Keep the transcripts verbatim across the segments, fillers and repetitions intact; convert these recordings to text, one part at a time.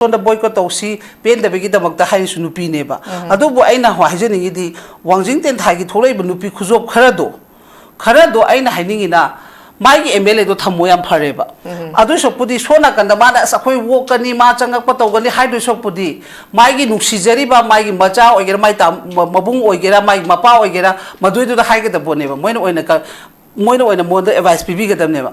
ꯁꯣꯝꯗ ꯕꯣꯏꯀꯣꯠ ꯇꯧꯁꯤ, ꯄꯦꯟꯗꯕꯒꯤꯗꯃꯛꯇ ꯍꯥꯏꯔꯤꯁꯨ ꯅꯨꯄꯤꯅꯦꯕ꯫ ꯑꯗꯨꯕꯨ ꯑꯩꯅ ꯍꯥꯏꯖꯅꯤꯡꯉꯤꯗꯤ, ꯋꯥꯡꯖꯤꯡ ꯇꯦꯟꯊꯥꯒꯤ ꯊꯣꯛꯂꯛꯏꯕ ꯅꯨꯄꯤ ꯈꯨꯖꯣꯞ ꯈꯔꯗꯣ, ꯈꯔꯗꯣ ꯑꯩꯅ ꯍꯥꯏꯅꯤꯡꯉꯤꯅ, ꯃꯥꯒꯤ ꯑꯦꯝ ꯑꯦꯜ ꯑꯦꯗꯣ ꯊꯝꯃꯣ, ꯌꯥꯝ ꯐꯔꯦꯕ꯫ ꯑꯗꯨꯏ ꯁꯔꯨꯛꯄꯨꯗꯤ ꯁꯣꯝ ꯅꯥꯀꯟꯗ ꯃꯥꯅ "ꯑꯁ, ꯑꯩꯈꯣꯏ ꯑꯣꯛꯀꯅꯤ, ꯃꯥ ꯆꯪꯉꯛꯄ ꯇꯧꯒꯅꯤ" ꯍꯥꯏꯗꯣꯏ ꯁꯔꯨꯛꯄꯨꯗꯤ, ꯃꯥꯒꯤ ꯅꯨꯡꯁꯤꯖꯔꯤꯕ ꯃꯥꯒꯤ ꯃꯆꯥ ꯑꯣꯏꯒꯦꯔꯥ, ꯃꯥꯏ ꯇꯥ-, ꯃ-, ꯃꯕꯨꯡ ꯑꯣꯏꯒꯦꯔꯥ, ꯃꯥꯒꯤ ꯃꯄꯥ ꯑꯣꯏꯒꯦꯔꯥ, ꯃꯗꯨꯏꯗꯨꯗ ꯍꯥꯏꯒꯗꯕ ꯄꯣꯠꯅꯦꯕ꯫ ꯃꯣꯏꯅ ꯑꯣꯏꯅ ꯀ-, ꯃꯣꯏꯅ ꯑꯣꯏꯅ ꯃꯉꯣꯟꯗ ꯑꯦꯗꯚꯥꯏꯁ ꯄꯤꯕꯤꯒꯗꯕꯅꯦꯕ꯫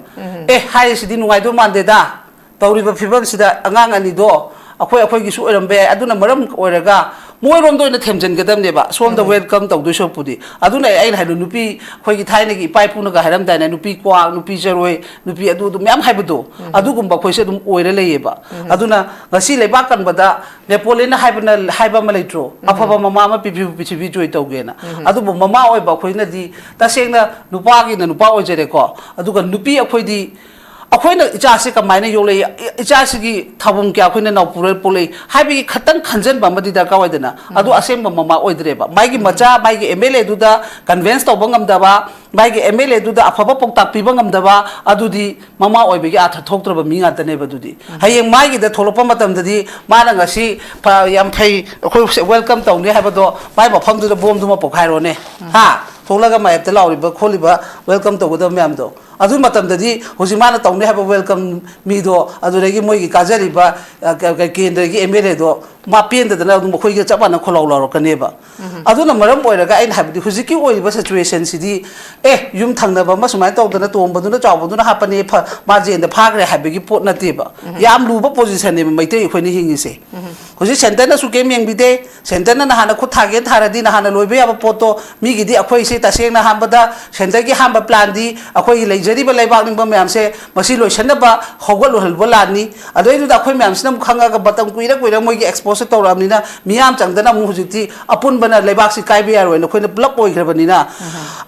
"ꯑꯦ, ꯍꯥꯏꯔꯤꯁꯤꯗꯤ ꯅꯨꯡꯉꯥꯏꯗꯧ ꯃꯥꯟꯗꯦꯗ, ꯇꯧꯔꯤꯕ ꯐꯤꯕꯝꯁꯤꯗ ꯑꯉꯥꯡ ꯑꯅꯤꯗꯣ ꯑꯩꯈꯣꯏ, ꯑꯩꯈꯣꯏꯒꯤꯁꯨ ꯑꯣꯏꯔꯝꯕ ꯌꯥꯏ, ꯑꯗꯨꯅ ꯃꯔꯝ ꯑꯣꯏꯔꯒ ꯃꯣꯏꯔꯣꯝꯗ ꯑꯣꯏꯅ ꯊꯦꯝꯖꯤꯟꯒꯗꯕꯅꯦꯕ, ꯁꯣꯝꯗ ꯎꯝ꯫ ꯋꯦꯜꯀꯝ ꯇꯧꯗꯣꯏ ꯁꯔꯨꯛꯄꯨꯗꯤ"꯫ ꯑꯗꯨꯅ ꯑꯩꯅ ꯍꯥꯏꯗꯣ, ꯅꯨꯄꯤ ꯑꯩꯈꯣꯏꯒꯤ ꯊꯥꯏꯅꯒꯤ ꯏꯄꯥ ꯏꯄꯨꯅꯒ ꯍꯥꯏꯔꯝꯗꯥꯏꯅꯦ, "ꯅꯨꯄꯤ ꯀ꯭ꯋꯥꯛ, ꯅꯨꯄꯤ ꯆꯔꯣꯏ, ꯅꯨꯄꯤ ꯑꯗꯨ ꯑꯗꯨ ꯃꯌꯥꯝ ꯍꯥꯏꯕꯗꯣ", ꯎꯝ꯫ ꯑꯗꯨꯒꯨꯝꯕ ꯑꯩꯈꯣꯏꯁꯦ ꯑꯗꯨꯝ ꯑꯣꯏꯔ ꯂꯩꯌꯦꯕ꯫ ꯎꯝ꯫ ꯑꯗꯨꯅ ꯉꯁꯤ ꯂꯩꯕꯥꯛ ꯀꯟꯕꯗ ꯅꯦꯄꯣꯂꯤꯌꯟꯅ ꯍꯥꯏꯕꯅ, ꯍꯥꯏꯕ ꯑꯃ ꯂꯩꯇ꯭ꯔꯣ? ꯎꯝ꯫ "ꯑꯐꯕ ꯃꯃꯥ ꯑꯃ ꯄꯤꯕꯤꯌꯨ, ꯄ꯭ꯔꯤꯊꯤꯕꯤ ꯖꯣꯏ ꯇꯧꯒꯦꯅ"꯫ ꯎꯝ꯫ ꯑꯗꯨꯕꯨ ꯃꯃꯥ ꯑꯣꯏꯕ ꯑꯩꯈꯣꯏꯅꯗꯤ ꯇꯁꯦꯡꯅ ꯅꯨꯄꯥꯒꯤꯅ ꯅꯨꯄꯥ ꯑꯣꯏꯖꯔꯦꯀꯣ, ꯑꯗꯨꯒ ꯅꯨꯄꯤ ꯑꯩꯈꯣꯏꯗꯤ, ꯑꯩꯈꯣꯏꯅ ꯏꯆꯥꯁꯤ ꯀꯃꯥꯏꯅ ꯌꯣꯛꯂꯛꯏ? ꯏ-, ꯏꯆꯥꯁꯤꯒꯤ ꯊꯧꯐꯝ ꯀꯌꯥ ꯑꯩꯈꯣꯏꯅ ꯅꯧꯄꯨꯔ ꯄꯣꯛꯂꯛꯏ ꯍꯥꯏꯕꯒꯤ ꯈꯇꯪ ꯈꯟꯖꯟꯕ ꯑꯃꯗꯤ ꯗꯔꯀꯥꯔ ꯑꯣꯏꯗꯅ꯫ ꯑꯗꯨ ꯎꯝ꯫ ꯑꯁꯦꯡꯕ ꯃꯃꯥ ꯑꯣꯏꯗ꯭ꯔꯦꯕ꯫ ꯃꯥꯒꯤ ꯎꯝ꯫ ꯃꯆꯥ, ꯃꯥꯒꯤ ꯑꯦꯝ ꯑꯦꯜ ꯑꯦꯗꯨꯗ ꯀꯟꯚꯤꯟꯁ ꯇꯧꯕ ꯉꯝꯗꯕ, ꯃꯥꯒꯤ ꯑꯦꯝ ꯑꯦꯜ ꯑꯦꯗꯨꯗ ꯑꯐꯕ ꯄꯥꯎꯇꯥꯛ ꯄꯤꯕ ꯉꯝꯗꯕ, ꯑꯗꯨꯗꯤ ꯃꯃꯥ ꯑꯣꯏꯕꯒꯤ ꯑꯥꯔꯊ ꯊꯣꯛꯇ꯭ꯔꯕ ꯃꯤ ꯉꯥꯛꯇꯅꯦꯕ꯫ ꯑꯗꯨꯗꯤ ꯎꯝ꯫ ꯍꯌꯦꯡ ꯃꯥꯒꯤꯗ ꯊꯣꯛꯂꯛꯄ ꯃꯇꯝꯗꯗꯤ ꯃꯥꯅ ꯉꯁꯤ ꯐ-, ꯌꯥꯝ ꯐꯩ, ꯑꯩꯈꯣꯏ ꯋꯦꯜꯀꯝ ꯇꯧꯅꯤ ꯍꯥꯏꯕꯗꯣ, ꯃꯥꯏ ꯃꯐꯝꯗꯨꯗ ꯕꯣꯝꯗꯨꯃ ꯄꯣꯛꯈꯥꯏꯔꯣꯅꯦ꯫ ꯎꯝ꯫ ꯍꯥ? ꯊꯣꯛꯂꯒ ꯃꯥꯌꯦꯞꯇ ꯂꯥꯎꯔꯤꯕ ꯈꯣꯠꯂꯤꯕ, ꯋꯦꯜꯀꯝ ꯇꯧꯒꯗꯕ ꯃꯌꯥꯝꯗꯣ꯫ ꯑꯗꯨ ꯃꯇꯝꯗꯗꯤ ꯍꯧꯖꯤꯛ ꯃꯥꯅ ꯇꯧꯅꯤ ꯍꯥꯏꯕ ꯋꯦꯜꯀꯝ ꯃꯤꯗꯣ, ꯑꯗꯨꯗꯒꯤ ꯃꯣꯏꯒꯤ ꯀꯥꯖꯔꯤꯕ, ꯑ, ꯀ-, ꯀ-, ꯀꯦꯟꯗ꯭ꯔꯒꯤ ꯑꯦꯝ ꯑꯦꯜ ꯑꯦꯗꯣ ꯃꯥ ꯄꯦꯟꯗꯗꯅ ꯑꯗꯨꯝ ꯑꯩꯈꯣꯏꯒ ꯆꯞ ꯃꯥꯟꯅ ꯈꯣꯜꯂꯥꯎ ꯂꯥꯎꯔꯛꯀꯅꯦꯕ꯫ ꯎꯝ꯫ ꯑꯗꯨꯅ ꯃꯔꯝ ꯑꯣꯏꯔꯒ ꯑꯩꯅ ꯍꯥꯏꯕꯗꯤ ꯍꯧꯖꯤꯛꯀꯤ ꯑꯣꯏꯔꯤꯕ ꯁꯤꯆꯨꯋꯦꯁꯟꯁꯤꯗꯤ, ꯑꯦ, ꯌꯨꯝ ꯊꯪꯅꯕ ꯑꯃ ꯁꯨꯃꯥꯏꯅ ꯇꯧꯗꯅ ꯇꯣꯝꯕꯗꯨꯅ ꯆꯥꯎꯕꯗꯨꯅ ꯍꯥꯞꯄꯅꯦ, ꯐ-, ꯃꯥ ꯖꯦꯜꯗ ꯐꯥꯈ꯭ꯔꯦ ꯍꯥꯏꯕꯒꯤ ꯄꯣꯠ ꯅꯠꯇꯦꯕ꯫ ꯎꯝ꯫ ꯌꯥꯝ ꯂꯨꯕ ꯄꯣꯖꯤꯁꯟꯅꯦꯕ ꯃꯩꯇꯩ ꯑꯩꯈꯣꯏꯅ ꯍꯤꯡꯉꯤꯁꯦ꯫ ꯎꯝ꯫ ꯍꯧꯖꯤꯛ ꯁꯦꯟꯇꯔꯅꯁꯨ ꯀꯩꯝ ꯌꯦꯡꯕꯤꯗꯦ꯫ ꯁꯦꯟꯇꯔꯅ ꯅꯍꯥꯟꯅ ꯈꯨꯠ ꯊꯥꯒꯦꯅ ꯊꯥꯔꯗꯤ ꯅꯍꯥꯟꯅ ꯂꯣꯏꯕ ꯌꯥꯕ ꯄꯣꯠꯇꯣ, ꯃꯤꯒꯤꯗꯤ ꯑꯩꯈꯣꯏꯁꯦ ꯇꯁꯦꯡꯅ ꯍꯥꯏꯕꯗ ꯁꯦꯟꯇꯔꯒꯤ ꯑꯍꯥꯟꯕ ꯄ꯭ꯂꯥꯟꯗꯤ ꯑꯩꯈꯣꯏꯒꯤ ꯂꯩꯖꯔꯤꯕ ꯂꯩꯕꯥꯛ ꯅꯤꯡꯕ ꯃꯌꯥꯝꯁꯦ ꯃꯁꯤ ꯂꯣꯏꯁꯤꯟꯅꯕ ꯍꯧꯒꯠꯂꯨꯍꯟꯕ ꯂꯥꯟꯅꯤ꯫ ꯑꯗꯨꯗꯩꯗꯨꯗ ꯑꯩꯈꯣꯏ ꯃꯌꯥꯝꯁꯤꯅ ꯑꯃꯨꯛ ꯈꯪꯉꯒ ꯃꯇꯝ ꯀꯨꯏꯔ ꯀꯨꯏꯔ ꯃꯣꯏꯒꯤ ꯑꯦꯛꯁꯄꯣꯖꯔ ꯇꯧꯔꯛꯑꯕꯅꯤꯅ ꯃꯤꯌꯥꯝ ꯆꯪꯗꯅ ꯑꯃꯨꯛ ꯍꯧꯖꯤꯛꯇꯤ ꯑꯄꯨꯟꯕꯅ ꯂꯩꯕꯥꯛꯁꯤ ꯀꯥꯏꯕ ꯌꯥꯔꯣꯏꯅ ꯑꯩꯈꯣꯏꯅ ꯄꯨꯂꯞ ꯑꯣꯏꯈ꯭ꯔꯕꯅꯤꯅ,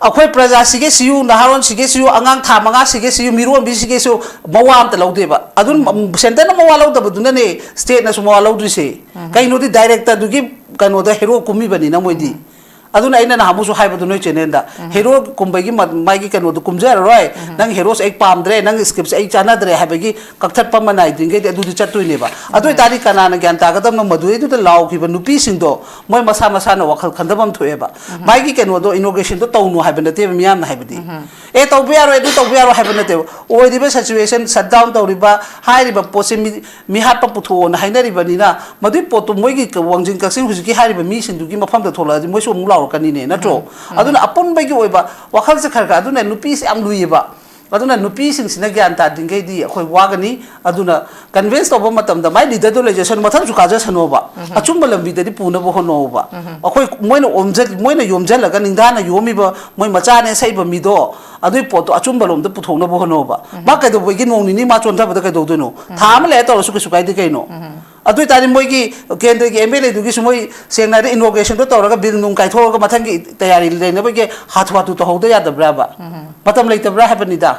ꯑꯩꯈꯣꯏ ꯄ꯭ꯔꯖꯥꯁꯤꯒꯦ ꯁꯤꯌꯨ, ꯅꯍꯥꯔꯣꯟꯁꯤꯒꯦ ꯁꯤꯌꯨ, ꯑꯉꯥꯡ ꯊꯥ ꯃꯉꯥꯁꯤꯒꯦ ꯁꯤꯌꯨ, ꯃꯤꯔꯣꯟꯕꯤꯁꯤꯒꯦ ꯁꯤꯌꯨ ꯃꯋꯥ ꯑꯝꯇ ꯂꯧꯗꯦꯕ꯫ ꯑꯗꯨꯝ, ꯎꯝ, ꯁꯦꯟꯇꯔꯅ ꯃꯋꯥ ꯂꯧꯗꯕꯗꯨꯅꯅꯦ ꯁ꯭ꯇꯦꯠꯅꯁꯨ ꯃꯋꯥ ꯂꯧꯗ꯭ꯔꯤꯁꯦ꯫ ꯎꯝ꯫ ꯀꯩꯅꯣꯗꯤ ꯗꯥꯏꯔꯦꯛꯇꯔꯗꯨꯒꯤ ꯀꯩꯅꯣꯗ ꯍꯦꯔꯣ ꯀꯨꯝꯃꯤꯕꯅꯤꯅ ꯃꯣꯏꯗꯤ꯫ ꯎꯝ꯫ ꯑꯗꯨꯅ ꯑꯩꯅ ꯅꯍꯥꯟꯃꯨꯛꯁꯨ ꯍꯥꯏꯕꯗꯣ ꯅꯣꯏ ꯆꯦꯅꯦꯜꯗ, ꯍꯦꯔꯣ ꯀꯨꯝꯕꯒꯤ ꯃ-, ꯃꯥꯒꯤ ꯀꯩꯅꯣꯗꯣ ꯀꯨꯝꯖꯔꯔꯣꯏ, ꯅꯪ ꯍꯦꯔꯣꯁꯦ ꯑꯩ ꯄꯥꯝꯗ꯭ꯔꯦ, ꯅꯪ ꯁ꯭ꯀ꯭ꯔꯤꯞꯁꯦ ꯑꯩ ꯆꯥꯟꯅꯗ꯭ꯔꯦ ꯍꯥꯏꯕꯒꯤ ꯀꯛꯊꯠꯄ ꯑꯃ ꯅꯥꯏꯗ꯭ꯔꯤꯉꯩꯗꯤ ꯑꯗꯨꯗꯤ ꯆꯠꯇꯣꯏꯅꯦꯕ꯫ ꯑꯗꯨ ꯑꯣꯏꯇꯥꯔꯗꯤ ꯀꯅꯥꯅ ꯒ꯭ꯌꯥꯟ ꯇꯥꯒꯗꯕꯅꯣ? ꯃꯗꯨꯗꯩꯗꯨꯗ ꯂꯥꯎꯈꯤꯕ ꯅꯨꯄꯤꯁꯤꯡꯗꯣ ꯃꯣꯏ ꯃꯁꯥ ꯃꯁꯥꯅ ꯋꯥꯈꯜ ꯈꯟꯊꯕ ꯑꯃ ꯊꯣꯛꯑꯦꯕ꯫ ꯃꯥꯒꯤ ꯀꯩꯅꯣꯗꯣ, ꯏꯅꯣꯒ꯭ꯔꯦꯁꯟꯗꯣ ꯇꯧꯅꯨ ꯍꯥꯏꯕ ꯅꯠꯇꯦꯕ ꯃꯤꯌꯥꯝꯅ ꯍꯥꯏꯕꯗꯤ꯫ ꯑꯦ, ꯇꯧꯕ ꯌꯥꯔꯣꯏ, ꯑꯗꯨ ꯇꯧꯕ ꯌꯥꯔꯣꯏ ꯍꯥꯏꯕ ꯅꯠꯇꯦꯕ꯫ ꯑꯣꯏꯔꯤꯕ ꯁꯤꯆꯨꯋꯦꯁꯟ ꯁꯠ ꯗꯥꯎꯟ ꯇꯧꯔꯤꯕ, ꯍꯥꯏꯔꯤꯕ ꯄꯣꯠꯁꯦ ꯃꯤ-, ꯃꯤꯍꯥꯠꯄ ꯄꯨꯊꯣꯛꯑꯣꯅ ꯍꯥꯏꯅꯔꯤꯕꯅꯤꯅ, ꯃꯗꯨꯏ ꯄꯣꯠꯇꯨ ꯃꯣꯏꯒꯤ ꯋꯥꯡꯖꯤꯡ ꯀꯛꯆꯤꯡ ꯍꯧꯖꯤꯛꯀꯤ ꯍꯥꯏꯔꯤꯕ ꯃꯤꯁꯤꯡꯗꯨꯒꯤ ꯃꯐꯝꯗ ꯊꯣꯛꯂꯛꯑꯗꯤ ꯃꯣꯏꯁꯨ ꯑꯃꯨꯛ ꯂꯥꯎꯔꯛꯀꯅꯤꯅꯦ, ꯅꯠꯇ꯭ꯔꯣ? ꯑꯗꯨꯅ ꯑꯄꯨꯟꯕꯒꯤ ꯑꯣꯏꯕ ꯋꯥꯈꯜꯁꯦ ꯈꯔ ꯈꯔ, ꯑꯗꯨꯅ ꯅꯨꯄꯤꯁꯦ ꯌꯥꯝ ꯂꯨꯏꯌꯦꯕ꯫ ꯑꯗꯨꯅ ꯅꯨꯄꯤꯁꯤꯡꯁꯤꯅ ꯒ꯭ꯌꯥꯟ ꯇꯥꯗ꯭ꯔꯤꯉꯩꯗꯤ ꯑꯩꯈꯣꯏ ꯋꯥꯒꯅꯤ꯫ ꯑꯗꯨꯅ ꯀꯟꯚꯤꯟꯁ ꯇꯧꯕ ꯃꯇꯝꯗ ꯃꯥꯏ ꯂꯤꯗꯔꯗꯣ ꯂꯩꯖꯁꯅꯨ, ꯃꯊꯪꯁꯨ ꯀꯥꯖꯁꯅꯣꯕ꯫ ꯑꯆꯨꯝꯕ ꯂꯝꯕꯤꯗꯗꯤ ꯄꯨꯅꯕ ꯍꯣꯠꯅꯧꯕ꯫ ꯑꯩꯈꯣꯏ ꯃꯣꯏꯅ ꯑꯣꯝꯖ-, ꯃꯣꯏꯅ ꯌꯣꯝꯖꯜꯂꯒ ꯅꯤꯡꯗꯥꯅ ꯌꯣꯝꯃꯤꯕ ꯃꯣꯏ ꯃꯆꯥꯅꯦ ꯁꯛꯏꯕ ꯃꯤꯗꯣ, ꯑꯗꯨꯏ ꯄꯣꯠꯇꯣ ꯑꯆꯨꯝꯕ ꯂꯣꯝꯗ ꯄꯨꯊꯣꯛꯅꯕ ꯍꯣꯠꯅꯧꯕ꯫ ꯃꯥ ꯀꯩꯗꯧꯕꯒꯤ ꯅꯣꯡ ꯅꯤꯅꯤ ꯃꯥ ꯆꯣꯟꯊꯕꯗ ꯀꯩꯗꯧꯗꯣꯏꯅꯣ? ꯊꯥ ꯑꯃ ꯂꯩꯔ ꯇꯧꯔꯁꯨ ꯀꯩꯁꯨ ꯀꯥꯏꯗꯦ ꯀꯩꯅꯣ? ꯑꯗꯨ ꯑꯣꯏꯇꯥꯔꯗꯤ ꯃꯣꯏꯒꯤ ꯀꯦꯟꯗ꯭ꯔꯒꯤ ꯑꯦꯝ ꯑꯦꯜ ꯑꯦꯗꯨꯒꯤꯁꯨ ꯃꯣꯏ ꯁꯦꯡꯅ ꯍꯥꯏꯔꯗꯤ ꯏꯅꯣꯒ꯭ꯔꯦꯁꯟꯗꯣ ꯇꯧꯔꯒ ꯕꯤꯜ ꯅꯨꯡ ꯀꯥꯏꯊꯣꯛꯑꯒ ꯃꯊꯪꯒꯤ ꯇꯌꯥꯔꯤ ꯂꯩꯅꯕꯒꯤ ꯍꯥꯊꯨ ꯍꯥꯊꯨ ꯇꯧꯍꯧꯗ ꯌꯥꯗꯕ꯭ꯔꯥꯕ? ꯃꯇꯝ ꯂꯩꯇꯕ꯭ꯔꯥ ꯍꯥꯏꯕꯅꯤꯗ꯫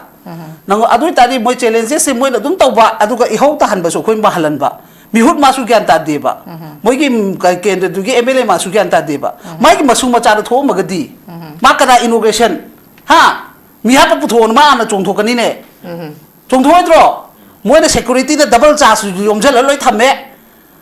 ꯅꯪ ꯑꯗꯨ ꯑꯣꯏꯇꯥꯔꯗꯤ ꯃꯣꯏ ꯆꯦꯂꯦꯟꯖꯦꯁꯁꯦ ꯃꯣꯏꯅ ꯑꯗꯨꯝ ꯇꯧꯕ, ꯑꯗꯨꯒ ꯏꯍꯧ ꯇꯥꯍꯟꯕꯁꯨ ꯑꯩꯈꯣꯏ ꯃꯥꯍꯜꯍꯟꯕ꯫ ꯃꯤꯍꯨꯠ ꯃꯥꯁꯨ ꯒ꯭ꯌꯥꯟ ꯇꯥꯗꯦꯕ꯫ ꯃꯣꯏꯒꯤ, ꯎꯝ, ꯀ-, ꯀꯦꯟꯗ꯭ꯔꯗꯨꯒꯤ ꯑꯦꯝ ꯑꯦꯜ ꯑꯦ ꯃꯥꯁꯨ ꯒ꯭ꯌꯥꯟ ꯇꯥꯗꯦꯕ꯫ ꯃꯥꯒꯤ ꯃꯁꯨ ꯃꯆꯥꯗ ꯊꯣꯛꯑꯝꯃꯒꯗꯤ ꯃꯥ ꯀꯅꯥ ꯏꯅꯣꯒ꯭ꯔꯦꯁꯟ? ꯍꯥ? ꯃꯤꯍꯥꯠꯄ ꯄꯨꯊꯣꯛꯑꯣꯅ ꯃꯥ ꯍꯥꯟꯅ ꯆꯣꯡꯊꯣꯛꯀꯅꯤꯅꯦ꯫ ꯆꯣꯡꯊꯣꯛꯑꯣꯏꯗ꯭ꯔꯣ? ꯃꯣꯏꯅ ꯁꯦꯀ꯭ꯌꯨꯔꯤꯇꯤꯗ ꯗꯕꯜ ꯆꯥꯔꯖ ꯌꯣꯝꯁꯤꯜꯂ ꯂꯣꯏ ꯊꯝꯃꯦ꯫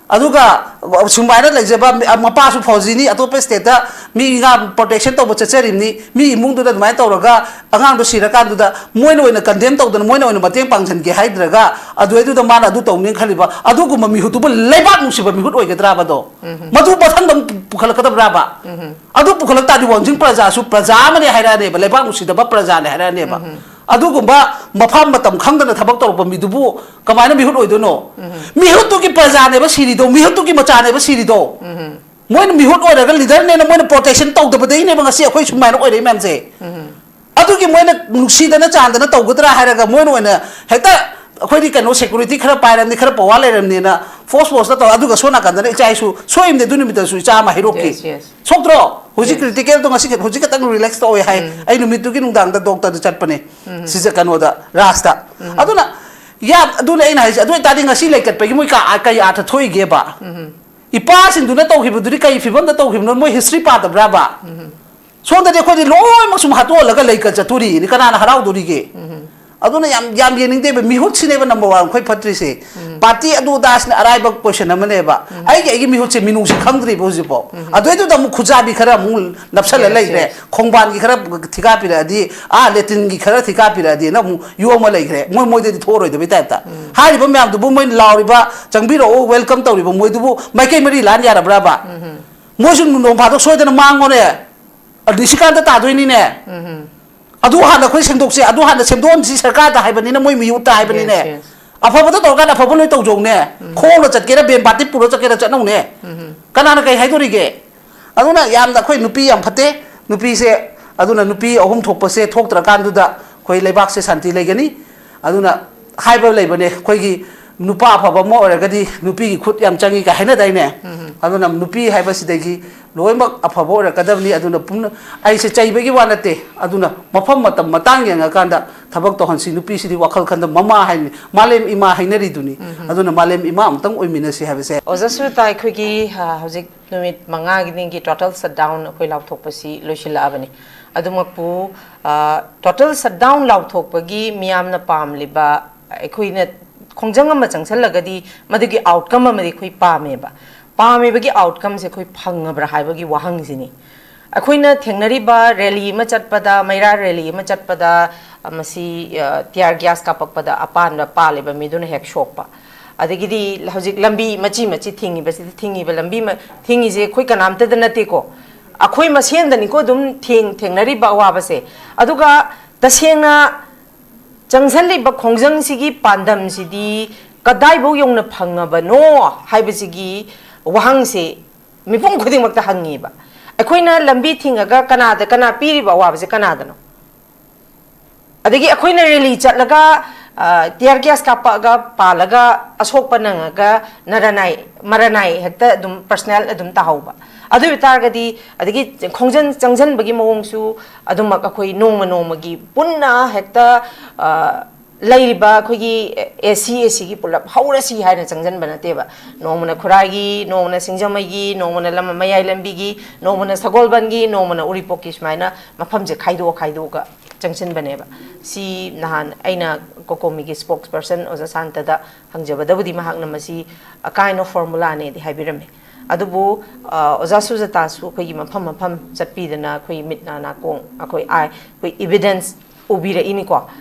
ꯑꯗꯨꯒ ꯁꯨꯃꯥꯏꯅ ꯂꯩꯖꯕ ꯃꯤ-, ꯃꯄꯥꯁꯨ ꯐꯧꯖꯤꯅꯤ, ꯑꯇꯣꯞꯄ ꯁ꯭ꯇꯦꯠꯇ ꯃꯤ ꯉꯥ ꯄ꯭ꯔꯣꯇꯦꯛꯁꯟ ꯇꯧꯕ ꯆꯠꯆꯔꯤꯕꯅꯤ, ꯃꯤ ꯏꯃꯨꯡꯗꯨꯗ ꯑꯗꯨꯃꯥꯏꯅ ꯇꯧꯔꯒ ꯑꯉꯥꯡꯗꯣ ꯁꯤꯔꯀꯥꯟꯗꯨꯗ ꯃꯣꯏꯅ ꯑꯣꯏꯅ ꯀꯟꯗꯦꯝ ꯇꯧꯗꯅ ꯃꯣꯏꯅ ꯑꯣꯏꯅ ꯃꯇꯦꯡ ꯄꯥꯡꯁꯤꯟꯒꯦ ꯍꯥꯏꯗ꯭ꯔꯒ ꯑꯗꯨꯗꯩꯗꯨꯗ ꯃꯥꯅ ꯑꯗꯨ ꯇꯧꯅꯤ ꯈꯜꯂꯤꯕ ꯑꯗꯨꯒꯨꯝꯕ ꯃꯤꯍꯨꯠꯇꯨꯕꯨ ꯂꯩꯕꯥꯛ ꯅꯨꯡꯁꯤꯕ ꯃꯤꯍꯨꯠ ꯑꯣꯏꯒꯗ꯭ꯔꯥꯕꯗꯣ? ꯃꯗꯨ ꯃꯊꯪꯗ ꯑꯃꯨꯛ ꯄꯨꯈꯠꯂꯛꯀꯗꯕ꯭ꯔꯥꯕ? ꯑꯗꯨ ꯄꯨꯈꯠꯂꯛ ꯇꯥꯔꯗꯤ ꯋꯥꯡꯖꯤꯡ ꯄ꯭ꯔꯖꯥꯁꯨ ꯄ꯭ꯔꯖꯥ ꯑꯃꯅꯤ ꯍꯥꯏꯔꯛꯑꯅꯦꯕ, ꯂꯩꯕꯥꯛ ꯅꯨꯡꯁꯤꯗꯕ ꯄ꯭ꯔꯖꯥꯅꯤ ꯍꯥꯏꯔꯛꯑꯅꯦꯕ꯫ ꯑꯗꯨꯒꯨꯝꯕ ꯃꯐꯝ ꯃꯇꯝ ꯈꯪꯗꯅ ꯊꯕꯛ ꯇꯧꯔꯛꯄ ꯃꯤꯗꯨꯕꯨ ꯀꯃꯥꯏꯅ ꯃꯤꯍꯨꯠ ꯑꯣꯏꯗꯣꯏꯅꯣ? ꯃꯤꯍꯨꯠꯇꯨꯒꯤ ꯄ꯭ꯔꯖꯥꯅꯦꯕ ꯁꯤꯔꯤꯗꯣ, ꯃꯤꯍꯨꯠꯇꯨꯒꯤ ꯃꯆꯥꯅꯦꯕ ꯁꯤꯔꯤꯗꯣ꯫ ꯃꯣꯏꯅ ꯃꯤꯍꯨꯠ ꯑꯣꯏꯔꯒ ꯂꯤꯗꯔꯅꯦꯅ ꯃꯣꯏꯅ ꯄ꯭ꯔꯣꯇꯦꯛꯁꯟ ꯇꯧꯗꯕꯗꯩꯅꯦꯕ ꯉꯁꯤ ꯑꯩꯈꯣꯏ ꯁꯨꯃꯥꯏꯅ ꯑꯣꯏꯔꯛꯏ ꯃꯌꯥꯝꯁꯦ꯫ ꯑꯗꯨꯒꯤ ꯃꯣꯏꯅ ꯅꯨꯡꯁꯤꯗꯅ ꯆꯥꯟꯗꯅ ꯇꯧꯒꯗ꯭ꯔꯥ ꯍꯥꯏꯔꯒ ꯃꯣꯏꯅ ꯑꯣꯏꯅ ꯍꯦꯛꯇ ꯑꯩꯈꯣꯏꯗꯤ ꯀꯩꯅꯣ ꯁꯦꯀ꯭ꯌꯨꯔꯤꯇꯤ ꯈꯔ ꯄꯥꯏꯔꯝꯅꯤ, ꯈꯔ ꯄꯋꯥꯔ ꯂꯩꯔꯝꯅꯤꯅ ꯐꯣꯔꯁ ꯐꯣꯔꯁꯇ ꯇꯧꯔ, ꯑꯗꯨꯒ ꯁꯣꯝ ꯅꯥꯀꯟꯗꯅ ꯏꯆꯥ ꯏꯁꯨ ꯁꯣꯏꯕꯅꯦ ꯑꯗꯨ ꯅꯨꯃꯤꯠꯇꯁꯨ ꯏꯆꯥ ꯑꯃ ꯍꯩꯔꯣꯛꯀꯤ꯫ Yes, yes. ꯁꯣꯛꯇ꯭ꯔꯣ? ꯍꯧꯖꯤꯛ Yes. ꯀ꯭ꯔꯤꯇꯤꯀꯦꯜꯗꯣ ꯉꯁꯤ, ꯍꯧꯖꯤꯛ ꯈꯛꯇꯪ ꯔꯤꯂꯦꯛꯁ ꯇꯧꯋꯦ ꯍꯥꯏ꯫ ꯎꯝ꯫ ꯑꯩ ꯅꯨꯃꯤꯠꯇꯨꯒꯤ ꯅꯨꯡꯗꯥꯡꯗ ꯗꯣꯛꯇꯔꯗ ꯆꯠꯄꯅꯦ꯫ ꯎꯝ꯫ ꯁꯤꯖ ꯀꯩꯅꯣꯗ, ꯔꯥꯖꯇ꯫ ꯎꯝ꯫ ꯑꯗꯨꯅ, ꯌꯥ-, ꯑꯗꯨꯅ ꯑꯩꯅ ꯍꯥꯏꯁꯦ, ꯑꯗꯨ ꯑꯣꯏꯇꯥꯔꯗꯤ ꯉꯁꯤ ꯂꯩꯀꯠꯄꯒꯤ ꯃꯣꯏ ꯀꯥ-, ꯀꯩ ꯑꯥꯔꯊ ꯊꯣꯛꯏꯒꯦꯕ? ꯎꯝ꯫ ꯏꯄꯥꯁꯤꯡꯗꯨꯅ ꯇꯧꯈꯤꯕꯗꯨꯗꯤ ꯀꯩ ꯐꯤꯕꯝꯗ ꯇꯧꯈꯤꯕꯅꯣ? ꯃꯣꯏ ꯍꯤꯁꯇ꯭ꯔꯤ ꯄꯥꯗꯕ꯭ꯔꯥꯕ? ꯁꯣꯝꯗꯗꯤ ꯑꯩꯈꯣꯏꯗꯤ ꯂꯣꯏꯅꯃꯛ ꯁꯨꯝ ꯍꯥꯠꯇꯣꯛꯍꯜꯂꯒ ꯂꯩꯀ ꯆꯠꯇꯣꯔꯤꯅꯤ, ꯀꯅꯥꯅ ꯍꯔꯥꯎꯗꯣꯔꯤꯒꯦ? ꯑꯗꯨꯅ ꯌꯥꯝ ꯌꯥꯝ ꯌꯦꯡꯅꯤꯡꯗꯦꯕ꯫ ꯃꯤꯍꯨꯠꯁꯤꯅꯦꯕ ꯅꯝꯕꯔ ꯋꯥꯟ ꯑꯩꯈꯣꯏ ꯐꯠꯇ꯭ꯔꯤꯁꯦ꯫ ꯄꯥꯔꯇꯤ ꯑꯗꯨ ꯑꯗꯥꯁꯤꯅ ꯑꯔꯥꯏꯕ ꯀꯣꯏꯁꯟ ꯑꯃꯅꯦꯕ꯫ ꯑꯩꯒꯤ ꯑꯩꯒꯤ ꯃꯤꯍꯨꯠꯁꯦ ꯃꯤꯅꯨꯡꯁꯤ ꯈꯪꯗ꯭ꯔꯤꯕ ꯍꯧꯖꯤꯛꯐꯥꯎ꯫ ꯑꯗꯨꯏꯗꯨꯗ ꯑꯃꯨꯛ ꯈꯨꯖꯥꯕꯤ ꯈꯔ ꯑꯃꯨꯛ ꯅꯞꯁꯜꯂ ꯂꯩꯈ꯭ꯔꯦ꯫ ꯈꯣꯡꯕꯥꯟꯒꯤ ꯈꯔ ꯊꯤꯀꯥ ꯄꯤꯔꯛꯑꯗꯤ, ꯑꯥ ꯂꯦꯇꯤꯟꯒꯤ ꯈꯔ ꯊꯤꯀꯥ ꯄꯤꯔꯛꯑꯗꯤꯅ ꯑꯃꯨꯛ ꯌꯣꯝꯃ ꯂꯩꯈ꯭ꯔꯦ꯫ ꯃꯣꯏ ꯃꯣꯏꯗꯗꯤ ꯊꯣꯛꯑꯔꯣꯏꯗꯕꯩ ꯇꯥꯏꯞꯇ꯫ ꯍꯥꯏꯔꯤꯕ ꯃꯌꯥꯝꯗꯨꯕꯨ ꯃꯣꯏ ꯂꯥꯎꯔꯤꯕ, ꯆꯪꯕꯤꯔꯛꯑꯣ, ꯋꯦꯜꯀꯝ ꯇꯧꯔꯤꯕ ꯃꯣꯏꯗꯨꯕꯨ ꯃꯥꯏꯀꯩ ꯃꯔꯤ ꯂꯥꯟ ꯌꯥꯔꯕ꯭ꯔꯕ? ꯃꯣꯏꯁꯨ ꯅꯣꯡ ꯐꯥꯗꯣꯛ ꯁꯣꯏꯗꯅ ꯃꯥꯡꯉꯣꯅꯦ꯫ ꯑꯗꯨ ꯁꯤꯀꯥꯟꯗ ꯇꯥꯗꯣꯏꯅꯤꯅꯦ꯫ ꯑꯗꯨ ꯍꯥꯟꯅ ꯑꯩꯈꯣꯏ ꯁꯦꯡꯗꯣꯛꯁꯦ, ꯑꯗꯨ ꯍꯥꯟꯅ ꯁꯦꯝꯗꯣꯛꯍꯟꯁꯤ ꯁꯔꯀꯥꯔꯗ ꯍꯥꯏꯕꯅꯤꯅ, ꯃꯣꯏ ꯃꯤꯍꯨꯠꯇ ꯍꯥꯏꯕꯅꯤꯅꯦ꯫ Yes, yes. ꯑꯐꯕꯗ ꯇꯧꯔꯀꯥꯟꯗ ꯑꯐꯕ ꯂꯣꯏ ꯇꯧꯖꯧꯅꯦ꯫ ꯈꯣꯡꯅ ꯆꯠꯀꯦꯔꯥ, ꯕꯦꯟ ꯕꯥꯇꯤ ꯄꯨꯔ ꯆꯠꯀꯦꯔꯥ, ꯆꯠꯅꯧꯅꯦ꯫ ꯀꯅꯥꯅ ꯀꯩ ꯍꯥꯏꯗꯣꯔꯤꯒꯦ? ꯑꯗꯨꯅ ꯌꯥꯝꯅ ꯑꯩꯈꯣꯏ ꯅꯨꯄꯤ ꯌꯥꯝ ꯐꯠꯇꯦ꯫ ꯅꯨꯄꯤꯁꯦ, ꯑꯗꯨꯅ ꯅꯨꯄꯤ ꯑꯍꯨꯝ ꯊꯣꯛꯄꯁꯦ ꯊꯣꯛꯇ꯭ꯔꯀꯥꯟꯗꯨꯗ ꯑꯩꯈꯣꯏ ꯂꯩꯕꯥꯛꯁꯦ ꯁꯥꯟꯇꯤ ꯂꯩꯒꯅꯤ꯫ ꯑꯗꯨꯅ ꯍꯥꯏꯕ ꯂꯩꯕꯅꯦ, ꯑꯩꯈꯣꯏꯒꯤ ꯅꯨꯄꯥ ꯑꯐꯕ ꯑꯃ ꯑꯣꯏꯔꯒꯗꯤ ꯅꯨꯄꯤꯒꯤ ꯈꯨꯠ ꯌꯥꯝ ꯆꯪꯉꯤ ꯀꯥꯏ ꯍꯥꯏꯅꯗꯥꯏꯅꯦ? ꯑꯗꯨꯅ ꯅꯨꯄꯤ ꯍꯥꯏꯕꯁꯤꯗꯒꯤ ꯂꯣꯏꯅꯃꯛ ꯑꯐꯕ ꯑꯣꯏꯔꯛꯀꯗꯕꯅꯤ꯫ ꯑꯗꯨꯅ ꯄꯨꯝꯅ-, ꯑꯩꯁꯦ ꯆꯩꯕꯒꯤ ꯋꯥ ꯅꯠꯇꯦ꯫ ꯑꯗꯨꯅ ꯃꯐꯝ, ꯃꯇꯝ, ꯃꯇꯥꯡ ꯌꯦꯡꯉꯀꯥꯟꯗ ꯊꯕꯛ ꯇꯧꯍꯟꯁꯤ꯫ ꯅꯨꯄꯤꯁꯤꯗꯤ ꯋꯥꯈꯜ ꯈꯟꯗ ꯃꯃꯥ ꯍꯥꯏꯅꯤ, ꯃꯥꯂꯦꯝ ꯏꯃꯥ ꯍꯥꯏꯅꯔꯤꯗꯨꯅꯤ꯫ ꯑꯗꯨꯅ ꯃꯥꯂꯦꯝ ꯏꯃꯥ ꯑꯃꯇꯪ ꯑꯣꯏꯃꯤꯟꯅꯁꯤ ꯍꯥꯏꯕꯁꯦ꯫ ꯑꯣꯖꯥ ꯁꯨꯖꯥꯇꯥ, ꯑꯩꯈꯣꯏꯒꯤ, ꯑ, ꯍꯧꯖꯤꯛ ꯅꯨꯃꯤꯠ ꯃꯉꯥꯒꯤ ꯅꯤꯡꯒꯤ total shutdown ꯑꯩꯈꯣꯏ ꯂꯥꯎꯊꯣꯛꯄꯁꯤ ꯂꯣꯏꯁꯤꯜꯂꯛꯑꯕꯅꯤ꯫ ꯑꯗꯨꯃꯛꯄꯨ, ꯑ, total shutdown ꯂꯥꯎꯊꯣꯛꯄꯒꯤ ꯃꯤꯌꯥꯝꯅ ꯄꯥꯝꯂꯤꯕ, ꯑꯩꯈꯣꯏꯅ ꯈꯣꯡꯖꯪ ꯑꯃ ꯆꯪꯁꯜꯂꯒꯗꯤ ꯃꯗꯨꯒꯤ outcome ꯑꯃꯗꯤ ꯑꯩꯈꯣꯏ ꯄꯥꯝꯃꯦꯕ꯫ ꯄꯥꯝꯃꯤꯕꯒꯤ outcomeꯁꯦ ꯑꯩꯈꯣꯏ ꯐꯪꯉꯕ꯭ꯔꯥ ꯍꯥꯏꯕꯒꯤ ꯋꯥꯍꯪꯁꯤꯅꯤ꯫ ꯑꯩꯈꯣꯏꯅ ꯊꯦꯡꯅꯔꯤꯕ rally ꯑꯃ ꯆꯠꯄꯗ, ꯃꯩꯔꯥ rally ꯑꯃ ꯆꯠꯄꯗ, ꯑ, ꯃꯁꯤ, ꯑ, tear gas ꯀꯥꯞꯄꯛꯄꯗ ꯑꯄꯥꯟꯕ ꯄꯥꯜꯂꯤꯕ ꯃꯤꯗꯨꯅ ꯍꯦꯛ ꯁꯣꯛꯄ꯫ ꯑꯗꯒꯤꯗꯤ ꯍꯧꯖꯤꯛ ꯂꯝꯕꯤ ꯃꯆꯤ ꯃꯆꯤ ꯊꯤꯡꯉꯤꯕꯁꯤꯗꯤ, ꯊꯤꯡꯉꯤꯕ ꯂꯝꯕꯤ ꯃ-, ꯊꯤꯡꯉꯤꯁꯦ ꯑꯩꯈꯣꯏ ꯀꯅꯥꯝꯇꯗ ꯅꯠꯇꯦꯀꯣ, ꯑꯩꯈꯣꯏ ꯃꯁꯦꯟꯗꯅꯤꯀꯣ ꯑꯗꯨꯝ ꯊꯦꯡ-, ꯊꯦꯡꯅꯔꯤꯕ ꯑꯋꯥꯕꯁꯦ꯫ ꯑꯗꯨꯒ ꯇꯁꯦꯡꯅ ꯆꯪꯁꯜꯂꯤꯕ ꯈꯣꯡꯖꯪꯁꯤꯒꯤ ꯄꯥꯟꯗꯝꯁꯤꯗꯤ ꯀꯗꯥꯏꯐꯥꯎ ꯌꯧꯅ ꯐꯪꯉꯕꯅꯣ ꯍꯥꯏꯕꯁꯤꯒꯤ ꯋꯥꯍꯪꯁꯦ ꯃꯤꯄꯨꯝ ꯈꯨꯗꯤꯡꯃꯛꯇ ꯍꯪꯉꯤꯕ꯫ ꯑꯩꯈꯣꯏꯅ ꯂꯝꯕꯤ ꯊꯤꯡꯉꯒ ꯀꯅꯥꯗ, ꯀꯅꯥ ꯄꯤꯔꯤꯕ ꯑꯋꯥꯕꯁꯦ ꯀꯅꯥꯗꯅꯣ? ꯑꯗꯒꯤ ꯑꯩꯈꯣꯏꯅ rally ꯆꯠꯂꯒ, ꯑ, tear gas ꯀꯥꯞꯄꯛꯑꯒ ꯄꯥꯜꯂꯒ ꯑꯁꯣꯛꯄ ꯅꯪꯉꯒ ꯅꯔꯅꯥꯏ, ꯃꯔꯅꯥꯏ ꯍꯦꯛꯇ ꯑꯗꯨꯝ personal ꯑꯗꯨꯝ ꯇꯥꯍꯧꯕ꯫ ꯑꯗꯨ ꯑꯣꯏ ꯇꯥꯔꯒꯗꯤ, ꯑꯗꯒꯤ ꯈꯣꯡꯖꯪ ꯆꯪꯁꯤꯟꯕꯒꯤ ꯃꯑꯣꯡꯁꯨ ꯑꯗꯨꯃꯛ ꯑꯩꯈꯣꯏ ꯅꯣꯡꯃ ꯅꯣꯡꯃꯒꯤ ꯄꯨꯟꯅ ꯍꯦꯛꯇ, ꯑ, ꯂꯩꯔꯤꯕ ꯑꯩꯈꯣꯏꯒꯤ ꯑꯦ ꯁꯤ ꯑꯦ ꯁꯤꯒꯤ ꯄꯨꯂꯞ ꯍꯧꯔꯁꯤ ꯍꯥꯏꯅ ꯆꯪꯁꯤꯟꯕ ꯅꯠꯇꯦꯕ꯫ ꯅꯣꯡꯃꯅ ꯈꯨꯔꯥꯏꯒꯤ, ꯅꯣꯡꯃꯅ ꯁꯤꯡꯖꯃꯩꯒꯤ, ꯅꯣꯡꯃꯅ ꯂꯝ-, ꯃꯌꯥꯏ ꯂꯝꯕꯤꯒꯤ, ꯅꯣꯡꯃꯅ ꯁꯒꯣꯜꯕꯟꯒꯤ, ꯅꯣꯡꯃꯅ ꯎꯔꯤꯄꯣꯛꯀꯤ, ꯁꯨꯃꯥꯏꯅ ꯃꯐꯝꯁꯦ ꯈꯥꯏꯗꯣꯛꯑ ꯈꯥꯏꯗꯣꯛꯑꯒ ꯆꯪꯁꯤꯟꯕꯅꯦꯕ꯫ ꯁꯤ ꯅꯍꯥꯟ ꯑꯩꯅ ꯀꯣꯀꯣꯃꯤꯒꯤ spokesperson ꯑꯣꯖꯥ ꯁꯥꯟꯇꯗ ꯍꯪꯖꯕꯗꯕꯨꯗꯤ ꯃꯍꯥꯛꯅ ꯃꯁꯤ a kind of formulaꯅꯦꯗꯤ ꯍꯥꯏꯕꯤꯔꯝꯃꯦ꯫ ꯑꯗꯨꯕꯨ ꯑ, ꯑꯣꯖꯥ ꯁꯨꯖꯥꯇꯥꯁꯨ ꯑꯩꯈꯣꯏꯒꯤ ꯃꯐꯝ ꯃꯐꯝ ꯆꯠꯄꯤꯗꯅ ꯑꯩꯈꯣꯏ ꯃꯤꯠ ꯅꯥ ꯅꯥꯀꯣꯡ ꯑꯩꯈꯣꯏ ꯑꯥꯏ ꯑꯩꯈꯣꯏ evidence ꯎꯕꯤꯔꯛꯏꯅꯤꯀꯣ꯫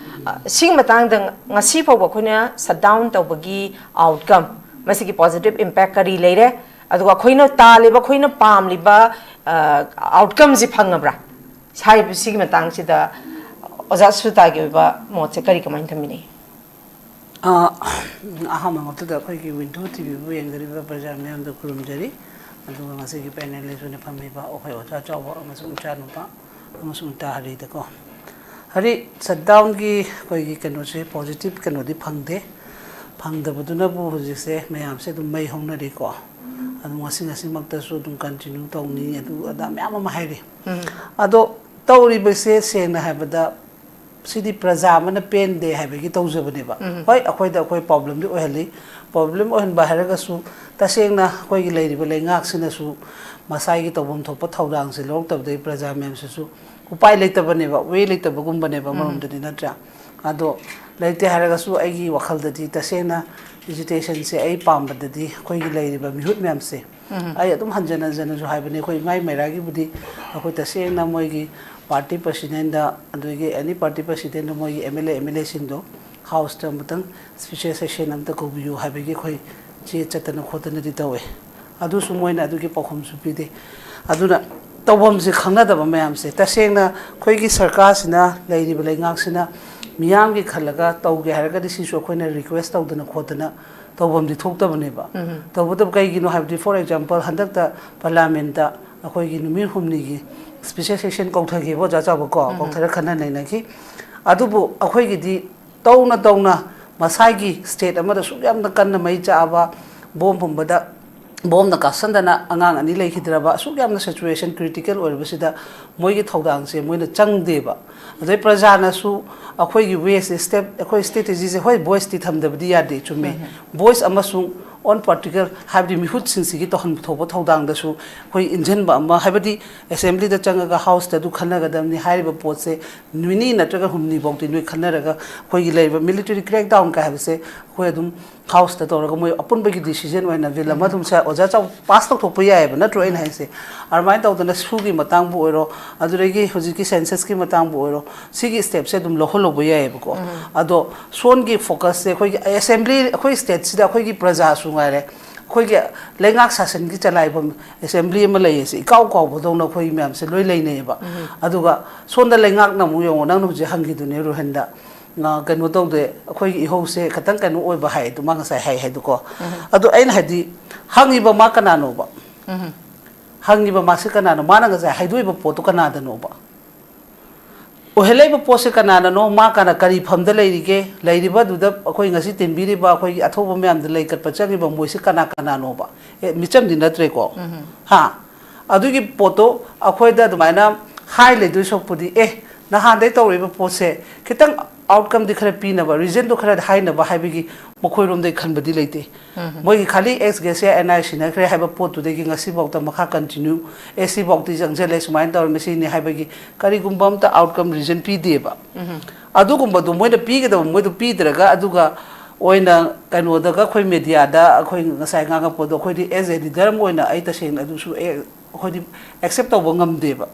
ꯑ, ꯁꯤꯒꯤ ꯃꯇꯥꯡꯗ ꯉꯁꯤ ꯐꯥꯎꯕ ꯑꯩꯈꯣꯏꯅ shutdown ꯇꯧꯕꯒꯤ outcome, ꯃꯁꯤꯒꯤ positive impact ꯀꯔꯤ ꯂꯩꯔꯦ, ꯑꯗꯨꯒ ꯑꯩꯈꯣꯏꯅ ꯇꯥꯜꯂꯤꯕ, ꯑꯩꯈꯣꯏꯅ ꯄꯥꯝꯂꯤꯕ, ꯑ, outcomeꯁꯤ ꯐꯪꯉꯕ꯭ꯔꯥ ꯍꯥꯏꯕ, ꯁꯤꯒꯤ ꯃꯇꯥꯡꯁꯤꯗ ꯑꯣꯖꯥ ꯁꯨꯖꯥꯇꯥꯒꯤ ꯑꯣꯏꯕ ꯃꯣꯠꯁꯦ ꯀꯔꯤ, ꯀꯃꯥꯏꯅ ꯊꯝꯕꯤꯅꯤꯡꯉꯤ? ꯑ, ꯑꯍꯥꯟꯕ ꯃꯛꯇꯗ ꯑꯩꯈꯣꯏꯒꯤ ꯋꯤꯟꯗꯣ ꯇꯤꯚꯤꯕꯨ ꯌꯦꯡꯖꯔꯤꯕ ꯄ꯭ꯔꯖꯥ ꯃꯤꯌꯥꯝꯗ ꯈꯨꯔꯨꯝꯖꯔꯤ꯫ ꯑꯗꯨꯒ ꯉꯁꯤꯒꯤ ꯄꯦꯅꯦꯜ ꯑꯁꯤꯗ ꯐꯝꯃꯤꯕ ꯑꯩꯈꯣꯏ ꯑꯣꯖꯥ ꯆꯥꯎꯕ ꯑꯃꯁꯨꯡ ꯏꯆꯥꯅꯨꯄꯥ ꯑꯃꯁꯨꯡ ꯏꯇꯥ ꯍꯔꯤꯗꯀꯣ꯫ ꯍꯔꯤ, shutdownꯒꯤ ꯑꯩꯈꯣꯏꯒꯤ ꯀꯩꯅꯣꯁꯦ, positive ꯀꯩꯅꯣꯗꯤ ꯐꯪꯗꯦ꯫ ꯐꯪꯗꯕꯗꯨꯅꯕꯨ ꯍꯧꯖꯤꯛꯁꯦ ꯃꯌꯥꯝꯁꯦ ꯑꯗꯨꯝ ꯃꯩ ꯍꯧꯅꯔꯤꯀꯣ꯫ ꯑꯗꯨꯝ ꯉꯁꯤ ꯉꯁꯤꯃꯛꯇꯁꯨ ꯑꯗꯨꯝ continue ꯇꯧꯅꯤ, ꯑꯗꯨ ꯑꯗꯥ ꯃꯌꯥꯝ ꯑꯃ ꯍꯥꯏꯔꯤ꯫ ꯑꯗꯣ ꯇꯧꯔꯤꯕꯁꯦ ꯁꯦꯡꯅ ꯍꯥꯏꯕꯗ ꯁꯤꯗꯤ ꯄ꯭ꯔꯖꯥ ꯑꯃꯅ ꯄꯦꯟꯗꯦ ꯍꯥꯏꯕꯒꯤ ꯇꯧꯖꯕꯅꯦꯕ꯫ ꯍꯣꯏ, ꯑꯩꯈꯣꯏꯗ ꯑꯩꯈꯣꯏ problemꯗꯤ ꯑꯣꯏꯍꯜꯂꯤ꯫ Problem ꯑꯣꯏꯍꯟꯕ ꯍꯥꯏꯔꯒꯁꯨ ꯇꯁꯦꯡꯅ ꯑꯩꯈꯣꯏꯒꯤ ꯂꯩꯔꯤꯕ ꯂꯩꯉꯥꯛꯁꯤꯅꯁꯨ ꯃꯁꯥꯒꯤ ꯇꯧꯐꯝ ꯊꯣꯛꯄ ꯊꯧꯗꯥꯡꯁꯦ ꯂꯧꯔꯛꯇꯕꯗꯒꯤ ꯄ꯭ꯔꯖꯥ ꯃꯌꯥꯝꯁꯤꯁꯨ ꯎꯄꯥꯏ ꯂꯩꯇꯕꯅꯦꯕ, way ꯂꯩꯇꯕꯒꯨꯝꯕꯅꯦꯕ ꯑꯃꯔꯣꯝꯗꯗꯤ, ꯅꯠꯇ꯭ꯔꯥ? ꯑꯗꯣ ꯂꯩꯇꯦ ꯍꯥꯏꯔꯒꯁꯨ ꯑꯩꯒꯤ ꯋꯥꯈꯜꯗꯗꯤ ꯇꯁꯦꯡꯅ agitationꯁꯦ ꯑꯩ ꯄꯥꯝꯕꯗꯗꯤ ꯑꯩꯈꯣꯏꯒꯤ ꯂꯩꯔꯤꯕ ꯃꯤꯍꯨꯠ ꯃꯌꯥꯝꯁꯦ, ꯑꯩ ꯑꯗꯨꯝ ꯍꯟꯖꯟ ꯍꯟꯖꯟꯅꯁꯨ ꯍꯥꯏꯕꯅꯤ, ꯑꯩꯈꯣꯏ ꯏꯃꯥꯏ ꯃꯩꯔꯥꯒꯤꯕꯨꯗꯤ ꯑꯩꯈꯣꯏ ꯇꯁꯦꯡꯅ ꯃꯣꯏꯒꯤ party presidentꯗ, ꯑꯗꯨꯗꯒꯤ any party presidentꯗ ꯃꯣꯏꯒꯤ M L A, M L Aꯁꯤꯡꯗꯣ Houseꯇ ꯑꯃꯨꯛꯇꯪ special session ꯑꯝꯇ ꯀꯧꯕꯤꯌꯨ ꯍꯥꯏꯕꯒꯤ ꯑꯩꯈꯣꯏ ꯆꯦ ꯆꯠꯇꯅ ꯈꯣꯠꯇꯅꯗꯤ ꯇꯧꯋꯦ꯫ ꯑꯗꯨꯁꯨ ꯃꯣꯏꯅ ꯑꯗꯨꯒꯤ ꯄꯥꯎꯈꯨꯝꯁꯨ ꯄꯤꯗꯦ꯫ ꯑꯗꯨꯅ ꯇꯧꯐꯝꯁꯦ ꯈꯪꯅꯗꯕ ꯃꯌꯥꯝꯁꯦ, ꯇꯁꯦꯡꯅ ꯑꯩꯈꯣꯏꯒꯤ ꯁꯔꯀꯥꯔꯁꯤꯅ, ꯂꯩꯔꯤꯕ ꯂꯩꯉꯥꯛꯁꯤꯅ ꯃꯤꯌꯥꯝꯒꯤ ꯈꯜꯂꯒ ꯇꯧꯒꯦ ꯍꯥꯏꯔꯒꯗꯤ ꯁꯤꯁꯨ ꯑꯩꯈꯣꯏꯅ request ꯇꯧꯗꯅ ꯈꯣꯠꯇꯅ ꯇꯧꯐꯝꯗꯤ ꯊꯣꯛꯇꯕꯅꯦꯕ꯫ ꯇꯧꯕꯇꯕꯨ ꯀꯩꯒꯤꯅꯣ ꯍꯥꯏꯕꯗꯤ, for example, ꯍꯟꯗꯛꯇ parliamentꯇ ꯑꯩꯈꯣꯏꯒꯤ ꯅꯨꯃꯤꯠ ꯍꯨꯝꯅꯤꯒꯤ special session ꯀꯧꯊꯈꯤꯕ, ꯑꯣꯖꯥ ꯆꯥꯎꯕ ꯀꯣ, ꯀꯧꯊꯔ ꯈꯟꯅ ꯅꯩꯅꯈꯤ꯫ ꯑꯗꯨꯕꯨ ꯑꯩꯈꯣꯏꯒꯤꯗꯤ ꯇꯧꯅ ꯇꯧꯅ ꯃꯁꯥꯒꯤ state ꯑꯃꯗ ꯁꯨꯛ ꯌꯥꯝꯅ ꯀꯟꯅ ꯃꯩ ꯆꯥꯛꯑꯕ, bomb ꯐꯨꯝꯕꯗ ꯕꯣꯝꯅ ꯀꯥꯞꯁꯟꯗꯅ ꯑꯉꯥꯡ ꯑꯅꯤ ꯂꯩꯈꯤꯗ꯭ꯔꯕ, ꯑꯁꯨꯛ ꯌꯥꯝꯅ ꯁꯤꯆꯨꯋꯦꯁꯟ ꯀ꯭ꯔꯤꯇꯤꯀꯦꯜ ꯑꯣꯏꯔꯕꯁꯤꯗ ꯃꯣꯏꯒꯤ ꯊꯧꯗꯥꯡꯁꯦ ꯃꯣꯏꯅ ꯆꯪꯗꯦꯕ꯫ ꯑꯗꯩ ꯄ꯭ꯔꯖꯥꯅꯁꯨ ꯑꯩꯈꯣꯏꯒꯤ ꯋꯦꯁ ꯁ꯭ꯇꯦꯞ, ꯑꯩꯈꯣꯏ ꯁ꯭ꯇ꯭ꯔꯦꯇꯦꯖꯤꯁꯦ, ꯍꯣꯏ, ꯚꯣꯏꯁꯇꯤ ꯊꯝꯗꯕꯗꯤ ꯌꯥꯗꯦ, ꯆꯨꯝꯃꯦ꯫ ꯚꯣꯏꯁ ꯑꯃꯁꯨꯡ ꯑꯣꯟ ꯄꯥꯔꯇꯤꯀꯜ, ꯍꯥꯏꯕꯗꯤ ꯃꯤꯍꯨꯠꯁꯤꯡꯁꯤꯒꯤ ꯇꯧꯍꯟꯕ ꯊꯣꯛꯄ ꯊꯧꯗꯥꯡꯗꯁꯨ ꯑꯩꯈꯣꯏ ꯏꯟꯖꯤꯟꯕ ꯑꯃ, ꯍꯥꯏꯕꯗꯤ ꯑꯦꯁꯦꯝꯕ꯭ꯂꯤꯗ ꯆꯪꯉꯒ ꯍꯥꯎꯁꯇ ꯑꯗꯨ ꯈꯟꯅꯒꯗꯕꯅꯤ ꯍꯥꯏꯔꯤꯕ ꯄꯣꯠꯁꯦ ꯅꯤꯅꯤ ꯅꯠꯇ꯭ꯔꯒ ꯍꯨꯝꯅꯤ ꯐꯥꯎꯗꯤ ꯅꯣꯏ ꯈꯟꯅꯔꯒ, ꯑꯩꯈꯣꯏꯒꯤ ꯂꯩꯔꯤꯕ ꯃꯤꯂꯤꯇꯔꯤ ꯀ꯭ꯔꯦꯛꯗꯥꯎꯟ ꯀꯥꯏ ꯍꯥꯏꯕꯁꯦ ꯑꯩꯈꯣꯏ ꯑꯗꯨꯝ ꯍꯥꯎꯁꯇ ꯇꯧꯔꯒ ꯃꯣꯏ ꯑꯄꯨꯟꯕꯒꯤ ꯗꯤꯁꯤꯖꯟ ꯑꯣꯏꯅ ꯕꯤꯜ ꯑꯃ ꯑꯗꯨꯝ ꯁꯦ ꯑꯣꯖꯥ ꯆꯥꯎ ꯄꯥꯁ ꯇꯧꯊꯣꯛꯄ ꯌꯥꯏꯑꯕ, ꯅꯠꯇ꯭ꯔꯣ ꯑꯩꯅ ꯍꯥꯏꯁꯦ? ꯑꯗꯨꯃꯥꯏꯅ ꯇꯧꯗꯅ ꯁꯨꯒꯤ ꯃꯇꯥꯡꯕꯨ ꯑꯣꯏꯔꯣ, ꯑꯗꯨꯗꯒꯤ ꯍꯧꯖꯤꯛꯀꯤ ꯁꯦꯟꯁꯁꯀꯤ ꯃꯇꯥꯡꯕꯨ ꯑꯣꯏꯔꯣ, ꯁꯤꯒꯤ ꯁ꯭ꯇꯦꯞꯁꯦ ꯑꯗꯨꯝ ꯂꯧꯍꯜꯍꯧꯕ ꯌꯥꯏꯑꯕꯀꯣ꯫ ꯑꯗꯣ ꯁꯣꯟꯒꯤ ꯐꯣꯀꯁꯁꯦ ꯑꯩꯈꯣꯏꯒꯤ ꯑꯦꯁꯦꯝꯕ꯭ꯂꯤ, ꯑꯩꯈꯣꯏ ꯁ꯭ꯇꯦꯠꯁꯤꯗ ꯑꯩꯈꯣꯏꯒꯤ ꯄ꯭ꯔꯖꯥꯁꯨ ꯉꯥꯏꯔꯦ, ꯑꯩꯈꯣꯏꯒꯤ ꯂꯩꯉꯥꯛ ꯁꯥꯁꯟꯒꯤ ꯆꯂꯥꯏꯐꯝ ꯑꯦꯁꯦꯝꯕ꯭ꯂꯤ ꯑꯃ ꯂꯩꯌꯦ, ꯁꯤ ꯏꯀꯥꯎ ꯀꯥꯎꯕꯗꯧꯅ ꯑꯩꯈꯣꯏ ꯃꯌꯥꯝꯁꯦ ꯂꯣꯏ ꯂꯩꯅꯩꯌꯦꯕ꯫ ꯑꯗꯨꯒ ꯁꯣꯝꯗ ꯂꯩꯉꯥꯛꯅ ꯑꯃꯨꯛ ꯌꯦꯡꯉꯣ, ꯅꯪꯅ ꯍꯧꯖꯤꯛ ꯍꯪꯈꯤꯗꯨꯅꯦ ꯔꯣꯍꯟꯗ, ꯉ-, ꯀꯩꯅꯣ ꯇꯧꯗꯦ, ꯑꯩꯈꯣꯏꯒꯤ ꯏꯍꯧꯁꯦ ꯈꯤꯇꯪ ꯀꯩꯅꯣ ꯑꯣꯏꯕ ꯍꯥꯏꯗꯣ, ꯃꯥ ꯉꯁꯥꯏ ꯍꯥꯏ ꯍꯥꯏꯗꯣꯀꯣ꯫ ꯑꯗꯣ ꯑꯩꯅ ꯍꯥꯏꯗꯤ, ꯍꯪꯉꯤꯕ ꯃꯥ ꯀꯅꯥꯅꯣꯕ? ꯍꯪꯉꯤꯕ ꯃꯥꯁꯦ ꯀꯅꯥꯅꯣ? ꯃꯥꯅ ꯉꯁꯥꯏ ꯍꯥꯏꯗꯣꯛꯏꯕ ꯄꯣꯠꯇꯣ ꯀꯅꯥꯗꯅꯣꯕ? ꯑꯣꯏꯍꯜꯂꯛꯏꯕ ꯄꯣꯠꯁꯦ ꯀꯅꯥꯅꯅꯣ? ꯃꯥ ꯀꯅꯥ, ꯀꯔꯤ ꯐꯝꯗ ꯂꯩꯔꯤꯒꯦ? ꯂꯩꯔꯤꯕ ꯑꯗꯨꯗ ꯑꯩꯈꯣꯏ ꯉꯁꯤ ꯇꯤꯟꯕꯤꯔꯤꯕ ꯑꯩꯈꯣꯏꯒꯤ ꯑꯊꯧꯕ ꯃꯌꯥꯝꯗ ꯂꯩꯀꯠꯄ ꯆꯪꯉꯤꯕ ꯃꯣꯏꯁꯦ ꯀꯅꯥ ꯀꯅꯥꯅꯣꯕ? ꯑꯦ, ꯃꯤꯆꯝꯗꯤ ꯅꯠꯇ꯭ꯔꯦꯀꯣ? ꯍꯥ? ꯑꯗꯨꯒꯤ ꯄꯣꯠꯇꯣ ꯑꯩꯈꯣꯏꯗ ꯑꯗꯨꯃꯥꯏꯅ ꯍꯥꯏ ꯂꯩꯗꯣꯏ ꯁꯔꯨꯛꯄꯨꯗꯤ, ꯑꯦ, ꯅꯍꯥꯟꯗꯩ ꯇꯧꯔꯛꯏꯕ ꯄꯣꯠꯁꯦ ꯈꯤꯇꯪ ꯑꯥꯎꯠꯀꯝꯗꯤ ꯈꯔ ꯄꯤꯅꯕ, ꯔꯤꯖꯟꯗꯣ ꯈꯔ ꯍꯥꯏꯅꯕ ꯍꯥꯏꯕꯒꯤ ꯃꯈꯣꯏꯔꯣꯝꯗꯩ ꯈꯟꯕꯗꯤ ꯂꯩꯇꯦ꯫ ꯃꯣꯏꯒꯤ ꯈꯥꯂꯤ ꯑꯦꯛꯁ ꯒꯦꯁꯤꯌꯥ ꯑꯦꯟ ꯑꯥꯏ ꯁꯤꯟꯅꯈ꯭ꯔꯦ ꯍꯥꯏꯕ ꯄꯣꯠꯇꯨꯗꯒꯤ ꯉꯁꯤꯐꯥꯎꯗ ꯃꯈꯥ ꯀꯟꯇꯤꯅ꯭ꯌꯨ, ꯑꯦ, ꯁꯤꯐꯥꯎꯗꯤ ꯆꯪꯁꯤꯜꯂꯦ, ꯁꯨꯃꯥꯏꯅ ꯇꯧꯔꯦ, ꯃꯁꯤꯅꯤ ꯍꯥꯏꯕꯒꯤ ꯀꯔꯤꯒꯨꯝꯕ ꯑꯝꯇ ꯑꯥꯎꯠꯀꯝ ꯔꯤꯖꯟ ꯄꯤꯗꯦꯕ꯫ ꯑꯗꯨꯒꯨꯝꯕꯗꯣ ꯃꯣꯏꯅ ꯄꯤꯒꯗꯕ ꯃꯣꯏꯗꯣ ꯄꯤꯗ꯭ꯔꯒ, ꯑꯗꯨꯒ ꯑꯣꯏꯅ ꯀꯩꯅꯣꯗꯒ ꯑꯩꯈꯣꯏ ꯃꯦꯗꯤꯌꯥꯗ ꯑꯩꯈꯣꯏ ꯉꯁꯥꯏ ꯉꯥꯡꯉꯛꯄꯗꯣ, ꯑꯩꯈꯣꯏꯗꯤ ꯑꯦꯖ ꯑꯦ ꯂꯤꯗꯔ ꯑꯃ ꯑꯣꯏꯅ ꯑꯩ ꯇꯁꯦꯡꯅ ꯑꯗꯨꯁꯨ ꯑꯦ, ꯑꯩꯈꯣꯏꯗꯤ ꯑꯦꯛꯁꯦꯞ ꯇꯧꯕ ꯉꯝꯗꯦꯕ꯫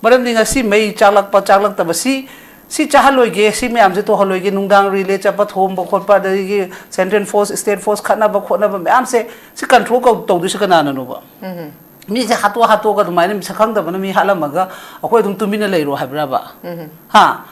ꯃꯔꯝꯗꯤ ꯉꯁꯤ ꯃꯩ ꯆꯥꯛꯂꯛꯄ ꯆꯥꯛꯂꯛꯇꯕ ꯁꯤ, ꯁꯤ ꯆꯥꯍꯜꯂꯣꯏꯒꯦ, ꯁꯤ ꯃꯌꯥꯝꯁꯦ ꯇꯧꯍꯜꯂꯣꯏꯒꯦ, ꯅꯨꯡꯗꯥꯡ ꯔꯤꯂꯦ ꯆꯠꯄ ꯊꯣꯝꯕ ꯈꯣꯠꯄ, ꯑꯗꯒꯤ ꯁꯦꯟꯇ꯭ꯔꯦꯜ ꯐꯣꯔꯁ, ꯁ꯭ꯇꯦꯠ ꯐꯣꯔꯁ ꯈꯠꯅꯕ ꯈꯣꯠꯅꯕ ꯃꯌꯥꯝꯁꯦ ꯁꯤ ꯀꯟꯇ꯭ꯔꯣꯜ ꯇꯧ-, ꯇꯧꯗꯣꯏꯁꯤ ꯀꯅꯥꯅꯅꯣꯕ? ꯃꯤꯁꯦ ꯍꯥꯠꯇꯣꯛ ꯍꯥꯠꯇꯣꯛꯑꯒ ꯑꯗꯨꯃꯥꯏꯅ ꯃꯤꯁꯛ ꯈꯪꯗꯕꯅ ꯃꯤ ꯍꯥꯠꯂꯝꯃꯒ ꯑꯩꯈꯣꯏ ꯑꯗꯨꯝ ꯇꯨꯃꯤꯟꯅ ꯂꯩꯔꯣ ꯍꯥꯏꯕ꯭ꯔꯕ? ꯍꯥ?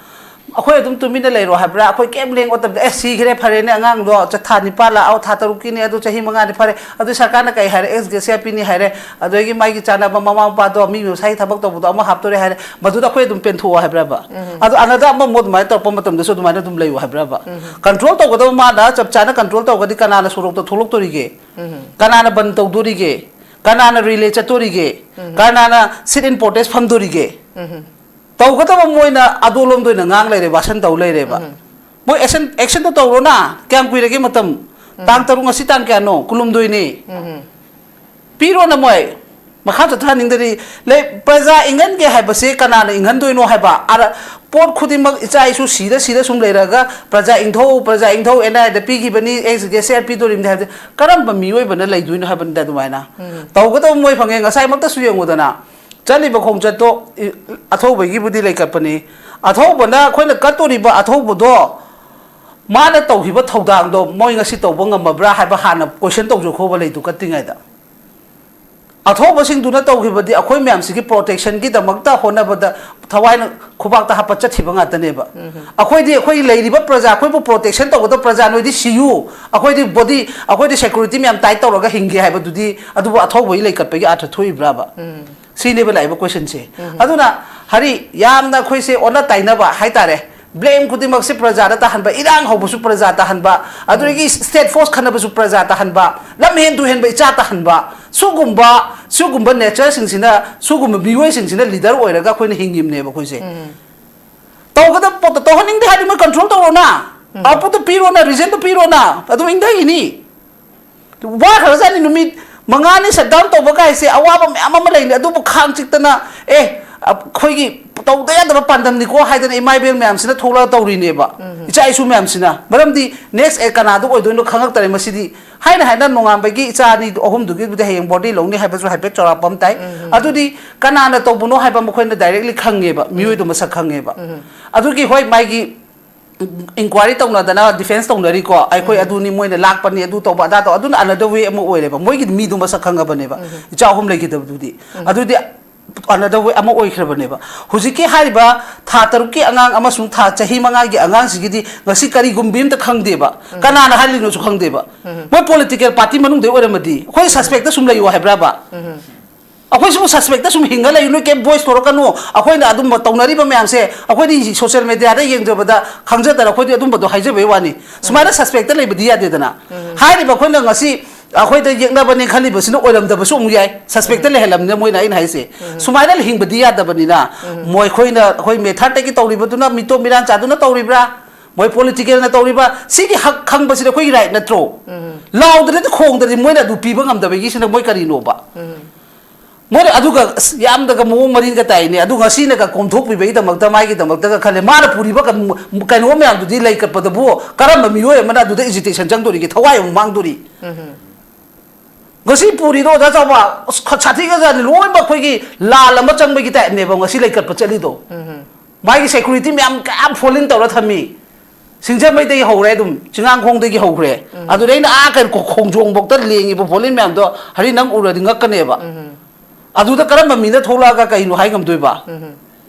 ꯑꯩꯈꯣꯏ ꯑꯗꯨꯝ ꯇꯨꯃꯤꯟꯅ ꯂꯩꯔꯣ ꯍꯥꯏꯕ꯭ꯔꯥ? ꯑꯩꯈꯣꯏ ꯀꯩꯝ ꯂꯦꯡ ꯑꯣꯠꯇꯕꯗ, "ꯑꯦ, ꯁꯤꯈ꯭ꯔꯦ, ꯐꯔꯦꯅꯦ, ꯑꯉꯥꯡꯗꯣ ꯆ-, ꯊꯥ ꯅꯤꯄꯥꯟ ꯂꯥꯛꯑꯣ, ꯊꯥ ꯇꯔꯨꯛꯀꯤꯅꯦ, ꯑꯗꯨ ꯆꯍꯤ ꯃꯉꯥꯅꯤ, ꯐꯔꯦ, ꯑꯗꯨ ꯁꯔꯀꯥꯔꯅ ꯀꯩ ꯍꯥꯏꯔꯦ? ꯑꯦꯛꯁ ꯒ꯭ꯔꯦꯁꯤꯌꯥ ꯄꯤꯅꯤ ꯍꯥꯏꯔꯦ, ꯑꯗꯨꯗꯒꯤ ꯃꯥꯒꯤ ꯆꯥꯅꯕ ꯃꯃꯥ ꯃꯄꯥꯗꯣ, ꯃꯤ ꯃꯁꯥꯒꯤ ꯊꯕꯛ ꯇꯧꯕꯗꯣ ꯑꯃ ꯍꯥꯞꯇꯣꯔꯦ ꯍꯥꯏꯔꯦ, ꯃꯗꯨꯗ ꯑꯩꯈꯣꯏ ꯑꯗꯨꯝ ꯄꯦꯟꯊꯣꯛꯑꯣ ꯍꯥꯏꯕ꯭ꯔꯕ?" ꯑꯗꯣ ꯑꯅꯗ ꯑꯃꯃꯨꯛ ꯑꯗꯨꯃꯥꯏꯅ ꯇꯧꯔꯛꯄ ꯃꯇꯝꯗꯁꯨ ꯑꯗꯨꯃꯥꯏꯅ ꯑꯗꯨꯝ ꯂꯩꯌꯣ ꯍꯥꯏꯕ꯭ꯔꯕ? ꯀꯟꯇ꯭ꯔꯣꯜ ꯇꯧꯒꯗꯕ ꯃꯥꯅ ꯆꯞ ꯆꯥꯅ ꯀꯟꯇ꯭ꯔꯣꯜ ꯇꯧꯔꯒꯗꯤ ꯀꯅꯥꯅ ꯁꯣꯔꯣꯛꯇ ꯊꯣꯛꯂꯛꯇꯣꯔꯤꯒꯦ? ꯀꯅꯥꯅ ꯕꯟ ꯇꯧꯗꯣꯔꯤꯒꯦ? ꯀꯅꯥꯅ ꯔꯤꯂꯦ ꯆꯠꯇꯣꯔꯤꯒꯦ? ꯀꯅꯥꯅ ꯁꯤꯠ ꯏꯟ ꯄ꯭ꯔꯣꯇꯦꯁ ꯐꯝꯗꯣꯔꯤꯒꯦ? ꯇꯧꯒꯗꯕ ꯃꯣꯏꯅ ꯑꯗꯣꯂꯣꯝꯗ ꯑꯣꯏꯅ ꯉꯥꯡ ꯂꯩꯔꯦ, ꯋꯥꯁꯟ ꯇꯧ ꯂꯩꯔꯦꯕ꯫ ꯃꯣꯏ ꯑꯦꯛꯁꯟ, ꯑꯦꯛꯁꯟꯗꯣ ꯇꯧꯔꯣꯅ꯫ ꯀꯌꯥꯝ ꯀꯨꯏꯔꯒꯦ ꯃꯇꯝ? ꯇꯥꯡ ꯇꯔꯨꯛ, ꯉꯁꯤ ꯇꯥꯡ ꯀꯌꯥꯅꯣ? ꯀꯨꯟꯍꯨꯝꯗꯣꯏꯅꯤ꯫ ꯄꯤꯔꯣꯅ ꯃꯣꯏ꯫ ꯃꯈꯥ ꯆꯠꯊꯍꯟꯅꯤꯡꯗꯔꯤ꯫ ꯂꯩ, ꯄ꯭ꯔꯖꯥ ꯏꯪꯍꯟꯒꯦ ꯍꯥꯏꯕꯁꯦ ꯀꯅꯥꯅ ꯏꯪꯍꯟꯗꯣꯏꯅꯣ ꯍꯥꯏꯕ? ꯑꯔ-, ꯄꯣꯠ ꯈꯨꯗꯤꯡꯃꯛ ꯏꯆꯥ ꯏꯁꯨ ꯁꯤꯔ ꯁꯤꯔ ꯁꯨꯝ ꯂꯩꯔꯒ ꯄ꯭ꯔꯖꯥ ꯏꯪꯊꯧ, ꯄ꯭ꯔꯖꯥ ꯏꯪꯊꯧ ꯑꯦꯟ ꯑꯥꯏ ꯑꯦꯗ ꯄꯤꯈꯤꯕꯅꯤ, ꯑꯦꯛꯁ ꯒꯦꯁ ꯑꯦꯌꯔ ꯄꯤꯗꯣꯔꯤꯕꯅꯤ ꯍꯥꯏꯕꯁꯦ ꯀꯔꯝꯕ ꯃꯤꯑꯣꯏꯕꯅ ꯂꯩꯗꯣꯏꯅꯣ ꯍꯥꯏꯕꯅꯤꯗ ꯑꯗꯨꯃꯥꯏꯅ꯫ ꯇꯧꯒꯗꯕ ꯃꯣꯏ ꯐꯪꯉꯦ꯫ ꯉꯁꯥꯏꯃꯛꯇꯁꯨ ꯌꯦꯡꯉꯨꯗꯅ, ꯆꯠꯂꯤꯕ ꯈꯣꯡꯆꯠꯇꯣ ꯏ-, ꯑꯊꯧꯕꯒꯤꯕꯨꯗꯤ ꯂꯩꯈꯠꯄꯅꯤ꯫ ꯑꯊꯧꯕꯅ ꯑꯩꯈꯣꯏꯅ ꯀꯠꯇꯣꯔꯤꯕ ꯑꯊꯧꯕꯗꯣ, ꯃꯥꯅ ꯇꯧꯈꯤꯕ ꯊꯧꯗꯥꯡꯗꯣ ꯃꯣꯏ ꯉꯁꯤ ꯇꯧꯕ ꯉꯝꯃꯕ꯭ꯔꯥ ꯍꯥꯏꯕ ꯍꯥꯟꯅ ꯀꯣꯏꯁꯟ ꯇꯧꯖꯈꯣꯕ ꯂꯩꯗꯨ ꯀꯠꯇ꯭ꯔꯤꯉꯩꯗ꯫ ꯑꯊꯧꯕꯁꯤꯡꯗꯨꯅ ꯇꯧꯈꯤꯕꯗꯤ ꯑꯩꯈꯣꯏ ꯃꯌꯥꯝꯁꯤꯒꯤ ꯄ꯭ꯔꯣꯇꯦꯛꯁꯟꯒꯤꯗꯃꯛꯇ ꯍꯣꯠꯅꯕꯗ ꯊꯋꯥꯏꯅ ꯈꯨꯕꯥꯛꯇ ꯍꯥꯞꯄ ꯆꯠꯈꯤꯕ ꯉꯥꯛꯇꯅꯦꯕ꯫ ꯑꯩꯈꯣꯏꯗꯤ ꯑꯩꯈꯣꯏ ꯂꯩꯔꯤꯕ ꯄ꯭ꯔꯖꯥ, ꯑꯩꯈꯣꯏꯕꯨ ꯄ꯭ꯔꯣꯇꯦꯛꯁꯟ ꯇꯧꯒꯗꯕ ꯄ꯭ꯔꯖꯥ, ꯅꯣꯏꯗꯤ ꯁꯤꯌꯨ, ꯑꯩꯈꯣꯏꯗꯤ ꯕꯣꯗꯤ, ꯑꯩꯈꯣꯏꯗꯤ ꯁꯦꯀ꯭ꯌꯨꯔꯤꯇꯤ ꯃꯌꯥꯝ ꯇꯥꯏꯠ ꯇꯧꯔꯒ ꯍꯤꯡꯒꯦ ꯍꯥꯏꯕꯗꯨꯗꯤ ꯑꯗꯨꯕꯨ ꯑꯊꯧꯕꯒꯤ ꯂꯩꯈꯠꯄꯒꯤ ꯑꯥꯔꯊ ꯊꯣꯛꯏꯕ꯭ꯔꯕ? ꯁꯤꯅꯦꯕ ꯂꯥꯛꯏꯕ ꯀꯣꯏꯁꯟꯁꯦ꯫ ꯑꯗꯨꯅ ꯍꯥꯏꯗꯤ ꯌꯥꯝꯅ ꯑꯩꯈꯣꯏꯁꯦ ꯑꯣꯟꯅ ꯇꯩꯅꯕ ꯍꯥꯏꯇꯥꯔꯦ, ꯕ꯭ꯂꯦꯝ ꯈꯨꯗꯤꯡꯃꯛꯁꯦ ꯄ꯭ꯔꯖꯥꯗ ꯇꯥꯍꯟꯕ, ꯏꯔꯥꯡ ꯍꯧꯕꯁꯨ ꯄ꯭ꯔꯖꯥ ꯇꯥꯍꯟꯕ, ꯑꯗꯨꯗꯒꯤ ꯁ꯭ꯇꯦꯠ ꯐꯣꯔꯁ ꯈꯟꯅꯕꯁꯨ ꯄ꯭ꯔꯖꯥ ꯇꯥꯍꯟꯕ, ꯂꯝ ꯍꯦꯟ ꯇꯨ ꯍꯦꯟꯕ ꯏꯆꯥ ꯇꯥꯍꯟꯕ, ꯁꯤꯒꯨꯝꯕ, ꯁꯤꯒꯨꯝꯕ ꯅꯦꯆꯔꯁꯤꯡꯁꯤꯅ, ꯁꯤꯒꯨꯝꯕ ꯃꯤꯑꯣꯏꯁꯤꯡꯁꯤꯅ ꯂꯤꯗꯔ ꯑꯣꯏꯔꯒ ꯑꯩꯈꯣꯏꯅ ꯍꯤꯡꯉꯤꯕꯅꯦꯕ ꯑꯩꯈꯣꯏꯁꯦ꯫ ꯇꯧꯒꯗꯕ ꯄꯣꯠꯇꯣ ꯇꯧꯍꯟꯅꯤꯡꯗꯦ ꯍꯥꯏꯗꯤ ꯃꯣꯏ ꯀꯟꯇ꯭ꯔꯣꯜ ꯇꯧꯔꯣꯅ, ꯑꯥꯎꯠꯄꯨꯠꯇꯣ ꯄꯤꯔꯣꯅ, ꯔꯤꯖꯟꯗꯣ ꯄꯤꯔꯣꯅ, ꯑꯗꯨꯝ ꯏꯪꯊꯈꯤꯅꯤ꯫ ꯋꯥꯈ꯭ꯔꯖꯥꯠꯅꯤ꯫ ꯅꯨꯃꯤꯠ ꯃꯉꯥꯅꯤ ꯁꯠ ꯗꯥꯎꯟ ꯇꯧꯕ ꯀꯥꯏꯁꯦ ꯑꯋꯥꯕ ꯃꯌꯥꯝ ꯑꯃ ꯂꯩꯅꯤ, ꯑꯗꯨꯕꯨ ꯈꯥꯡ ꯆꯤꯛꯇꯅ, "ꯑꯦ, ꯑꯩꯈꯣꯏꯒꯤ ꯇꯧꯗ ꯌꯥꯗꯕ ꯄꯥꯟꯗꯝꯅꯤꯀꯣ" ꯍꯥꯏꯗꯅ ꯏꯃꯥ ꯏꯕꯦꯜ ꯃꯌꯥꯝꯁꯤꯅ ꯊꯣꯛꯂꯛꯑ ꯇꯧꯔꯤꯅꯦꯕ, ꯏꯆꯥ ꯏꯁꯨ ꯃꯌꯥꯝꯁꯤꯅ꯫ ꯃꯔꯝꯗꯤ ꯅꯦꯛꯁ ꯑꯦ ꯀꯅꯥꯗ ꯑꯣꯏꯗꯣꯏꯅꯣ ꯈꯪꯉꯛꯇꯔꯦ꯫ ꯃꯁꯤꯗꯤ ꯍꯥꯏꯅ ꯍꯥꯏꯅ ꯅꯣꯡꯉꯥꯟꯕꯒꯤ ꯏꯆꯥ ꯑꯅꯤ ꯑꯍꯨꯝꯗꯨꯒꯤꯕꯨꯗꯤ ꯍꯌꯦꯡ ꯕꯣꯔꯗꯤ ꯂꯧꯅꯤ ꯍꯥꯏꯕꯁꯨ ꯍꯥꯏꯐꯦꯠ ꯆꯥꯎꯔꯥꯛꯄ ꯑꯃ ꯇꯥꯏ꯫ ꯑꯗꯨꯗꯤ ꯀꯅꯥꯅ ꯇꯧꯕꯅꯣ ꯍꯥꯏꯕ ꯃꯈꯣꯏꯅ ꯗꯥꯏꯔꯦꯛꯂꯤ ꯈꯪꯉꯦꯕ, ꯃꯤꯑꯣꯏꯗꯣ ꯃꯁꯛ ꯈꯪꯉꯦꯕ꯫ ꯑꯗꯨꯒꯤ ꯍꯣꯏ, ꯃꯥꯒꯤ ꯏꯟꯀ꯭ꯋꯥꯏꯔꯤ ꯇꯧꯅꯗꯅ ꯗꯤꯐꯦꯟꯁ ꯇꯧꯅꯔꯤꯀꯣ, "ꯑꯩꯈꯣꯏ ꯑꯗꯨꯅꯤ, ꯃꯣꯏꯅ ꯂꯥꯛꯄꯅꯤ, ꯑꯗꯨ ꯇꯧꯕ, ꯑꯗꯥ ꯇꯧꯕ", ꯑꯗꯨꯅ ꯑꯅꯗꯔ ꯋꯦ ꯑꯃ ꯑꯣꯏꯔꯦꯕ꯫ ꯃꯣꯏꯒꯤ ꯃꯤꯗꯨ ꯃꯁꯛ ꯈꯪꯉꯕꯅꯦꯕ, ꯏꯆꯥ ꯑꯍꯨꯝ ꯂꯩꯈꯤꯗꯕꯗꯨꯗꯤ꯫ ꯑꯗꯨꯗꯤ ꯑꯅꯗꯔ ꯋꯦ ꯑꯃ ꯑꯣꯏꯈ꯭ꯔꯕꯅꯦꯕ꯫ ꯍꯧꯖꯤꯛꯀꯤ ꯍꯥꯏꯔꯤꯕ ꯊꯥ ꯇꯔꯨꯛꯀꯤ ꯑꯉꯥꯡ ꯑꯃꯁꯨꯡ ꯊꯥ ꯆꯍꯤ ꯃꯉꯥꯒꯤ ꯑꯉꯥꯡꯁꯤꯒꯤꯗꯤ ꯉꯁꯤ ꯀꯔꯤꯒꯨꯝꯕꯤ ꯑꯝꯇ ꯈꯪꯗꯦꯕ꯫ ꯀꯅꯥꯅ ꯍꯥꯏꯔꯤꯅꯣꯁꯨ ꯈꯪꯗꯦꯕ꯫ ꯃꯣꯏ ꯄꯣꯂꯤꯇꯤꯀꯦꯜ ꯄꯥꯔꯇꯤ ꯃꯅꯨꯡꯗ ꯑꯣꯏꯔꯝꯃꯗꯤ ꯑꯩꯈꯣꯏ ꯁꯁꯄꯦꯛꯇ ꯁꯨꯝ ꯂꯩꯌꯨ ꯍꯥꯏꯕ꯭ꯔꯕ? ꯑꯩꯈꯣꯏꯁꯤꯕꯨ ꯁꯁꯄꯦꯛꯇ ꯁꯨꯝ ꯍꯤꯡꯉ ꯂꯩꯌꯨ, ꯅꯣꯏ ꯀꯩꯝ ꯚꯣꯏꯁ ꯊꯣꯔꯛꯀꯅꯨ꯫ ꯑꯩꯈꯣꯏꯅ ꯑꯗꯨꯝꯕ ꯇꯧꯅꯔꯤꯕ ꯃꯌꯥꯝꯁꯦ ꯑꯩꯈꯣꯏꯗꯤ ꯁꯣꯁꯤꯌꯦꯜ ꯃꯦꯗꯤꯌꯥꯗ ꯌꯦꯡꯖꯕꯗ ꯈꯪꯖꯗꯅ ꯑꯩꯈꯣꯏꯗꯤ ꯑꯗꯨꯝꯕꯗꯣ ꯍꯥꯏꯖꯕꯩ ꯋꯥꯅꯤ꯫ ꯁꯨꯃꯥꯏꯅ ꯁꯁꯄꯦꯛꯇ ꯂꯩꯕꯗꯤ ꯌꯥꯗꯦꯗꯅ꯫ ꯍꯥꯏꯔꯤꯕ ꯑꯩꯈꯣꯏꯅ ꯉꯁꯤ ꯑꯩꯈꯣꯏꯗ ꯌꯦꯛꯅꯕꯅꯦ ꯈꯜꯂꯤꯕꯁꯤꯅ ꯑꯣꯏꯔꯝꯗꯕꯁꯨ ꯑꯃꯨꯛ ꯌꯥꯏ, ꯁꯁꯄꯦꯛꯇ ꯂꯩꯍꯜꯂꯝꯅꯤꯅ ꯃꯣꯏꯅ꯫ ꯑꯩꯅ ꯍꯥꯏꯁꯦ ꯁꯨꯃꯥꯏꯅ ꯍꯤꯡꯕꯗꯤ ꯌꯥꯗꯕꯅꯤꯅ꯫ ꯃꯣꯏ ꯑꯩꯈꯣꯏꯅ ꯑꯩꯈꯣꯏ ꯃꯦꯊꯥꯔꯠꯇꯒꯤ ꯇꯧꯔꯤꯕꯗꯨꯅ ꯃꯤꯇꯣꯞ ꯃꯤꯔꯥꯟ ꯆꯥꯗꯨꯅ ꯇꯧꯔꯤꯕ꯭ꯔꯥ, ꯃꯣꯏ ꯄꯣꯂꯤꯇꯤꯀꯦꯜꯅ ꯇꯧꯔꯤꯕ꯭ꯔꯥ, ꯁꯤꯒꯤ ꯍꯛ ꯈꯪꯕꯁꯤꯗꯤ ꯑꯩꯈꯣꯏꯒꯤ ꯔꯥꯏꯠ ꯅꯠꯇ꯭ꯔꯣ? ꯂꯥꯎꯗ꯭ꯔꯗꯤ ꯈꯣꯡꯗ꯭ꯔꯗꯤ ꯃꯣꯏꯅ ꯑꯗꯨ ꯄꯤꯕ ꯉꯝꯗꯕꯒꯤꯁꯤꯅ ꯃꯣꯏ ꯀꯔꯤꯅꯣꯕ? ꯃꯣꯏꯅ ꯑꯗꯨꯒ ꯑꯁ ꯌꯥꯝꯅꯒ ꯃꯑꯣꯡ ꯃꯔꯤꯟꯒ ꯇꯥꯏꯅꯦ꯫ ꯑꯗꯨ ꯉꯁꯤꯅꯒ ꯀꯣꯝꯊꯣꯛꯄꯤꯕꯒꯤꯗꯃꯛꯇ, ꯃꯥꯒꯤꯗꯃꯛꯇꯒ ꯈꯜꯂꯦ꯫ ꯃꯥꯅ ꯄꯨꯔꯤꯕ ꯀꯩꯅꯣ ꯃꯌꯥꯝꯗꯨꯗꯤ ꯂꯩ ꯀꯠꯄꯗꯕꯨ ꯀꯔꯝꯕ ꯃꯤꯑꯣꯏ ꯑꯃꯅ ꯑꯗꯨꯗ ꯑꯦꯖꯤꯇꯦꯁꯟ ꯆꯪꯗꯣꯔꯤꯒꯦ, ꯊꯋꯥꯏ ꯑꯃꯨꯛ ꯃꯥꯡꯗꯣꯔꯤ? ꯉꯁꯤ ꯄꯨꯔꯤꯗꯣ ꯑꯣꯖꯥ ꯆꯥꯎꯕ, ꯑꯁ, ꯈ-, ꯁꯥꯊꯤꯒ꯭ꯔꯖꯥꯠꯅꯤ꯫ ꯂꯣꯏꯅꯃꯛ ꯑꯩꯈꯣꯏꯒꯤ ꯂꯥꯟ ꯑꯃ ꯆꯪꯕꯒꯤ ꯇꯥꯏꯞꯅꯦꯕ ꯉꯁꯤ ꯂꯩꯀꯠꯄ ꯆꯠꯂꯤꯗꯣ꯫ ꯃꯥꯒꯤ ꯁꯦꯀ꯭ꯌꯨꯔꯤꯇꯤ ꯃꯌꯥꯝ ꯀꯌꯥꯝ ꯐꯣꯜ ꯏꯟ ꯇꯧꯔ ꯊꯝꯃꯤ꯫ ꯁꯤꯡꯖꯃꯩꯗꯒꯤ ꯍꯧꯔꯦ ꯑꯗꯨꯝ, ꯆꯤꯡꯉꯥꯡꯈꯣꯡꯗꯒꯤ ꯍꯧꯈ꯭ꯔꯦ꯫ ꯑꯗꯨꯗꯩꯅ ꯑꯥ ꯀꯩꯅꯣ ꯈꯣ-, ꯈꯣꯡꯖꯣꯝꯐꯧꯗ ꯂꯦꯡꯉꯤꯕ ꯐꯣꯜ ꯏꯟ ꯃꯌꯥꯝꯗꯣ ꯍꯣꯔꯦꯟ ꯅꯪ ꯎꯔꯗꯤ ꯉꯛꯀꯅꯦꯕ꯫ ꯑꯗꯨꯗ ꯀꯔꯝꯕ ꯃꯤꯅ ꯊꯣꯛꯂꯛꯑꯒ ꯀꯩꯅꯣ ꯍꯥꯏ ꯉꯝꯗꯣꯏꯕ?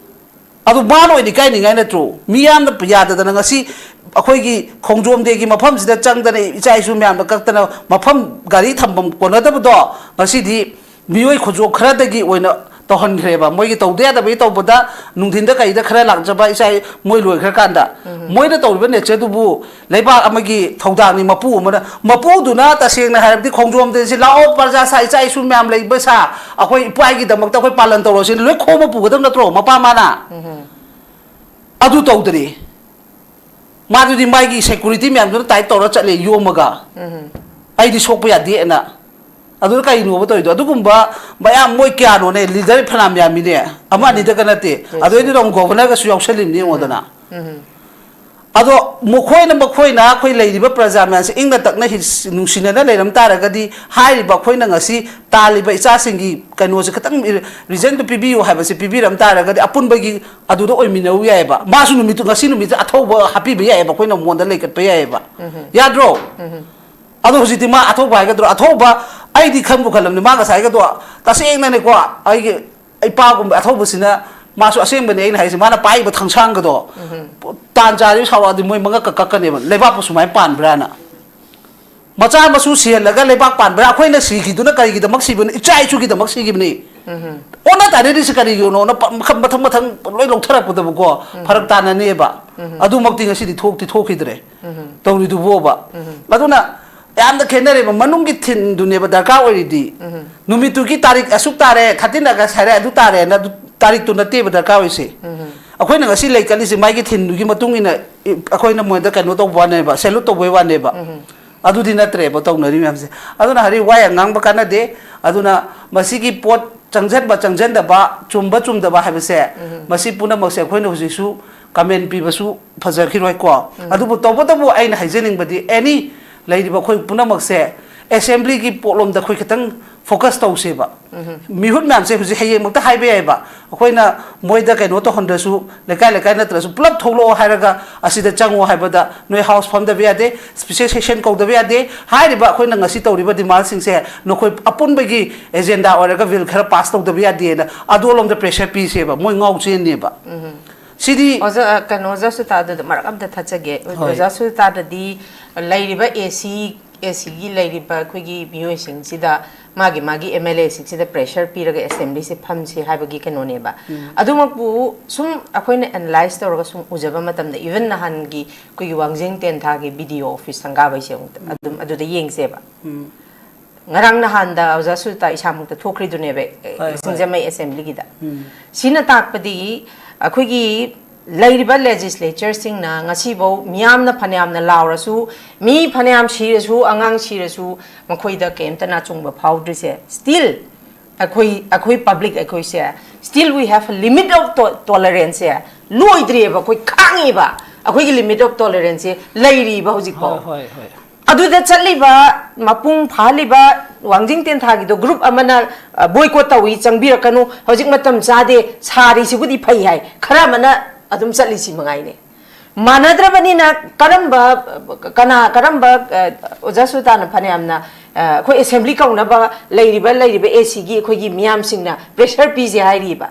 ꯑꯗꯨ ꯃꯥꯅ ꯑꯣꯏꯅ ꯏꯀꯥꯏꯅꯤꯡꯉꯥꯏ ꯅꯠꯇ꯭ꯔꯣ? ꯃꯤ ꯌꯥꯝꯅ ꯌꯥꯗꯗꯅ ꯉꯁꯤ ꯑꯩꯈꯣꯏꯒꯤ ꯈꯣꯡꯖꯣꯝ ꯗꯦꯒꯤ ꯃꯐꯝꯁꯤꯗ ꯆꯪꯗꯅ ꯏꯆꯥ ꯏꯁꯨ ꯃꯌꯥꯝꯗ ꯀꯛꯇꯅ ꯃꯐꯝ ꯒꯥꯔꯤ ꯊꯝꯐꯝ ꯀꯣꯟꯅꯗꯕꯗꯣ ꯉꯁꯤꯗꯤ ꯃꯤꯑꯣꯏ ꯈꯨꯖꯣꯞ ꯈꯔꯗꯒꯤ ꯑꯣꯏꯅ ꯇꯧꯍꯟꯈ꯭ꯔꯦꯕ꯫ ꯃꯣꯏꯒꯤ ꯇꯧꯗ ꯌꯥꯗꯕꯒꯤ ꯇꯧꯕꯗ ꯅꯨꯡꯊꯤꯟꯗ ꯀꯩꯗ ꯈꯔ ꯂꯥꯛꯆꯕ ꯏꯆꯥ ꯃꯣꯏ ꯂꯣꯏꯈ꯭ꯔꯀꯥꯟꯗ ꯃꯣꯏꯅ ꯇꯧꯔꯤꯕ ꯅꯦꯆꯔꯗꯨꯕꯨ ꯂꯩꯕꯥꯛ ꯑꯃꯒꯤ ꯊꯧꯗꯥꯡꯅꯤ꯫ ꯃꯄꯨ ꯑꯃꯅ, ꯃꯄꯨꯗꯨꯅ ꯇꯁꯦꯡꯅ ꯍꯥꯏꯔꯕꯗꯤ ꯈꯣꯡꯖꯣꯝ ꯗꯦꯁꯤ ꯂꯥꯛꯑꯣ ꯄ꯭ꯔꯖꯥ ꯁꯥ, ꯏꯆꯥ ꯏꯁꯨ ꯃꯌꯥꯝ ꯂꯩꯕ ꯁꯥ, ꯑꯩꯈꯣꯏ ꯏꯄꯥꯒꯤꯗꯃꯛꯇ ꯑꯩꯈꯣꯏ ꯄꯥꯂꯟ ꯇꯧꯔꯁꯤꯅ ꯂꯣꯏ ꯈꯣꯝꯃ ꯄꯨꯒꯗꯕ ꯅꯠꯇ꯭ꯔꯣ ꯃꯄꯥ ꯃꯥꯅ? ꯑꯗꯨ ꯇꯧꯗ꯭ꯔꯤ꯫ ꯃꯥꯗꯨꯗꯤ ꯃꯥꯒꯤ ꯁꯦꯀ꯭ꯌꯨꯔꯤꯇꯤ ꯃꯌꯥꯝꯗꯨꯅ ꯇꯥꯏꯠ ꯇꯧꯔ ꯆꯠꯂꯦ ꯌꯣꯝꯃꯒ꯫ ꯑꯩꯗꯤ ꯁꯣꯛꯄ ꯌꯥꯗꯦꯅ꯫ ꯑꯗꯨꯗ ꯀꯩꯅꯣꯕ ꯇꯧꯔꯤꯗꯣ? ꯑꯗꯨꯒꯨꯝꯕ ꯃꯌꯥꯝ ꯃꯣꯏ ꯀꯌꯥꯅꯣꯅꯦ, ꯂꯤꯗꯔ ꯐꯅꯌꯥꯝ ꯌꯥꯝꯃꯤꯅꯦ, ꯑꯃ ꯑꯅꯤꯗꯒ ꯅꯠꯇꯦ꯫ ꯑꯗꯨꯗꯩꯗꯨꯗ ꯑꯃꯨꯛ ꯒꯣꯚꯔꯅꯔꯒꯁꯨ ꯌꯥꯎꯁꯜꯂꯤꯕꯅꯤ ꯌꯦꯡꯉꯣꯗꯅ꯫ ꯑꯗꯣ ꯃꯈꯣꯏꯅ, ꯃꯈꯣꯏꯅ ꯑꯩꯈꯣꯏ ꯂꯩꯔꯤꯕ ꯄ꯭ꯔꯖꯥ ꯃꯌꯥꯝꯁꯦ ꯏꯪꯅ ꯇꯞꯅ ꯍꯤ-, ꯅꯨꯡꯁꯤꯅꯅ ꯂꯩꯔꯝ ꯇꯥꯔꯒꯗꯤ, ꯍꯥꯏꯔꯤꯕ ꯑꯩꯈꯣꯏꯅ ꯉꯁꯤ ꯇꯥꯜꯂꯤꯕ ꯏꯆꯥꯁꯤꯡꯒꯤ ꯀꯩꯅꯣꯁꯦ ꯈꯤꯇꯪ ꯔꯤꯖꯟꯗꯨ ꯄꯤꯕꯤꯌꯨ ꯍꯥꯏꯕꯁꯦ ꯄꯤꯕꯤꯔꯝ ꯇꯥꯔꯒꯗꯤ ꯑꯄꯨꯟꯕꯒꯤ ꯑꯗꯨꯗ ꯑꯣꯏꯃꯤꯟꯅꯔꯨ ꯌꯥꯏꯑꯕ꯫ ꯃꯥꯁꯨ ꯅꯨꯃꯤꯠꯇꯨ, ꯉꯁꯤ ꯅꯨꯃꯤꯠꯇꯨ ꯑꯊꯧꯕ ꯍꯥꯞꯄꯤꯕ ꯌꯥꯏꯑꯕ, ꯑꯩꯈꯣꯏꯅ ꯃꯉꯣꯟꯗ ꯂꯩꯀꯠꯄ ꯌꯥꯏꯑꯕ꯫ ꯌꯥꯗ꯭ꯔꯣ? ꯑꯗꯣ ꯍꯧꯖꯤꯛꯇꯤ ꯃꯥ ꯑꯊꯧꯕ ꯍꯥꯏꯒꯗ꯭ꯔꯣ? ꯑꯊꯧꯕ ꯑꯩꯗꯤ ꯈꯟꯕꯨ ꯈꯜꯂꯝꯅꯤ꯫ ꯃꯥ ꯉꯁꯥꯏꯒꯗꯣ ꯇꯁꯦꯡꯅꯅꯦꯀꯣ, ꯑꯩꯒꯤ ꯏꯄꯥꯒꯨꯝꯕ ꯑꯊꯧꯕꯁꯤꯅ, ꯃꯥꯁꯨ ꯑꯁꯦꯡꯕꯅꯦ ꯑꯩꯅ ꯍꯥꯏꯁꯦ, ꯃꯥꯅ ꯄꯥꯏꯔꯤꯕ ꯊꯥꯡꯁꯥꯡꯒꯗꯣ ꯇꯥꯟ ꯆꯥꯔꯗꯤ ꯁꯥꯎꯔꯛꯑꯗꯤ ꯃꯣꯏ ꯃꯉꯛꯀ ꯀꯛꯀꯅꯦꯕ, ꯂꯩꯕꯥꯛꯄꯨ ꯁꯨꯃꯥꯏꯅ ꯄꯥꯟꯕ꯭ꯔꯥꯅ꯫ ꯃꯆꯥ ꯃꯁꯨ ꯁꯤꯍꯜꯂꯒ ꯂꯩꯕꯥꯛ ꯄꯥꯟꯕ꯭ꯔꯥ? ꯑꯩꯈꯣꯏꯅ ꯁꯤꯈꯤꯗꯨꯅ ꯀꯔꯤꯒꯤꯗꯃꯛ ꯁꯤꯕꯅꯣ? ꯏꯆꯥ ꯏꯁꯨꯒꯤꯗꯃꯛ ꯁꯤꯈꯤꯕꯅꯤ꯫ ꯑꯣꯟꯅ ꯇꯥꯅꯔꯤꯁꯤ ꯀꯔꯤꯒꯤꯅꯣꯅ ꯄ-, ꯃꯈ-, ꯃꯊꯪ ꯃꯊꯪ ꯂꯣꯏ ꯂꯧꯊꯔꯛꯄꯗꯕꯨꯀꯣ, ꯐꯔꯛ ꯇꯥꯅꯅꯦꯕ꯫ ꯑꯗꯨꯃꯛꯇꯤ ꯉꯁꯤꯗꯤ ꯊꯣꯛꯇꯤ ꯊꯣꯛꯈꯤꯗ꯭ꯔꯦ꯫ ꯇꯧꯔꯤꯗꯨꯕꯣꯕ꯫ ꯑꯗꯨꯅ ꯌꯥꯝꯅ ꯈꯦꯠꯅꯔꯦꯕ, ꯃꯅꯨꯡꯒꯤ ꯊꯤꯝꯗꯨꯅꯦꯕ ꯗꯔꯀꯥꯔ ꯑꯣꯏꯔꯤꯗꯤ꯫ ꯅꯨꯃꯤꯠꯇꯨꯒꯤ ꯇꯥꯔꯤꯛ ꯑꯁꯨꯛ ꯇꯥꯔꯦ, thirteen August ꯍꯥꯏꯔꯦ, ꯑꯗꯨ ꯇꯥꯔꯦꯅ ꯑꯗꯨ ꯇꯥꯔꯤꯛꯇꯨ ꯅꯠꯇꯦꯕ ꯗꯔꯀꯥꯔ ꯑꯣꯏꯁꯦ꯫ ꯑꯩꯈꯣꯏꯅ ꯉꯁꯤ ꯂꯩ ꯀꯠꯂꯤꯁꯦ ꯃꯥꯒꯤ ꯊꯤꯝꯗꯨꯒꯤ ꯃꯇꯨꯡ ꯏꯟꯅ, ꯏ-, ꯑꯩꯈꯣꯏꯅ ꯃꯣꯏꯗ ꯀꯩꯅꯣ ꯇꯧꯕ ꯋꯥꯅꯦꯕ, salute ꯇꯧꯕꯩ ꯋꯥꯅꯦꯕ꯫ ꯑꯗꯨꯗꯤ ꯅꯠꯇ꯭ꯔꯦꯕ ꯇꯧꯅꯔꯤ ꯃꯌꯥꯝꯁꯦ꯫ ꯑꯗꯨꯅ ꯍꯧꯖꯤꯛ ꯋꯥ ꯌꯥꯝ ꯉꯥꯡꯕ ꯀꯥꯟꯅꯗꯦ꯫ ꯑꯗꯨꯅ ꯃꯁꯤꯒꯤ ꯄꯣꯠ ꯆꯪꯁꯟꯕ ꯆꯪꯁꯟꯗꯕ, ꯆꯨꯝꯕ ꯆꯨꯝꯗꯕ ꯍꯥꯏꯕꯁꯦ, ꯃꯁꯤ ꯄꯨꯝꯅꯃꯛꯁꯦ ꯑꯩꯈꯣꯏꯅ ꯍꯧꯖꯤꯛꯁꯨ comment ꯄꯤꯕꯁꯨ ꯐꯖꯈꯤꯔꯣꯏꯀꯣ꯫ ꯑꯗꯨꯕꯨ ꯇꯧꯕꯇꯕꯨ ꯑꯩꯅ ꯍꯥꯏꯖꯅꯤꯡꯕꯗꯤ, any ꯂꯩꯔꯤꯕ ꯑꯩꯈꯣꯏ ꯄꯨꯝꯅꯃꯛꯁꯦ assemblyꯒꯤ ꯄꯣꯠꯂꯣꯝꯗ ꯑꯩꯈꯣꯏ ꯈꯤꯇꯪ focus ꯇꯧꯁꯦꯕ꯫ ꯃꯤꯍꯨꯠ ꯃꯌꯥꯝꯁꯦ ꯍꯧꯖꯤꯛ ꯍꯌꯦꯡꯃꯛꯇ ꯍꯥꯏꯕ ꯌꯥꯏꯕ꯫ ꯑꯩꯈꯣꯏꯅ ꯃꯣꯏꯗ ꯀꯩꯅꯣ ꯇꯧꯍꯟꯗ꯭ꯔꯁꯨ, ꯂꯩꯀꯥꯏ ꯂꯩꯀꯥꯏ ꯅꯠꯇ꯭ꯔꯁꯨ ꯄꯨꯂꯞ ꯊꯣꯛꯂꯛꯑꯣ ꯍꯥꯏꯔꯒ ꯑꯁꯤꯗ ꯆꯪꯉꯣ ꯍꯥꯏꯕꯗ ꯅꯣꯏ house ꯐꯝꯗꯕ ꯌꯥꯗꯦ, special session ꯀꯧꯗꯕ ꯌꯥꯗꯦ꯫ ꯍꯥꯏꯔꯤꯕ ꯑꯩꯈꯣꯏꯅ ꯉꯁꯤ ꯇꯧꯔꯤꯕ demandꯁꯤꯡꯁꯦ ꯅꯈꯣꯏ ꯑꯄꯨꯟꯕꯒꯤ agenda ꯑꯣꯏꯔꯒ bill ꯈꯔ pass ꯇꯧꯗꯕ ꯌꯥꯗꯦꯅ ꯑꯗꯣꯂꯣꯝꯗ pressure ꯄꯤꯁꯦꯕ, ꯃꯣꯏ ꯉꯥꯎ ꯆꯦꯟꯅꯦꯕ꯫ ꯁꯤꯗꯤ ꯑꯣꯖꯥ, ꯑ, ꯀꯩꯅꯣ, ꯑꯣꯖꯥ ꯁꯨꯇꯥꯗꯨꯗ ꯃꯔꯛ ꯑꯝꯇ ꯊꯠꯆꯒꯦ꯫ ꯍꯣꯏ꯫ ꯑꯣꯖꯥ ꯁꯨꯇꯥꯗꯗꯤ ꯂꯩꯔꯤꯕ AC, ACꯒꯤ ꯂꯩꯔꯤꯕ ꯑꯩꯈꯣꯏꯒꯤ ꯃꯤꯑꯣꯏꯁꯤꯡꯁꯤꯗ, ꯃꯥꯒꯤ ꯃꯥꯒꯤ MLAꯁꯤꯡꯁꯤꯗ pressure ꯄꯤꯔꯒ assemblyꯁꯦ ꯐꯝꯁꯤ ꯍꯥꯏꯕꯒꯤ ꯀꯩꯅꯣꯅꯦꯕ꯫ ꯑꯗꯨꯃꯛꯄꯨ ꯁꯨꯝ ꯑꯩꯈꯣꯏꯅ analyse ꯇꯧꯔꯒ ꯁꯨꯝ ꯎꯖꯕ ꯃꯇꯝꯗ, even ꯅꯍꯥꯟꯒꯤ ꯑꯩꯈꯣꯏꯒꯤ ꯋꯥꯡꯖꯤꯡ ꯇꯦꯟꯊꯥꯒꯤ BDO office ꯁꯪꯒꯥꯕꯩꯁꯦ ꯑꯃꯨꯛꯇ ꯑꯗꯨꯝ ꯑꯗꯨꯗ ꯌꯦꯡꯁꯦꯕ꯫ ꯉꯔꯥꯡ ꯅꯍꯥꯟꯗ ꯑꯣꯖꯥ ꯁꯨꯖꯇꯥ ꯏꯁꯥꯃꯛꯇ ꯊꯣꯛꯈ꯭ꯔꯤꯗꯨꯅꯦꯕ, ꯑꯦ, ꯍꯣꯏ, ꯍꯣꯏ꯫ ꯁꯤꯡꯖꯃꯩ assemblyꯒꯤꯗ꯫ ꯁꯤꯅ ꯇꯥꯛꯄꯗꯤ ꯑꯩꯈꯣꯏꯒꯤ ꯂꯩꯔꯤꯕ legislatureꯁꯤꯡꯅ ꯉꯁꯤꯐꯥꯎ ꯃꯤꯌꯥꯝꯅ ꯐꯅꯌꯥꯝꯅ ꯂꯥꯎꯔꯁꯨ, ꯃꯤ ꯐꯅꯌꯥꯝ ꯁꯤꯔꯁꯨ, ꯑꯉꯥꯡ ꯁꯤꯔꯁꯨ, ꯃꯈꯣꯏꯗ ꯀꯩꯝꯇ ꯅꯥꯆꯨꯡꯕ ꯐꯥꯎꯗ꯭ꯔꯤꯁꯦ, still ꯑꯩꯈꯣꯏ, ꯑꯩꯈꯣꯏ public ꯑꯩꯈꯣꯏꯁꯦ, still we have a limit of to-, toleranceꯁꯦ ꯂꯣꯏꯗ꯭ꯔꯤꯑꯕ꯫ ꯑꯩꯈꯣꯏ ꯈꯥꯡꯉꯤꯕ, ꯑꯩꯈꯣꯏꯒꯤ limit of toleranceꯁꯦ ꯂꯩꯔꯤꯕ ꯍꯧꯖꯤꯛꯐꯥꯎ꯫ ꯍꯣꯏ, ꯍꯣꯏ, ꯍꯣꯏ꯫ ꯑꯗꯨꯗ ꯆꯠꯂꯤꯕ ꯃꯄꯨꯡ ꯐꯥꯍꯜꯂꯤꯕ ꯋꯥꯡꯖꯤꯡ ꯇꯦꯟꯊꯥꯒꯤꯗꯣ group ꯑꯃꯅ, ꯑ, boycott ꯇꯧꯏ, ꯆꯪꯕꯤꯔꯛꯀꯅꯨ, ꯍꯧꯖꯤꯛ ꯃꯇꯝ ꯆꯥꯗꯦ, ꯁꯥꯔꯤꯁꯤꯕꯨꯗꯤ ꯐꯩ ꯍꯥꯏ, ꯈꯔ ꯑꯃꯅ ꯑꯗꯨꯝ ꯆꯠꯂꯤꯁꯤ ꯃꯉꯥꯏꯅꯦ꯫ ꯃꯥꯟꯅꯗ꯭ꯔꯕꯅꯤꯅ ꯀꯔꯝꯕ, ꯀꯅꯥ, ꯀꯔꯝꯕ, ꯑ, ꯑꯣꯖꯥ ꯁꯨꯜꯇꯥꯟꯅ ꯐꯅꯌꯥꯝꯅ ꯑ, ꯑꯩꯈꯣꯏ ꯑꯦꯁꯦꯝꯕ꯭ꯂꯤ ꯀꯧꯅꯕ ꯂꯩꯔꯤꯕ, ꯂꯩꯔꯤꯕ ꯑꯦ ꯁꯤꯒꯤ ꯑꯩꯈꯣꯏꯒꯤ ꯃꯤꯌꯥꯝꯁꯤꯡꯅ ꯄ꯭ꯔꯦꯁꯔ ꯄꯤꯁꯦ ꯍꯥꯏꯔꯤꯕ꯫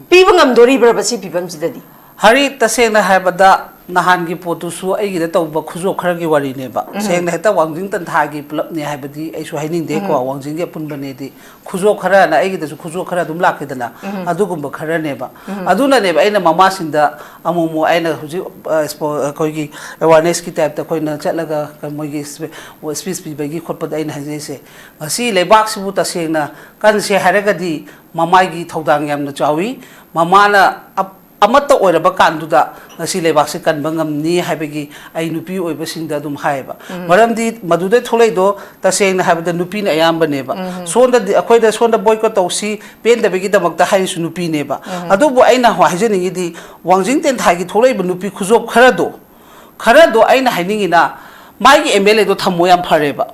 ꯄꯤꯕ ꯉꯝꯗꯣꯔꯤꯕ꯭ꯔꯕ ꯁꯤ ꯐꯤꯕꯝꯁꯤꯗꯗꯤ? ꯍꯔꯤ, ꯇꯁꯦꯡꯅ ꯍꯥꯏꯕꯗ, ꯅꯍꯥꯟꯒꯤ ꯄꯣꯠꯇꯨꯁꯨ ꯑꯩꯒꯤꯗ ꯇꯧꯕ ꯈꯨꯖꯣꯞ ꯈꯔꯒꯤ ꯋꯥꯔꯤꯅꯦꯕ꯫ ꯁꯦꯡꯅ ꯍꯦꯛꯇ ꯋꯥꯡꯖꯤꯡ ꯇꯟꯊꯥꯒꯤ ꯄꯨꯂꯞꯅꯦ ꯍꯥꯏꯕꯗꯤ ꯑꯩꯁꯨ ꯍꯥꯏꯅꯤꯡꯗꯦꯀꯣ꯫ ꯋꯥꯡꯖꯤꯡꯒꯤ ꯑꯄꯨꯟꯕꯅꯦꯗꯤ ꯈꯨꯖꯣꯞ ꯈꯔꯅ ꯑꯩꯒꯤꯗꯁꯨ ꯈꯨꯖꯣꯞ ꯈꯔ ꯑꯗꯨꯝ ꯂꯥꯛꯈꯤꯗꯅ, ꯑꯗꯨꯒꯨꯝꯕ ꯈꯔꯅꯦꯕ꯫ ꯑꯗꯨꯅꯅꯦꯕ ꯑꯩꯅ ꯃꯃꯥꯁꯤꯡꯗ ꯑꯃꯨꯛ ꯑꯃꯨꯛ ꯑꯩꯅ ꯍꯧꯖꯤꯛ, ꯑ, ꯁ꯭ꯄꯣ-, ꯑꯩꯈꯣꯏꯒꯤ ꯑꯦꯋꯥꯔꯅꯦꯁꯀꯤ ꯇꯥꯏꯞꯇ ꯑꯩꯈꯣꯏꯅ ꯆꯠꯂꯒ ꯃꯣꯏꯒꯤ ꯁ꯭ꯄꯤ-, ꯁ꯭ꯄꯤꯆ ꯄꯤꯕꯒꯤ ꯈꯣꯠꯄꯗ ꯑꯩꯅ ꯍꯥꯏꯖꯔꯤꯁꯦ꯫ ꯉꯁꯤ ꯂꯩꯕꯥꯛꯁꯤꯕꯨ ꯇꯁꯦꯡꯅ ꯀꯟꯁꯦ ꯍꯥꯏꯔꯒꯗꯤ ꯃꯃꯥꯒꯤ ꯊꯧꯗꯥꯡ ꯌꯥꯝꯅ ꯆꯥꯎꯏ꯫ ꯃꯃꯥꯅ ꯑꯞ-, ꯑꯃꯠꯇ ꯑꯣꯏꯔꯕ ꯀꯥꯟꯗꯨꯗ ꯉꯁꯤ ꯂꯩꯕꯥꯛꯁꯤ ꯀꯟꯕ ꯉꯝꯅꯤ ꯍꯥꯏꯕꯒꯤ ꯑꯩ ꯅꯨꯄꯤ ꯑꯣꯏꯕꯁꯤꯡꯗ ꯑꯗꯨꯝ ꯍꯥꯏꯌꯦꯕ꯫ ꯃꯔꯝꯗꯤ ꯃꯗꯨꯗꯩ ꯊꯣꯛꯂꯛꯏꯗꯣ ꯇꯁꯦꯡꯅ ꯍꯥꯏꯕꯗ ꯅꯨꯄꯤꯅ ꯑꯌꯥꯝꯕꯅꯦꯕ꯫ ꯁꯣꯝꯗꯗꯤ ꯑꯩꯈꯣꯏꯗ ꯁꯣꯝꯗ ꯕꯣꯏꯀꯣꯠ ꯇꯧꯁꯤ, ꯄꯦꯟꯗꯕꯒꯤꯗꯃꯛꯇ ꯍꯥꯏꯔꯤꯁꯨ ꯅꯨꯄꯤꯅꯦꯕ꯫ ꯑꯗꯨꯕꯨ ꯑꯩꯅ ꯍꯥꯏꯖꯅꯤꯡꯉꯤꯗꯤ, ꯋꯥꯡꯖꯤꯡ ꯇꯦꯟꯊꯥꯒꯤ ꯊꯣꯛꯂꯛꯏꯕ ꯅꯨꯄꯤ ꯈꯨꯖꯣꯞ ꯈꯔꯗꯣ, ꯈꯔꯗꯣ ꯑꯩꯅ ꯍꯥꯏꯅꯤꯡꯉꯤꯅ, ꯃꯥꯒꯤ ꯑꯦꯝ ꯑꯦꯜ ꯑꯦꯗꯣ ꯊꯝꯃꯣ ꯌꯥꯝ ꯐꯔꯦꯕ꯫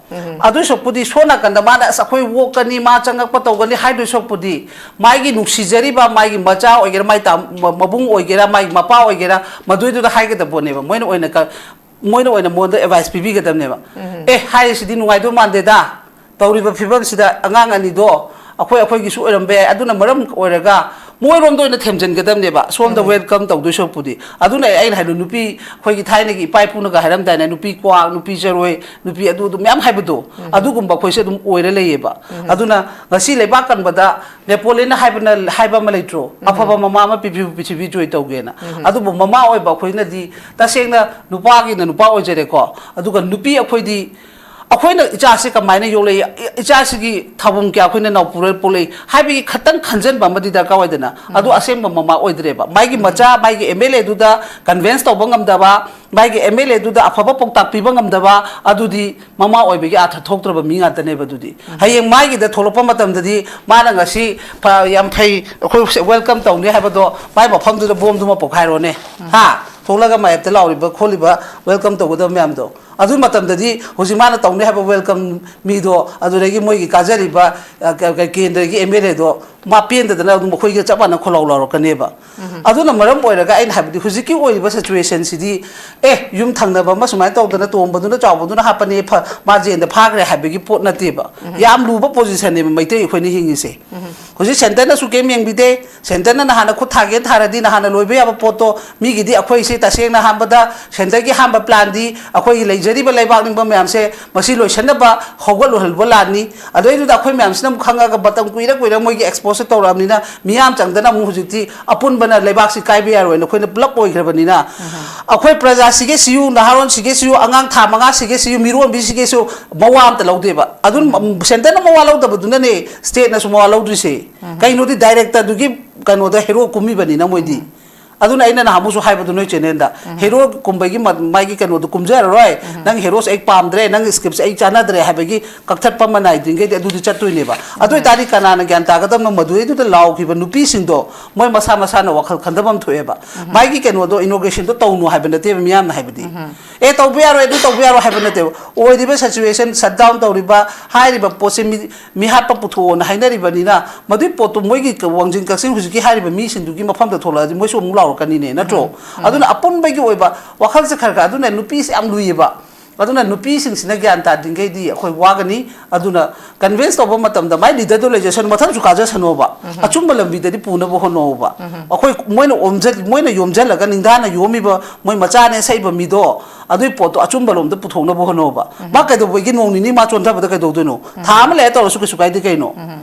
ꯑꯗꯨꯏ ꯁꯔꯨꯛꯄꯨꯗꯤ ꯁꯣꯝ ꯅꯥꯀꯟꯗ ꯃꯥꯅ "ꯑꯁ, ꯑꯩꯈꯣꯏ ꯑꯣꯛꯀꯅꯤ, ꯃꯥ ꯆꯪꯉꯛꯄ ꯇꯧꯒꯅꯤ" ꯍꯥꯏꯗꯣꯏ ꯁꯔꯨꯛꯄꯨꯗꯤ, ꯃꯥꯒꯤ ꯅꯨꯡꯁꯤꯖꯔꯤꯕ ꯃꯥꯒꯤ ꯃꯆꯥ ꯑꯣꯏꯒꯦꯔꯥ, ꯃꯥꯒꯤ ꯇꯥ-, ꯃ-, ꯃꯕꯨꯡ ꯑꯣꯏꯒꯦꯔꯥ, ꯃꯥꯒꯤ ꯃꯄꯥ ꯑꯣꯏꯒꯦꯔꯥ, ꯃꯗꯨꯏꯗꯨꯗ ꯍꯥꯏꯒꯗꯕꯅꯦꯕ꯫ ꯃꯣꯏꯅ ꯑꯣꯏꯅ ꯀ-, ꯃꯣꯏꯅ ꯑꯣꯏꯅ ꯃꯉꯣꯟꯗ ꯑꯦꯗꯚꯥꯏꯁ ꯄꯤꯕꯤꯒꯗꯕꯅꯦꯕ꯫ "ꯑꯦ, ꯍꯥꯏꯔꯤꯁꯤꯗꯤ ꯅꯨꯡꯉꯥꯏꯗꯧ ꯃꯥꯟꯗꯦꯗ, ꯇꯧꯔꯤꯕ ꯐꯤꯕꯝꯁꯤꯗ ꯑꯉꯥꯡ ꯑꯅꯤꯗꯣ ꯑꯩꯈꯣꯏ, ꯑꯩꯈꯣꯏꯒꯤꯁꯨ ꯑꯣꯏꯔꯝꯕ ꯌꯥꯏ, ꯑꯗꯨꯅ ꯃꯔꯝ ꯑꯣꯏꯔꯒ ꯃꯣꯏꯔꯣꯝꯗ ꯑꯣꯏꯅ ꯊꯦꯝꯖꯤꯟꯒꯗꯕꯅꯦꯕ, ꯁꯣꯝꯗ ꯎꯝ꯫ ꯋꯦꯜꯀꯝ ꯇꯧꯗꯣꯏ ꯁꯔꯨꯛꯄꯨꯗꯤ"꯫ ꯑꯗꯨꯅ ꯑꯩꯅ ꯍꯥꯏꯗꯣ, ꯅꯨꯄꯤ, ꯑꯩꯈꯣꯏꯒꯤ ꯊꯥꯏꯅꯒꯤ ꯏꯄꯥ ꯏꯄꯨꯅꯒ ꯍꯥꯏꯔꯝꯗꯥꯏꯅꯦ, "ꯅꯨꯄꯤ ꯀ꯭ꯋꯥꯛ, ꯅꯨꯄꯤ ꯆꯔꯣꯏ, ꯅꯨꯄꯤ ꯑꯗꯨ ꯑꯗꯨ ꯃꯌꯥꯝ ꯍꯥꯏꯕꯗꯣ", ꯎꯝ꯫ ꯑꯗꯨꯒꯨꯝꯕ ꯑꯩꯈꯣꯏꯁꯦ ꯑꯗꯨꯝ ꯑꯣꯏꯔ ꯂꯩꯌꯦꯕ꯫ ꯎꯝ꯫ ꯑꯗꯨꯅ ꯉꯁꯤ ꯂꯩꯕꯥꯛ ꯀꯟꯕꯗ ꯅꯦꯄꯣꯂꯤꯌꯟꯅ ꯍꯥꯏꯕꯅ, ꯍꯥꯏꯕ ꯑꯃ ꯂꯩꯇ꯭ꯔꯣ? ꯎꯝ꯫ "ꯑꯐꯕ ꯃꯃꯥ ꯑꯃ ꯄꯤꯕꯤꯌꯨ, ꯄ꯭ꯔꯤꯊꯤꯕꯤ ꯖꯣꯏ ꯇꯧꯒꯦꯅ"꯫ ꯎꯝ꯫ ꯑꯗꯨꯕꯨ ꯃꯃꯥ ꯑꯣꯏꯕ ꯑꯩꯈꯣꯏꯅꯗꯤ ꯇꯁꯦꯡꯅ ꯅꯨꯄꯥꯒꯤꯅ ꯅꯨꯄꯥ ꯑꯣꯏꯖꯔꯦꯀꯣ, ꯑꯗꯨꯒ ꯅꯨꯄꯤ ꯑꯩꯈꯣꯏꯗꯤ ꯑꯩꯈꯣꯏꯅ ꯏꯆꯥꯁꯤ ꯀꯃꯥꯏꯅ ꯌꯣꯛꯂꯛꯏ, ꯏ-, ꯏꯆꯥꯁꯤꯒꯤ ꯊꯧꯐꯝ ꯀꯌꯥ ꯑꯩꯈꯣꯏꯅ ꯅꯧꯄꯨꯔ ꯄꯣꯛꯂꯛꯏ ꯍꯥꯏꯕꯒꯤ ꯈꯇꯪ ꯈꯟꯖꯟꯕ ꯑꯃꯗꯤ ꯗꯔꯀꯥꯔ ꯑꯣꯏꯗꯅ, ꯑꯗꯨ ꯎꯝ꯫ ꯑꯁꯦꯡꯕ ꯃꯃꯥ ꯑꯣꯏꯗ꯭ꯔꯦꯕ꯫ ꯃꯥꯒꯤ ꯎꯝ꯫ ꯃꯆꯥ, ꯃꯥꯒꯤ ꯑꯦꯝ ꯑꯦꯜ ꯑꯦꯗꯨꯗ ꯀꯟꯚꯤꯟꯁ ꯇꯧꯕ ꯉꯝꯗꯕ, ꯃꯥꯒꯤ ꯑꯦꯝ ꯑꯦꯜ ꯑꯦꯗꯨꯗ ꯑꯐꯕ ꯄꯥꯎꯇꯥꯛ ꯄꯤꯕ ꯉꯝꯗꯕ, ꯑꯗꯨꯗꯤ ꯃꯃꯥ ꯑꯣꯏꯕꯒꯤ ꯑꯥꯔꯊ ꯊꯣꯛꯇ꯭ꯔꯕ ꯃꯤ ꯉꯥꯛꯇꯅꯦꯕ ꯑꯗꯨꯗꯤ꯫ ꯎꯝ꯫ ꯍꯌꯦꯡ ꯃꯥꯒꯤꯗ ꯊꯣꯛꯂꯛꯄ ꯃꯇꯝꯗꯗꯤ ꯃꯥꯅ ꯉꯁꯤ ꯐ-, ꯌꯥꯝ ꯐꯩ, ꯑꯩꯈꯣꯏ ꯋꯦꯜꯀꯝ ꯇꯧꯅꯤ ꯍꯥꯏꯕꯗꯣ ꯃꯥꯏ ꯃꯐꯝꯗꯨꯗ ꯕꯣꯝꯗꯨꯃ ꯄꯣꯛꯈꯥꯏꯔꯣꯅꯦ꯫ ꯎꯝ꯫ ꯍꯥ? ꯊꯣꯛꯂꯒ ꯃꯥꯌꯦꯞꯇ ꯂꯥꯎꯔꯤꯕ ꯈꯣꯠꯂꯤꯕ ꯋꯦꯜꯀꯝ ꯇꯧꯒꯗꯕ ꯃꯌꯥꯝꯗꯣ꯫ ꯑꯗꯨ ꯃꯇꯝꯗꯗꯤ ꯍꯧꯖꯤꯛ ꯃꯥꯅ ꯇꯧꯅꯤ ꯍꯥꯏꯕ welcome meetꯗꯣ, ꯑꯗꯨꯗꯒꯤ ꯃꯣꯏꯒꯤ ꯀꯥꯖꯔꯤꯕ, ꯑ, ꯀ-, ꯀ-, ꯀꯦꯟꯗ꯭ꯔꯒꯤ MLAꯗꯣ ꯃꯥ ꯄꯦꯟꯗꯗꯅ ꯑꯗꯨꯝ ꯑꯩꯈꯣꯏꯒ ꯆꯞ ꯃꯥꯟꯅ ꯈꯣꯜꯂꯥꯎ ꯂꯥꯎꯔꯛꯀꯅꯦꯕ꯫ ꯑꯗꯨꯅ ꯃꯔꯝ ꯑꯣꯏꯔꯒ ꯑꯩꯅ ꯍꯥꯏꯕꯗꯤ ꯍꯧꯖꯤꯛꯀꯤ ꯑꯣꯏꯔꯤꯕ situationꯁꯤꯗꯤ, ꯑꯦ, ꯌꯨꯝ ꯊꯪꯅꯕ ꯑꯃ ꯁꯨꯃꯥꯏꯅ ꯇꯧꯗꯅ ꯇꯣꯝꯕꯗꯨꯅ ꯆꯥꯎꯕꯗꯨꯅ ꯍꯥꯞꯄꯅꯦ, ꯐ-, ꯃꯥ ꯖꯦꯜꯗ ꯐꯥꯈ꯭ꯔꯦ ꯍꯥꯏꯕꯒꯤ ꯄꯣꯠ ꯅꯠꯇꯦꯕ꯫ ꯌꯥꯝ ꯂꯨꯕ positionꯅꯦꯕ ꯃꯩꯇꯩ ꯑꯩꯈꯣꯏꯅ ꯍꯤꯡꯉꯤꯁꯦ꯫ ꯍꯧꯖꯤꯛ centreꯅꯁꯨ ꯀꯩꯝ ꯌꯦꯡꯕꯤꯗꯦ꯫ Centreꯅ ꯅꯍꯥꯟꯅ ꯈꯨꯠ ꯊꯥꯒꯦꯅ ꯊꯥꯔꯗꯤ ꯅꯍꯥꯟꯅ ꯂꯣꯏꯕ ꯌꯥꯕ ꯄꯣꯠꯇꯣ, ꯃꯤꯒꯤꯗꯤ ꯑꯩꯈꯣꯏꯁꯦ ꯇꯁꯦꯡꯅ ꯑꯍꯥꯟꯕꯗ centreꯒꯤ ꯑꯍꯥꯟꯕ planꯗꯤ ꯑꯩꯈꯣꯏꯒꯤ ꯂꯩꯖꯔꯤꯕ ꯂꯩꯕꯥꯛ ꯅꯤꯡꯕ ꯃꯌꯥꯝꯁꯦ ꯃꯁꯤ ꯂꯣꯏꯁꯤꯟꯅꯕ ꯍꯧꯒꯠꯂꯨꯍꯟꯕ ꯂꯥꯟꯅꯤ꯫ ꯑꯗꯨꯗꯩꯗꯨꯗ ꯑꯩꯈꯣꯏ ꯃꯌꯥꯝꯁꯤꯅ ꯑꯃꯨꯛ ꯈꯪꯉꯒ ꯃꯇꯝ ꯀꯨꯏꯔ ꯀꯨꯏꯔ ꯃꯣꯏꯒꯤ exposeꯁꯦ ꯇꯧꯔꯛꯑꯕꯅꯤꯅ ꯃꯤꯌꯥꯝ ꯆꯪꯗꯅ ꯑꯃꯨꯛ ꯍꯧꯖꯤꯛꯇꯤ ꯑꯄꯨꯟꯕꯅ ꯂꯩꯕꯥꯛꯁꯤ ꯀꯥꯏꯕ ꯌꯥꯔꯣꯏꯅ ꯑꯩꯈꯣꯏꯅ ꯄꯨꯂꯞ ꯑꯣꯏꯈ꯭ꯔꯕꯅꯤꯅ ꯑꯩꯈꯣꯏ ꯄ꯭ꯔꯖꯥ ꯁꯤꯒꯦ ꯁꯤꯌꯨ, ꯅꯍꯥꯔꯣꯟ ꯁꯤꯒꯦ ꯁꯤꯌꯨ, ꯑꯉꯥꯡ ꯊꯥ ꯃꯉꯥ ꯁꯤꯒꯦ ꯁꯤꯌꯨ, ꯃꯤꯔꯣꯟꯕꯤ ꯁꯤꯒꯦ ꯁꯤꯌꯨ, ꯃꯋꯥ ꯑꯝꯇ ꯂꯧꯗꯦꯕ꯫ ꯑꯗꯨꯝ centreꯅ ꯃꯋꯥ ꯂꯧꯗꯕꯗꯨꯅꯅꯦ stateꯅꯁꯨ ꯃꯋꯥ ꯂꯧꯗ꯭ꯔꯤꯁꯦ꯫ ꯀꯩꯅꯣꯗꯤ directorꯗꯨꯒꯤ ꯀꯩꯅꯣꯗ hero ꯀꯨꯝꯃꯤꯕꯅꯤꯅ ꯃꯣꯏꯗꯤ꯫ ꯑꯗꯨꯅ ꯑꯩꯅ ꯅꯍꯥꯟꯃꯨꯛꯁꯨ ꯍꯥꯏꯕꯗꯣ ꯅꯣꯏ channelꯗ, hero ꯀꯨꯝꯕꯒꯤ ꯃ-, ꯃꯥꯒꯤ ꯀꯩꯅꯣꯗꯣ ꯀꯨꯝꯖꯔꯔꯣꯏ, ꯅꯪ heroꯁꯦ ꯑꯩ ꯄꯥꯝꯗ꯭ꯔꯦ, ꯅꯪ scriptꯁꯦ ꯑꯩ ꯆꯥꯟꯅꯗ꯭ꯔꯦ ꯍꯥꯏꯕꯒꯤ ꯀꯛꯊꯠꯄ ꯑꯃ ꯅꯥꯏꯗ꯭ꯔꯤꯉꯩꯗꯤ ꯑꯗꯨꯗꯤ ꯆꯠꯇꯣꯏꯅꯦꯕ꯫ ꯑꯗꯨ ꯑꯣꯏꯇꯥꯔꯗꯤ ꯀꯅꯥꯅ ꯒ꯭ꯌꯥꯟ ꯇꯥꯒꯗꯕꯅꯣ? ꯃꯗꯨꯗꯩꯗꯨꯗ ꯂꯥꯎꯈꯤꯕ ꯅꯨꯄꯤꯁꯤꯡꯗꯣ ꯃꯣꯏ ꯃꯁꯥ ꯃꯁꯥꯅ ꯋꯥꯈꯜ ꯈꯟꯊꯕ ꯑꯃ ꯊꯣꯛꯑꯦꯕ꯫ ꯃꯥꯒꯤ ꯀꯩꯅꯣꯗꯣ, inaugurationꯗꯣ ꯇꯧꯅꯨ ꯍꯥꯏꯕ ꯅꯠꯇꯦꯕ ꯃꯤꯌꯥꯝꯅ ꯍꯥꯏꯕꯗꯤ꯫ ꯑꯦ, ꯇꯧꯕ ꯌꯥꯔꯣꯏ, ꯑꯗꯨ ꯇꯧꯕ ꯌꯥꯔꯣꯏ ꯍꯥꯏꯕ ꯅꯠꯇꯦꯕ꯫ ꯑꯣꯏꯔꯤꯕ situation, shutdown ꯇꯧꯔꯤꯕ, ꯍꯥꯏꯔꯤꯕ ꯄꯣꯠꯁꯦ ꯃꯤ, ꯃꯤꯍꯥꯠꯄ ꯄꯨꯊꯣꯛꯑꯣꯅ ꯍꯥꯏꯅꯔꯤꯕꯅꯤꯅ, ꯃꯗꯨꯏ ꯄꯣꯠꯇꯨ ꯃꯣꯏꯒꯤ ꯋꯥꯡꯖꯤꯡ ꯀꯛꯆꯤꯡ ꯍꯧꯖꯤꯛꯀꯤ ꯍꯥꯏꯔꯤꯕ ꯃꯤꯁꯤꯡꯗꯨꯒꯤ ꯃꯐꯝꯗ ꯊꯣꯛꯂꯛꯑꯗꯤ ꯃꯣꯏꯁꯨ ꯑꯃꯨꯛ ꯂꯥꯎꯔꯛꯀꯅꯤꯅꯦ, ꯅꯠꯇ꯭ꯔꯣ? ꯑꯗꯨꯅ ꯑꯄꯨꯟꯕꯒꯤ ꯑꯣꯏꯕ ꯋꯥꯈꯜꯁꯦ ꯈꯔ ꯈꯔ, ꯑꯗꯨꯅ ꯅꯨꯄꯤꯁꯦ ꯌꯥꯝ ꯂꯨꯏꯌꯦꯕ꯫ ꯑꯗꯨꯅ ꯅꯨꯄꯤꯁꯤꯡꯁꯤꯅ ꯒ꯭ꯌꯥꯟ ꯇꯥꯗ꯭ꯔꯤꯉꯩꯗꯤ ꯑꯩꯈꯣꯏ ꯋꯥꯒꯅꯤ꯫ ꯑꯗꯨꯅ convince ꯇꯧꯕ ꯃꯇꯝꯗ ꯃꯥꯏ leaderꯗꯣ ꯂꯩꯖꯁꯅꯨ, ꯃꯊꯪꯁꯨ ꯀꯥꯖꯁꯅꯣꯕ꯫ ꯑꯆꯨꯝꯕ ꯂꯝꯕꯤꯗꯗꯤ ꯄꯨꯅꯕ ꯍꯣꯠꯅꯧꯕ꯫ ꯑꯩꯈꯣꯏ ꯃꯣꯏꯅ ꯑꯣꯝꯖ-, ꯃꯣꯏꯅ ꯌꯣꯝꯖꯜꯂꯒ ꯅꯤꯡꯗꯥꯅ ꯌꯣꯝꯃꯤꯕ ꯃꯣꯏ ꯃꯆꯥꯅꯦ ꯁꯛꯏꯕ ꯃꯤꯗꯣ, ꯑꯗꯨꯏ ꯄꯣꯠꯇꯣ ꯑꯆꯨꯝꯕ ꯂꯣꯝꯗ ꯄꯨꯊꯣꯛꯅꯕ ꯍꯣꯠꯅꯧꯕ꯫ ꯃꯥ ꯀꯩꯗꯧꯕꯒꯤ ꯅꯣꯡ ꯅꯤꯅꯤ ꯃꯥ ꯆꯣꯟꯊꯕꯗ ꯀꯩꯗꯧꯗꯣꯏꯅꯣ? ꯊꯥ ꯑꯃ ꯂꯩꯔ ꯇꯧꯔꯁꯨ ꯀꯩꯁꯨ ꯀꯥꯏꯗꯦ ꯀꯩꯅꯣ꯫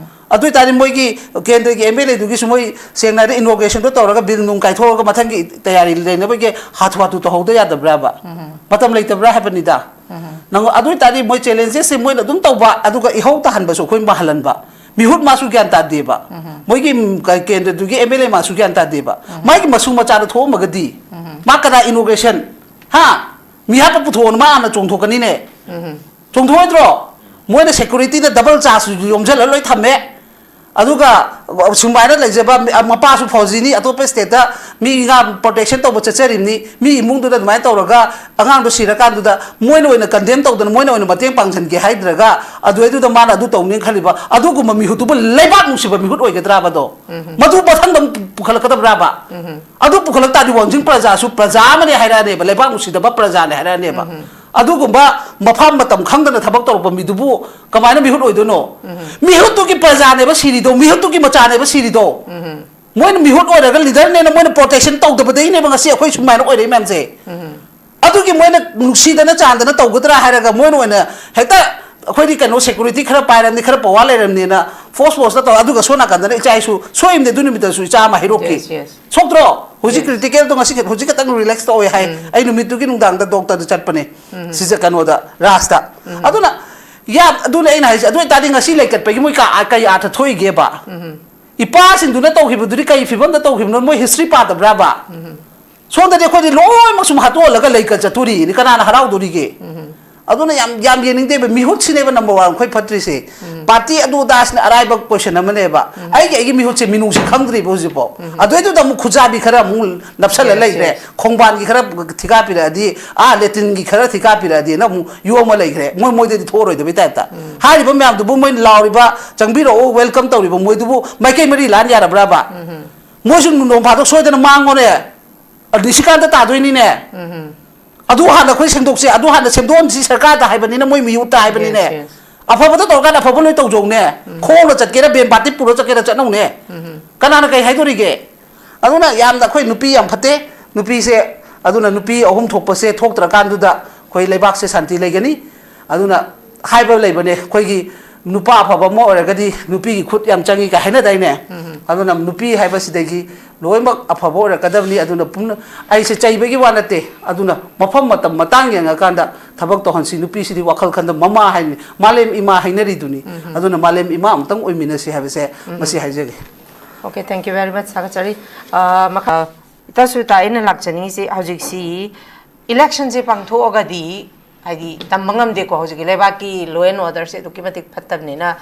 ꯑꯗꯨ ꯑꯣꯏꯇꯥꯔꯗꯤ ꯃꯣꯏꯒꯤ ꯀꯦꯟꯗ꯭ꯔꯒꯤ MLAꯗꯨꯒꯤꯁꯨ ꯃꯣꯏ ꯁꯦꯡꯅ ꯍꯥꯏꯔꯗꯤ inaugurationꯗꯣ ꯇꯧꯔꯒ bill ꯅꯨꯡ ꯀꯥꯏꯊꯣꯛꯑꯒ ꯃꯊꯪꯒꯤ ꯇꯌꯥꯔꯤ ꯂꯩꯅꯕꯒꯤ ꯍꯥꯊꯨ ꯍꯥꯊꯨ ꯇꯧꯍꯧꯗ ꯌꯥꯗꯕ꯭ꯔꯥꯕ? ꯃꯇꯝ ꯂꯩꯇꯕ꯭ꯔꯥ ꯍꯥꯏꯕꯅꯤꯗ꯫ ꯅꯪ ꯑꯗꯨ ꯑꯣꯏꯇꯥꯔꯗꯤ ꯃꯣꯏ challengesꯁꯦ ꯃꯣꯏꯅ ꯑꯗꯨꯝ ꯇꯧꯕ, ꯑꯗꯨꯒ ꯏꯍꯧ ꯇꯥꯍꯟꯕꯁꯨ ꯑꯩꯈꯣꯏ ꯃꯥꯍꯜꯍꯟꯕ꯫ ꯃꯤꯍꯨꯠ ꯃꯥꯁꯨ ꯒ꯭ꯌꯥꯟ ꯇꯥꯗꯦꯕ꯫ ꯃꯣꯏꯒꯤ, ꯎꯝ, ꯀ-, ꯀꯦꯟꯗ꯭ꯔꯗꯨꯒꯤ MLA ꯃꯥꯁꯨ ꯒ꯭ꯌꯥꯟ ꯇꯥꯗꯦꯕ꯫ ꯃꯥꯒꯤ ꯃꯁꯨ ꯃꯆꯥꯗ ꯊꯣꯛꯑꯝꯃꯒꯗꯤ ꯃꯥ ꯀꯅꯥ inauguration? ꯍꯥ? ꯃꯤ ꯍꯥꯠꯄ ꯄꯨꯊꯣꯛꯑꯣꯅ ꯃꯥ ꯍꯥꯟꯅ ꯆꯣꯡꯊꯣꯛꯀꯅꯤꯅꯦ꯫ ꯆꯣꯡꯊꯣꯛꯑꯣꯏꯗ꯭ꯔꯣ? ꯃꯣꯏꯅ securityꯅ double chargeꯁꯨ ꯌꯣꯝꯁꯤꯜꯂ ꯂꯣꯏ ꯊꯝꯃꯦ꯫ ꯑꯗꯨꯒ ꯁꯨꯃꯥꯏꯅ ꯂꯩꯖꯕ ꯃꯤ- ꯃꯄꯥꯁꯨ ꯐꯧꯖꯤꯅꯤ, ꯑꯇꯣꯞꯄ ꯁ꯭ꯇꯦꯠꯇ ꯃꯤ ꯉꯥ ꯄ꯭ꯔꯣꯇꯦꯛꯁꯟ ꯇꯧꯕ ꯆꯠꯆꯔꯤꯕꯅꯤ, ꯃꯤ ꯏꯃꯨꯡꯗꯨꯗ ꯑꯗꯨꯃꯥꯏꯅ ꯇꯧꯔꯒ ꯑꯉꯥꯡꯗꯣ ꯁꯤꯔꯀꯥꯟꯗꯨꯗ ꯃꯣꯏꯅ ꯑꯣꯏꯅ ꯀꯟꯗꯦꯝ ꯇꯧꯗꯅ ꯃꯣꯏꯅ ꯑꯣꯏꯅ ꯃꯇꯦꯡ ꯄꯥꯡꯁꯤꯟꯒꯦ ꯍꯥꯏꯗ꯭ꯔꯒ ꯑꯗꯨꯗꯩꯗꯨꯗ ꯃꯥꯅ ꯑꯗꯨ ꯇꯧꯅꯤ ꯈꯜꯂꯤꯕ ꯑꯗꯨꯒꯨꯝꯕ ꯃꯤꯍꯨꯠꯇꯨꯕꯨ ꯂꯩꯕꯥꯛ ꯅꯨꯡꯁꯤꯕ ꯃꯤꯍꯨꯠ ꯑꯣꯏꯒꯗ꯭ꯔꯥꯕꯗꯣ? ꯃꯗꯨ ꯃꯊꯪꯗ ꯑꯃꯨꯛ ꯄꯨꯈꯠꯂꯛꯀꯗꯕ꯭ꯔꯥꯕ? ꯑꯗꯨ ꯄꯨꯈꯠꯂꯛ ꯇꯥꯔꯗꯤ ꯋꯥꯡꯖꯤꯡ ꯄ꯭ꯔꯖꯥꯁꯨ ꯄ꯭ꯔꯖꯥ ꯑꯃꯅꯦ ꯍꯥꯏꯔꯛꯑꯅꯦꯕ, ꯂꯩꯕꯥꯛ ꯅꯨꯡꯁꯤꯗꯕ ꯄ꯭ꯔꯖꯥꯅꯦ ꯍꯥꯏꯔꯛꯑꯅꯦꯕ꯫ ꯑꯗꯨꯒꯨꯝꯕ ꯃꯐꯝ ꯃꯇꯝ ꯈꯪꯗꯅ ꯊꯕꯛ ꯇꯧꯔꯛꯄ ꯃꯤꯗꯨꯕꯨ ꯀꯃꯥꯏꯅ ꯃꯤꯍꯨꯠ ꯑꯣꯏꯗꯣꯏꯅꯣ? ꯃꯤꯍꯨꯠꯇꯨꯒꯤ ꯄ꯭ꯔꯖꯥꯅꯦꯕ ꯁꯤꯔꯤꯗꯣ, ꯃꯤꯍꯨꯠꯇꯨꯒꯤ ꯃꯆꯥꯅꯦꯕ ꯁꯤꯔꯤꯗꯣ꯫ ꯃꯣꯏꯅ ꯃꯤꯍꯨꯠ ꯑꯣꯏꯔꯒ ꯂꯤꯗꯔꯅꯦꯅ ꯃꯣꯏꯅ ꯄ꯭ꯔꯣꯇꯦꯛꯁꯟ ꯇꯧꯗꯕꯗꯒꯤꯅꯦꯕ ꯉꯁꯤ ꯑꯩꯈꯣꯏ ꯁꯨꯃꯥꯏꯅ ꯑꯣꯏꯔꯛꯏ ꯃꯌꯥꯝꯁꯦ꯫ ꯑꯗꯨꯒꯤ ꯃꯣꯏꯅ ꯅꯨꯡꯁꯤꯗꯅ ꯆꯥꯟꯗꯅ ꯇꯧꯒꯗ꯭ꯔꯥ ꯍꯥꯏꯔꯒ ꯃꯣꯏꯅ ꯑꯣꯏꯅ ꯍꯦꯛꯇ ꯑꯩꯈꯣꯏꯗꯤ ꯀꯩꯅꯣ ꯁꯦꯀ꯭ꯌꯨꯔꯤꯇꯤ ꯈꯔ ꯄꯥꯏꯔꯝꯅꯤ, ꯈꯔ ꯄꯋꯥꯔ ꯂꯩꯔꯝꯅꯤꯅ ꯐꯣꯔꯁ ꯐꯣꯔꯁꯇ ꯇꯧꯔ ꯑꯗꯨꯒ ꯁꯣꯝ ꯅꯥꯀꯟꯗꯅ ꯏꯆꯥ ꯏꯁꯨ ꯁꯣꯏꯕꯅꯦ ꯑꯗꯨ ꯅꯨꯃꯤꯠꯇꯁꯨ ꯏꯆꯥ ꯑꯃ ꯍꯩꯔꯣꯛꯀꯤ꯫ Yes, yes. ꯁꯣꯛꯇ꯭ꯔꯣ? ꯍꯧꯖꯤꯛ Yes. ꯀ꯭ꯔꯤꯇꯤꯀꯦꯜꯗꯣ ꯉꯁꯤ ꯈꯛ- ꯍꯧꯖꯤꯛ ꯈꯛꯇꯪ ꯔꯤꯂꯦꯛꯁ ꯇꯧꯋꯦ ꯍꯥꯏ꯫ ꯑꯩ ꯅꯨꯃꯤꯠꯇꯨꯒꯤ ꯅꯨꯡꯗꯥꯡꯗ ꯗꯣꯛꯇꯔꯗ ꯆꯠꯄꯅꯦ꯫ ꯁꯤꯖ ꯀꯩꯅꯣꯗ, ꯔꯥꯖꯇ꯫ ꯑꯗꯨꯅ ꯌꯥ ꯑꯗꯨꯅꯦ ꯑꯩꯅ ꯍꯥꯏꯁꯦ꯫ ꯑꯗꯨ ꯑꯣꯏꯇꯥꯔꯗꯤ ꯉꯁꯤ ꯂꯩꯀꯠꯄꯒꯤ ꯃꯣꯏ ꯀꯥ- ꯀꯩ ꯑꯥꯔꯊ ꯊꯣꯛꯏꯒꯦꯕ? ꯏꯄꯥꯁꯤꯡꯗꯨꯅ ꯇꯧꯈꯤꯕꯗꯨꯗꯤ ꯀꯩ ꯐꯤꯕꯝꯗ ꯇꯧꯈꯤꯕꯅꯣ ꯃꯣꯏ ꯍꯤꯁꯇ꯭ꯔꯤ ꯄꯥꯗꯕ꯭ꯔꯥꯕ? ꯁꯣꯝꯗꯗꯤ ꯑꯩꯈꯣꯏꯗꯤ ꯂꯣꯏꯅꯃꯛ ꯁꯨꯝ ꯍꯥꯠꯇꯣꯛꯍꯜꯂꯒ ꯂꯩꯀꯠ ꯆꯠꯇꯣꯔꯤꯅꯤ, ꯀꯅꯥꯅ ꯍꯔꯥꯎꯗꯣꯔꯤꯒꯦ? ꯑꯗꯨꯅ ꯌꯥꯝ ꯌꯥꯝ ꯌꯦꯡꯅꯤꯡꯗꯦꯕ꯫ ꯃꯤꯍꯨꯠꯁꯤꯅꯦꯕ ꯅꯝꯕꯔ ꯋꯥꯟ ꯑꯩꯈꯣꯏ ꯐꯠꯇ꯭ꯔꯤꯁꯦ꯫ ꯄꯥꯔꯇꯤ ꯑꯗꯨ ꯑꯗꯥꯁꯤꯅ ꯑꯔꯥꯏꯕ ꯀꯣꯏꯁꯟ ꯑꯃꯅꯦꯕ꯫ ꯑꯩꯒꯤ ꯑꯩꯒꯤ ꯃꯤꯍꯨꯠꯁꯦ ꯃꯤꯅꯨꯡꯁꯤ ꯈꯪꯗ꯭ꯔꯤꯕ ꯍꯧꯖꯤꯛꯐꯥꯎ꯫ ꯑꯗꯨꯏꯗꯨꯗ ꯑꯃꯨꯛ ꯈꯨꯖꯥꯕꯤ ꯈꯔ ꯑꯃꯨꯛ ꯅꯞꯁꯜꯂ Yes, ꯂꯩꯈ꯭ꯔꯦ꯫ Yes. ꯈꯣꯡꯕꯥꯟꯒꯤ ꯈꯔ ꯊꯤꯀꯥ ꯄꯤꯔꯛꯑꯗꯤ, ꯑꯥ ꯂꯦꯇ꯭ꯔꯤꯟꯒꯤ ꯈꯔ ꯊꯤꯀꯥ ꯄꯤꯔꯛꯑꯗꯤꯅ ꯑꯃꯨꯛ ꯌꯣꯝꯃ ꯂꯩꯈ꯭ꯔꯦ꯫ ꯃꯣꯏ ꯃꯣꯏꯗꯗꯤ ꯊꯣꯛꯑꯔꯣꯏꯗꯕꯩ ꯇꯥꯏꯞꯇ꯫ ꯍꯥꯏꯔꯤꯕ ꯃꯌꯥꯝꯗꯨꯕꯨ ꯃꯣꯏꯅ ꯂꯥꯎꯔꯤꯕ, "ꯆꯪꯕꯤꯔꯛꯑꯣ, ꯋꯦꯜꯀꯝ" ꯇꯧꯔꯤꯕ ꯃꯣꯏꯗꯨꯕꯨ ꯃꯥꯏꯀꯩ ꯃꯔꯤ ꯂꯥꯟ ꯌꯥꯔꯕ꯭ꯔꯥꯕ? ꯃꯣꯏꯁꯨ ꯅꯣꯡ ꯐꯥꯗꯣꯛ ꯁꯣꯏꯗꯅ ꯃꯥꯡꯉꯣꯅꯦ꯫ ꯑꯗꯨ ꯁꯤꯀꯥꯟꯗ ꯇꯥꯗꯣꯏꯅꯤꯅꯦ꯫ ꯑꯗꯨ ꯍꯥꯟꯅ ꯑꯩꯈꯣꯏ ꯁꯦꯡꯗꯣꯛꯁꯦ, ꯑꯗꯨ ꯍꯥꯟꯅ ꯁꯦꯝꯗꯣꯛꯍꯟꯁꯤ ꯁꯔꯀꯥꯔꯗ ꯍꯥꯏꯕꯅꯤꯅ, ꯃꯣꯏ ꯃꯤꯍꯨꯠꯇ ꯍꯥꯏꯕꯅꯤꯅꯦ꯫ Yes, yes. ꯑꯐꯕꯗ ꯇꯧꯔꯀꯥꯟꯗ ꯑꯐꯕ ꯂꯣꯏ ꯇꯧꯖꯧꯅꯦ꯫ ꯈꯣꯡꯅ ꯆꯠꯀꯦꯔꯥ, ꯕꯦꯟ ꯕꯥꯇꯤ ꯄꯨꯔ ꯆꯠꯀꯦꯔꯥ, ꯆꯠꯅꯧꯅꯦ꯫ ꯀꯅꯥꯅ ꯀꯩ ꯍꯥꯏꯗꯣꯔꯤꯒꯦ? ꯑꯗꯨꯅ ꯌꯥꯝꯅ ꯑꯩꯈꯣꯏ ꯅꯨꯄꯤ ꯌꯥꯝ ꯐꯠꯇꯦ꯫ ꯅꯨꯄꯤꯁꯦ, ꯑꯗꯨꯅ ꯅꯨꯄꯤ ꯑꯍꯨꯝ ꯊꯣꯛꯄꯁꯦ ꯊꯣꯛꯇ꯭ꯔꯀꯥꯟꯗꯨꯗ ꯑꯩꯈꯣꯏ ꯂꯩꯕꯥꯛꯁꯦ ꯁꯥꯟꯇꯤ ꯂꯩꯒꯅꯤ꯫ ꯑꯗꯨꯅ ꯍꯥꯏꯕ ꯂꯩꯕꯅꯦ, ꯑꯩꯈꯣꯏꯒꯤ ꯅꯨꯄꯥ ꯑꯐꯕ ꯑꯃ ꯑꯣꯏꯔꯒꯗꯤ ꯅꯨꯄꯤꯒꯤ ꯈꯨꯠ ꯌꯥꯝ ꯆꯪꯉꯤ ꯀꯥꯏ ꯍꯥꯏꯅꯗꯥꯏꯅꯦ? ꯑꯗꯨꯅ ꯅꯨꯄꯤ ꯍꯥꯏꯕꯁꯤꯗꯒꯤ ꯂꯣꯏꯅꯃꯛ ꯑꯐꯕ ꯑꯣꯏꯔꯛꯀꯗꯕꯅꯤ꯫ ꯑꯗꯨꯅ ꯄꯨꯝꯅ-, ꯑꯩꯁꯦ ꯆꯩꯕꯒꯤ ꯋꯥ ꯅꯠꯇꯦ꯫ ꯑꯗꯨꯅ ꯃꯐꯝ ꯃꯇꯝ ꯃꯇꯥꯡ ꯌꯦꯡꯉꯀꯥꯟꯗ ꯊꯕꯛ ꯇꯧꯍꯟꯁꯤ꯫ ꯅꯨꯄꯤꯁꯤꯗꯤ ꯋꯥꯈꯜ ꯈꯟꯗ ꯃꯃꯥ ꯍꯥꯏꯅꯤ, ꯃꯥꯂꯦꯝ ꯏꯃꯥ ꯍꯥꯏꯅꯔꯤꯗꯨꯅꯤ꯫ ꯑꯗꯨꯅ ꯃꯥꯂꯦꯝ ꯏꯃꯥ ꯑꯃꯨꯛꯇꯪ ꯑꯣꯏꯃꯤꯟꯅꯁꯤ ꯍꯥꯏꯕꯁꯦ ꯃꯁꯤ ꯍꯥꯏꯖꯒꯦ꯫ Okay, thank you very much, ꯊꯥꯒꯠꯆꯔꯤ꯫ ꯑ, ꯃꯈꯥ, ꯏꯇꯥ ꯁꯨꯖꯥꯇꯥ, ꯑꯩꯅ ꯂꯥꯛꯆꯅꯤꯡꯉꯤꯁꯤ ꯍꯧꯖꯤꯛꯁꯤ ꯏꯂꯦꯛꯁꯟꯁꯦ ꯄꯥꯡꯊꯣꯛꯑꯒꯗꯤ, ꯍꯥꯏꯗꯤ, ꯇꯝꯕ ꯉꯝꯗꯦꯀꯣ, ꯍꯧꯖꯤꯛꯀꯤ ꯂꯩꯕꯥꯛꯀꯤ law and order ꯁꯦ ꯑꯗꯨꯛꯀꯤ ꯃꯇꯤꯛ ꯐꯠꯇꯕꯅꯤꯅ,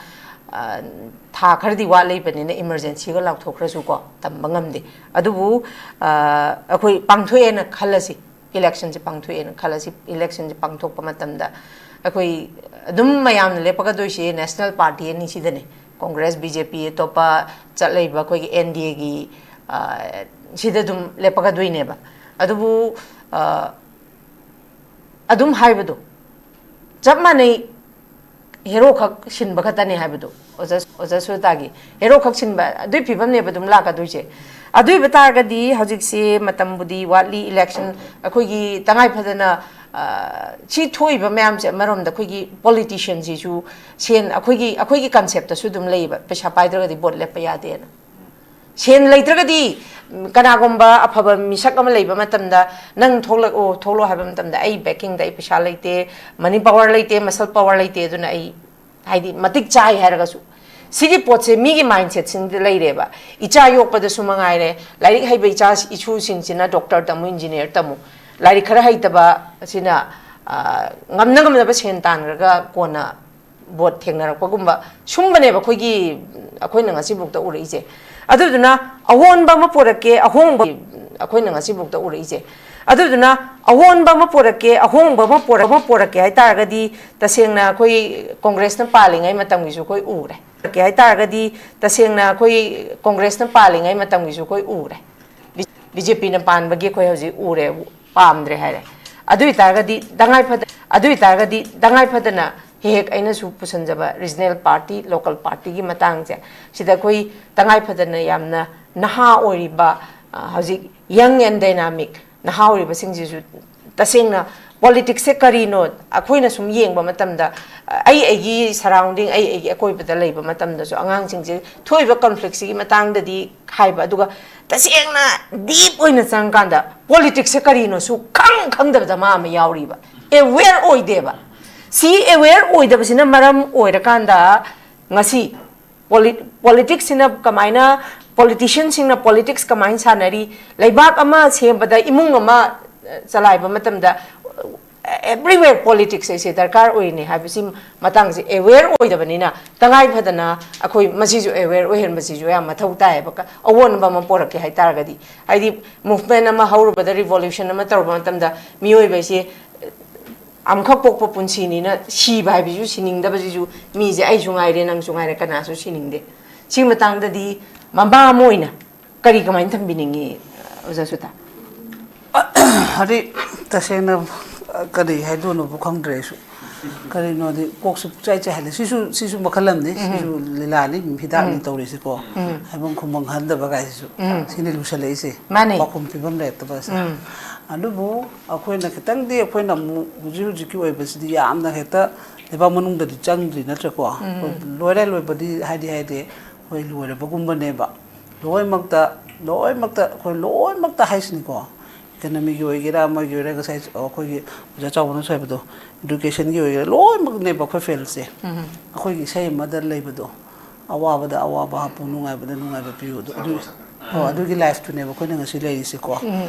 ꯊꯥ ꯈꯔꯗꯤ ꯋꯥꯠꯂꯤꯕꯅꯤꯅ ꯏꯃꯔꯖꯦꯟꯁꯤꯒ ꯂꯥꯎꯊꯣꯛꯈ꯭ꯔꯁꯨꯀꯣ, ꯇꯝꯕ ꯉꯝꯗꯦ꯫ ꯑꯗꯨꯕꯨ ꯑꯩꯈꯣꯏ ꯄꯥꯡꯊꯣꯛꯑꯦꯅ ꯈꯜꯂꯁꯤ, ꯏꯂꯦꯛꯁꯟꯁꯦ ꯄꯥꯡꯊꯣꯛꯑꯦꯅ ꯈꯜꯂꯁꯤ, ꯏꯂꯦꯛꯁꯟꯁꯦ ꯄꯥꯡꯊꯣꯛꯄ ꯃꯇꯝꯗ ꯑꯩꯈꯣꯏ ꯑꯗꯨꯝ ꯃꯌꯥꯝꯅ ꯂꯦꯞꯄꯛꯀꯗꯣꯏꯁꯦ ꯅꯦꯁꯅꯦꯜ ꯄꯥꯔꯇꯤ ꯑꯅꯤꯁꯤꯗꯅꯦ, ꯀꯣꯡꯒ꯭ꯔꯦꯁ, ꯕꯤ ꯖꯦ ꯄꯤ, ꯑꯇꯣꯞꯄ ꯆꯠꯂꯛꯏꯕ ꯑꯩꯈꯣꯏꯒꯤ ꯑꯦꯟ ꯗꯤ ꯑꯦꯒꯤ ꯁꯤꯗ ꯑꯗꯨꯝ ꯂꯦꯞꯄꯛꯀꯗꯣꯏꯅꯦꯕ꯫ ꯑꯗꯨꯕꯨ ꯑꯗꯨꯝ ꯍꯥꯏꯕꯗꯣ ꯆꯞ ꯃꯥꯟꯅꯩ, ꯍꯦꯔꯣ ꯈꯛ ꯁꯤꯟꯕ ꯈꯛꯇꯅꯦ ꯍꯥꯏꯕꯗꯣ, ꯑꯣꯖꯥ ꯑꯣꯖꯥ ꯁꯨꯖꯇꯥꯒꯤ ꯍꯦꯔꯣ ꯈꯛ ꯁꯤꯟꯕ ꯑꯗꯨꯏ ꯐꯤꯕꯝꯅꯦꯕ ꯑꯗꯨꯝ ꯂꯥꯛꯀꯗꯣꯏꯁꯦ꯫ ꯑꯗꯨ ꯑꯣꯏꯕ ꯇꯥꯔꯒꯗꯤ ꯍꯧꯖꯤꯛꯁꯦ ꯃꯇꯝꯕꯨꯗꯤ ꯋꯥꯠꯂꯤ, ꯏꯂꯦꯛꯁꯟ ꯑꯩꯈꯣꯏꯒꯤ ꯇꯉꯥꯏ ꯐꯗꯅ ꯁꯤ ꯊꯣꯛꯏꯕ ꯃꯌꯥꯝꯁꯦ ꯑꯃꯔꯣꯝꯗ ꯑꯩꯈꯣꯏꯒꯤ ꯄꯣꯂꯤꯇꯤꯁꯤꯌꯟꯁꯤꯁꯨ ꯁꯦꯟ ꯑꯩꯈꯣꯏꯒꯤ ꯑꯩꯈꯣꯏꯒꯤ ꯀꯟꯁꯦꯞꯇꯁꯨ ꯑꯗꯨꯝ ꯂꯩꯌꯦꯕ, ꯄꯩꯁꯥ ꯄꯥꯏꯗ꯭ꯔꯒꯗꯤ ꯚꯣꯠ ꯂꯦꯞꯄ ꯌꯥꯗꯦꯅ꯫ ꯁꯦꯟ ꯂꯩꯇ꯭ꯔꯒꯗꯤ ꯀꯅꯥꯒꯨꯝꯕ ꯑꯐꯕ ꯃꯤꯁꯛ ꯑꯃ ꯂꯩꯕ ꯃꯇꯝꯗ ꯅꯪ ꯊꯣꯛꯂꯛꯑꯣ ꯊꯣꯛꯂꯛꯑꯣ ꯍꯥꯏꯕ ꯃꯇꯝꯗ ꯑꯩ ꯕꯦꯀꯤꯡꯗ ꯑꯩ ꯄꯩꯁꯥ ꯂꯩꯇꯦ, ꯃꯅꯤ ꯄꯋꯥꯔ ꯂꯩꯇꯦ, ꯃꯁꯜ ꯄꯋꯥꯔ ꯂꯩꯇꯦ, ꯑꯗꯨꯅ ꯑꯩ ꯍꯥꯏꯗꯤ ꯃꯇꯤꯛ ꯆꯥꯏ ꯍꯥꯏꯔꯒꯁꯨ꯫ ꯁꯤꯒꯤ ꯄꯣꯠꯁꯦ ꯃꯤꯒꯤ ꯃꯥꯏꯟꯁꯦꯠꯁꯤꯡꯗ ꯂꯩꯔꯦꯕ꯫ ꯏꯆꯥ ꯌꯣꯛꯄꯗꯁꯨ ꯃꯉꯥꯏꯔꯦ, ꯂꯥꯏꯔꯤꯛ ꯍꯩꯕ ꯏꯆꯥ ꯏꯁꯨꯁꯤꯡꯁꯤꯅ ꯗꯣꯛꯇꯔ ꯇꯝꯃꯨ, ꯏꯟꯖꯤꯅꯤꯌꯥꯔ ꯇꯝꯃꯨ, ꯂꯥꯏꯔꯤꯛ ꯈꯔ ꯍꯩꯇꯕ ꯑꯁꯤꯅ ꯉꯝꯅ ꯉꯝꯅꯕ ꯁꯦꯟ ꯇꯥꯟꯈ꯭ꯔꯒ ꯀꯣꯟꯅ ꯚꯣꯠ ꯊꯦꯡꯅꯔꯛꯄꯒꯨꯝꯕ ꯁꯨꯝꯕꯅꯦꯕ ꯑꯩꯈꯣꯏꯒꯤ ꯑꯩꯈꯣꯏꯅ ꯉꯁꯤꯐꯥꯎꯗ ꯎꯔꯛꯏꯁꯦ꯫ ꯑꯗꯨꯗꯨꯅ ꯑꯑꯣꯟꯕ ꯑꯃ ꯄꯨꯔꯛꯀꯦ, ꯑꯍꯣꯡꯕ ꯑꯩꯈꯣꯏꯅ ꯉꯁꯤꯐꯥꯎꯗ ꯎꯔꯛꯏꯁꯦ꯫ ꯑꯗꯨꯗꯨꯅ ꯑꯑꯣꯟꯕ ꯑꯃ ꯄꯨꯔꯛꯀꯦ, ꯑꯍꯣꯡꯕ ꯑꯃ ꯄꯨꯔꯛ ꯑꯃ ꯄꯨꯔꯛꯀꯦ ꯍꯥꯏꯇꯥꯔꯒꯗꯤ ꯇꯁꯦꯡꯅ ꯑꯩꯈꯣꯏ ꯀꯣꯡꯒ꯭ꯔꯦꯁꯅ ꯄꯥꯜꯂꯤꯉꯩ ꯃꯇꯝꯒꯤꯁꯨ ꯑꯩꯈꯣꯏ ꯎꯔꯦ꯫ ꯄꯨꯔꯛꯀꯦ ꯍꯥꯏꯇꯥꯔꯒꯗꯤ ꯇꯁꯦꯡꯅ ꯑꯩꯈꯣꯏ ꯀꯣꯡꯒ꯭ꯔꯦꯁꯅ ꯄꯥꯜꯂꯤꯉꯩ ꯃꯇꯝꯒꯤꯁꯨ ꯑꯩꯈꯣꯏ ꯎꯔꯦ꯫ ꯕꯤ ꯖꯦ ꯄꯤꯅ ꯄꯥꯟꯕꯒꯤ ꯑꯩꯈꯣꯏ ꯍꯧꯖꯤꯛ ꯎꯔꯦ, ꯄꯥꯝꯗ꯭ꯔꯦ ꯍꯥꯏꯔꯦ꯫ ꯑꯗꯨ ꯑꯣꯏꯇꯥꯔꯒꯗꯤ ꯇꯉꯥꯏ ꯐꯗ ꯑꯗꯨ ꯑꯣꯏꯇꯥꯔꯒꯗꯤ ꯇꯉꯥꯏ ꯐꯗꯅ ꯍꯦꯛ ꯍꯦꯛ ꯑꯩꯅꯁꯨ ꯄꯨꯁꯟꯖꯕ ꯔꯤꯖꯅꯦꯜ ꯄꯥꯔꯇꯤ, ꯂꯣꯀꯦꯜ ꯄꯥꯔꯇꯤꯒꯤ ꯃꯇꯥꯡꯁꯦ, ꯁꯤꯗ ꯑꯩꯈꯣꯏ ꯇꯉꯥꯏ ꯐꯗꯅ ꯌꯥꯝꯅ ꯅꯍꯥ ꯑꯣꯏꯔꯤꯕ ꯍꯧꯖꯤꯛ ꯌꯪ ꯑꯦꯟ ꯗꯥꯏꯅꯥꯃꯤꯛ ꯅꯍꯥ ꯑꯣꯏꯔꯤꯕꯁꯤꯡꯁꯤꯁꯨ ꯇꯁꯦꯡꯅ ꯄꯣꯂꯤꯇꯤꯛꯁꯁꯦ ꯀꯔꯤꯅꯣ ꯑꯩꯈꯣꯏꯅ ꯁꯨꯝ ꯌꯦꯡꯕ ꯃꯇꯝꯗ, ꯑꯩ ꯑꯩꯒꯤ ꯁꯔꯥꯎꯟꯗꯤꯡ, ꯑꯩ ꯑꯩꯒꯤ ꯑꯀꯣꯏꯕꯗ ꯂꯩꯕ ꯃꯇꯝꯗꯁꯨ ꯑꯉꯥꯡꯁꯤꯡꯁꯦ ꯊꯣꯛꯏꯕ ꯀꯟꯐ꯭ꯂꯤꯛꯁꯤꯒꯤ ꯃꯇꯥꯡꯗꯗꯤ ꯍꯥꯏꯕ, ꯑꯗꯨꯒ ꯇꯁꯦꯡꯅ ꯗꯤꯞ ꯑꯣꯏꯅ ꯆꯪꯀꯥꯟꯗ ꯄꯣꯂꯤꯇꯤꯛꯁꯁꯦ ꯀꯔꯤꯅꯣ ꯁꯨꯈꯪ ꯈꯪꯗꯕꯗ ꯃꯥ ꯑꯃ ꯌꯥꯎꯔꯤꯕ, ꯑꯦꯋꯦꯌꯔ ꯑꯣꯏꯗꯦꯕ꯫ ꯁꯤ ꯑꯦꯋꯦꯌꯔ ꯑꯣꯏꯗꯕꯁꯤꯅ ꯃꯔꯝ ꯑꯣꯏꯔꯀꯥꯟꯗ ꯉꯁꯤ ꯄꯣꯂꯤꯇꯤꯛꯁꯁꯤꯅ ꯀꯃꯥꯏꯅ, ꯄꯣꯂꯤꯇꯤꯁꯤꯌꯟꯁꯤꯡꯅ ꯄꯣꯂꯤꯇꯤꯛꯁ ꯀꯃꯥꯏꯅ ꯁꯥꯟꯅꯔꯤ, ꯂꯩꯕꯥꯛ ꯑꯃ ꯁꯦꯝꯕꯗ, ꯏꯃꯨꯡ ꯑꯃ ꯆꯂꯥꯏꯕ ꯃꯇꯝꯗ Everywhere politics ꯁꯦ ꯗꯔꯀꯥꯔ ꯑꯣꯏꯔꯤꯅꯦ ꯍꯥꯏꯕꯁꯤ ꯃꯇꯥꯡꯁꯦ aware ꯑꯣꯏꯗꯕꯅꯤꯅ, ꯇꯉꯥꯏ ꯐꯗꯅ ꯑꯩꯈꯣꯏ ꯃꯁꯤꯁꯨ aware ꯑꯣꯏꯍꯟꯕꯁꯤꯁꯨ ꯌꯥꯝ ꯃꯊꯧ ꯇꯥꯏꯌꯦꯕ꯫ ꯀ-, ꯑꯑꯣꯟꯕ ꯑꯃ ꯄꯣꯔꯛꯀꯦ ꯍꯥꯏꯇꯥꯔꯒꯗꯤ, ꯍꯥꯏꯗꯤ movement ꯑꯃ ꯍꯧꯔꯨꯕꯗ, revolution ꯑꯃ ꯇꯧꯔꯨꯕ ꯃꯇꯝꯗ ꯃꯤꯑꯣꯏꯕꯁꯦ ꯑꯃꯈꯛ ꯄꯣꯛꯄ ꯄꯨꯟꯁꯤꯅꯤꯅ ꯁꯤꯕ ꯍꯥꯏꯕꯁꯤꯁꯨ ꯁꯤꯅꯤꯡꯗꯕꯁꯤꯁꯨ, ꯃꯤꯁꯦ ꯑꯩꯁꯨ ꯉꯥꯏꯔꯦ, ꯅꯪꯁꯨ ꯉꯥꯏꯔꯦ, ꯀꯅꯥꯁꯨ ꯁꯤꯅꯤꯡꯗꯦ꯫ ꯁꯤꯒꯤ ꯃꯇꯥꯡꯗꯗꯤ ꯃꯃꯥ ꯑꯃ ꯑꯣꯏꯅ ꯀꯔꯤ ꯀꯃꯥꯏꯅ ꯊꯝꯕꯤꯅꯤꯡꯉꯤ, ꯑꯣꯖꯥ ꯁꯨꯇꯥ? ꯍꯥꯏꯗꯤ ꯇꯁꯦꯡꯅ ꯀꯔꯤ ꯍꯥꯏꯗꯣꯏꯅꯣꯕꯨ ꯈꯪꯗ꯭ꯔꯦ ꯑꯩꯁꯨ꯫ ꯀꯔꯤꯅꯣꯗꯤ ꯀꯣꯛꯁꯨ ꯄꯨꯡꯆꯥꯏ ꯆꯥꯏꯍꯜꯂꯦ꯫ ꯁꯤꯁꯨ, ꯁꯤꯁꯨ ꯃꯈꯜ ꯑꯃꯅꯤ꯫ ꯁꯤꯁꯨ ꯂꯤꯂꯥꯅꯤ, ꯍꯤꯗꯥꯛꯅꯤ ꯇꯧꯔꯤꯁꯤꯀꯣ꯫ ꯍꯥꯏꯐꯝ ꯈꯨꯝꯐꯝ ꯈꯪꯗꯕ ꯀꯥꯏꯁꯤꯁꯨ꯫ ꯁꯤꯅꯤ ꯂꯨꯁꯜꯂꯛꯏꯁꯦ꯫ ꯃꯥꯅꯦ꯫ ꯄꯥꯎꯈꯨꯝ ꯄꯤꯐꯝ ꯂꯩꯔꯛꯇꯕꯁꯦ꯫ ꯑꯗꯨꯕꯨ ꯑꯩꯈꯣꯏꯅ ꯈꯤꯇꯪꯗꯤ, ꯑꯩꯈꯣꯏꯅ ꯑꯃꯨꯛ ꯍꯧꯖꯤꯛ ꯍꯧꯖꯤꯛꯀꯤ ꯑꯣꯏꯕꯁꯤꯗꯤ ꯌꯥꯝꯅ ꯍꯦꯛꯇ ꯂꯩꯕꯥꯛ ꯃꯅꯨꯡꯗꯗꯤ ꯆꯪꯗ꯭ꯔꯤ ꯅꯠꯇ꯭ꯔꯀꯣ? ꯑꯩꯈꯣꯏ ꯂꯣꯏꯔꯦ ꯂꯣꯏꯕꯗꯤ ꯍꯥꯏꯗꯤ ꯍꯥꯏꯗꯤ ꯑꯩꯈꯣꯏ ꯂꯣꯏꯔꯕꯒꯨꯝꯕꯅꯦꯕ꯫ ꯂꯣꯏꯅꯃꯛꯇ, ꯂꯣꯏꯅꯃꯛꯇ, ꯑꯩꯈꯣꯏ ꯂꯣꯏꯅꯃꯛꯇ ꯍꯥꯏꯁꯤꯅꯤꯀꯣ꯫ Economyꯒꯤ ꯑꯣꯏꯒꯦꯔꯥ, ꯑꯃꯒꯤ ꯑꯣꯏꯒꯦꯔꯥ, ꯉꯁꯥꯏ ꯑꯩꯈꯣꯏꯒꯤ ꯑꯣꯖꯥ ꯆꯥꯎꯕꯅꯁꯨ ꯍꯥꯏꯕꯗꯣ, educationꯒꯤ ꯑꯣꯏꯒꯦꯔꯥ, ꯂꯣꯏꯅꯃꯛꯅꯦꯕ ꯑꯩꯈꯣꯏ failꯁꯦ꯫ ꯑꯩꯈꯣꯏꯒꯤ ꯏꯁꯩ ꯑꯃꯗ ꯂꯩꯕꯗꯣ, "ꯑꯋꯥꯕꯗ ꯑꯋꯥꯕ ꯍꯥꯞꯄꯨ, ꯅꯨꯡꯉꯥꯏꯕꯗ ꯅꯨꯡꯉꯥꯏꯕ ꯄꯤꯌꯨ", ꯑꯗꯨ, ꯑꯗꯨ, ꯑꯣ, ꯑꯗꯨꯒꯤ lifeꯇꯨꯅꯦꯕ ꯑꯩꯈꯣꯏꯅ ꯉꯁꯤ ꯂꯩꯔꯤꯁꯦꯀꯣ꯫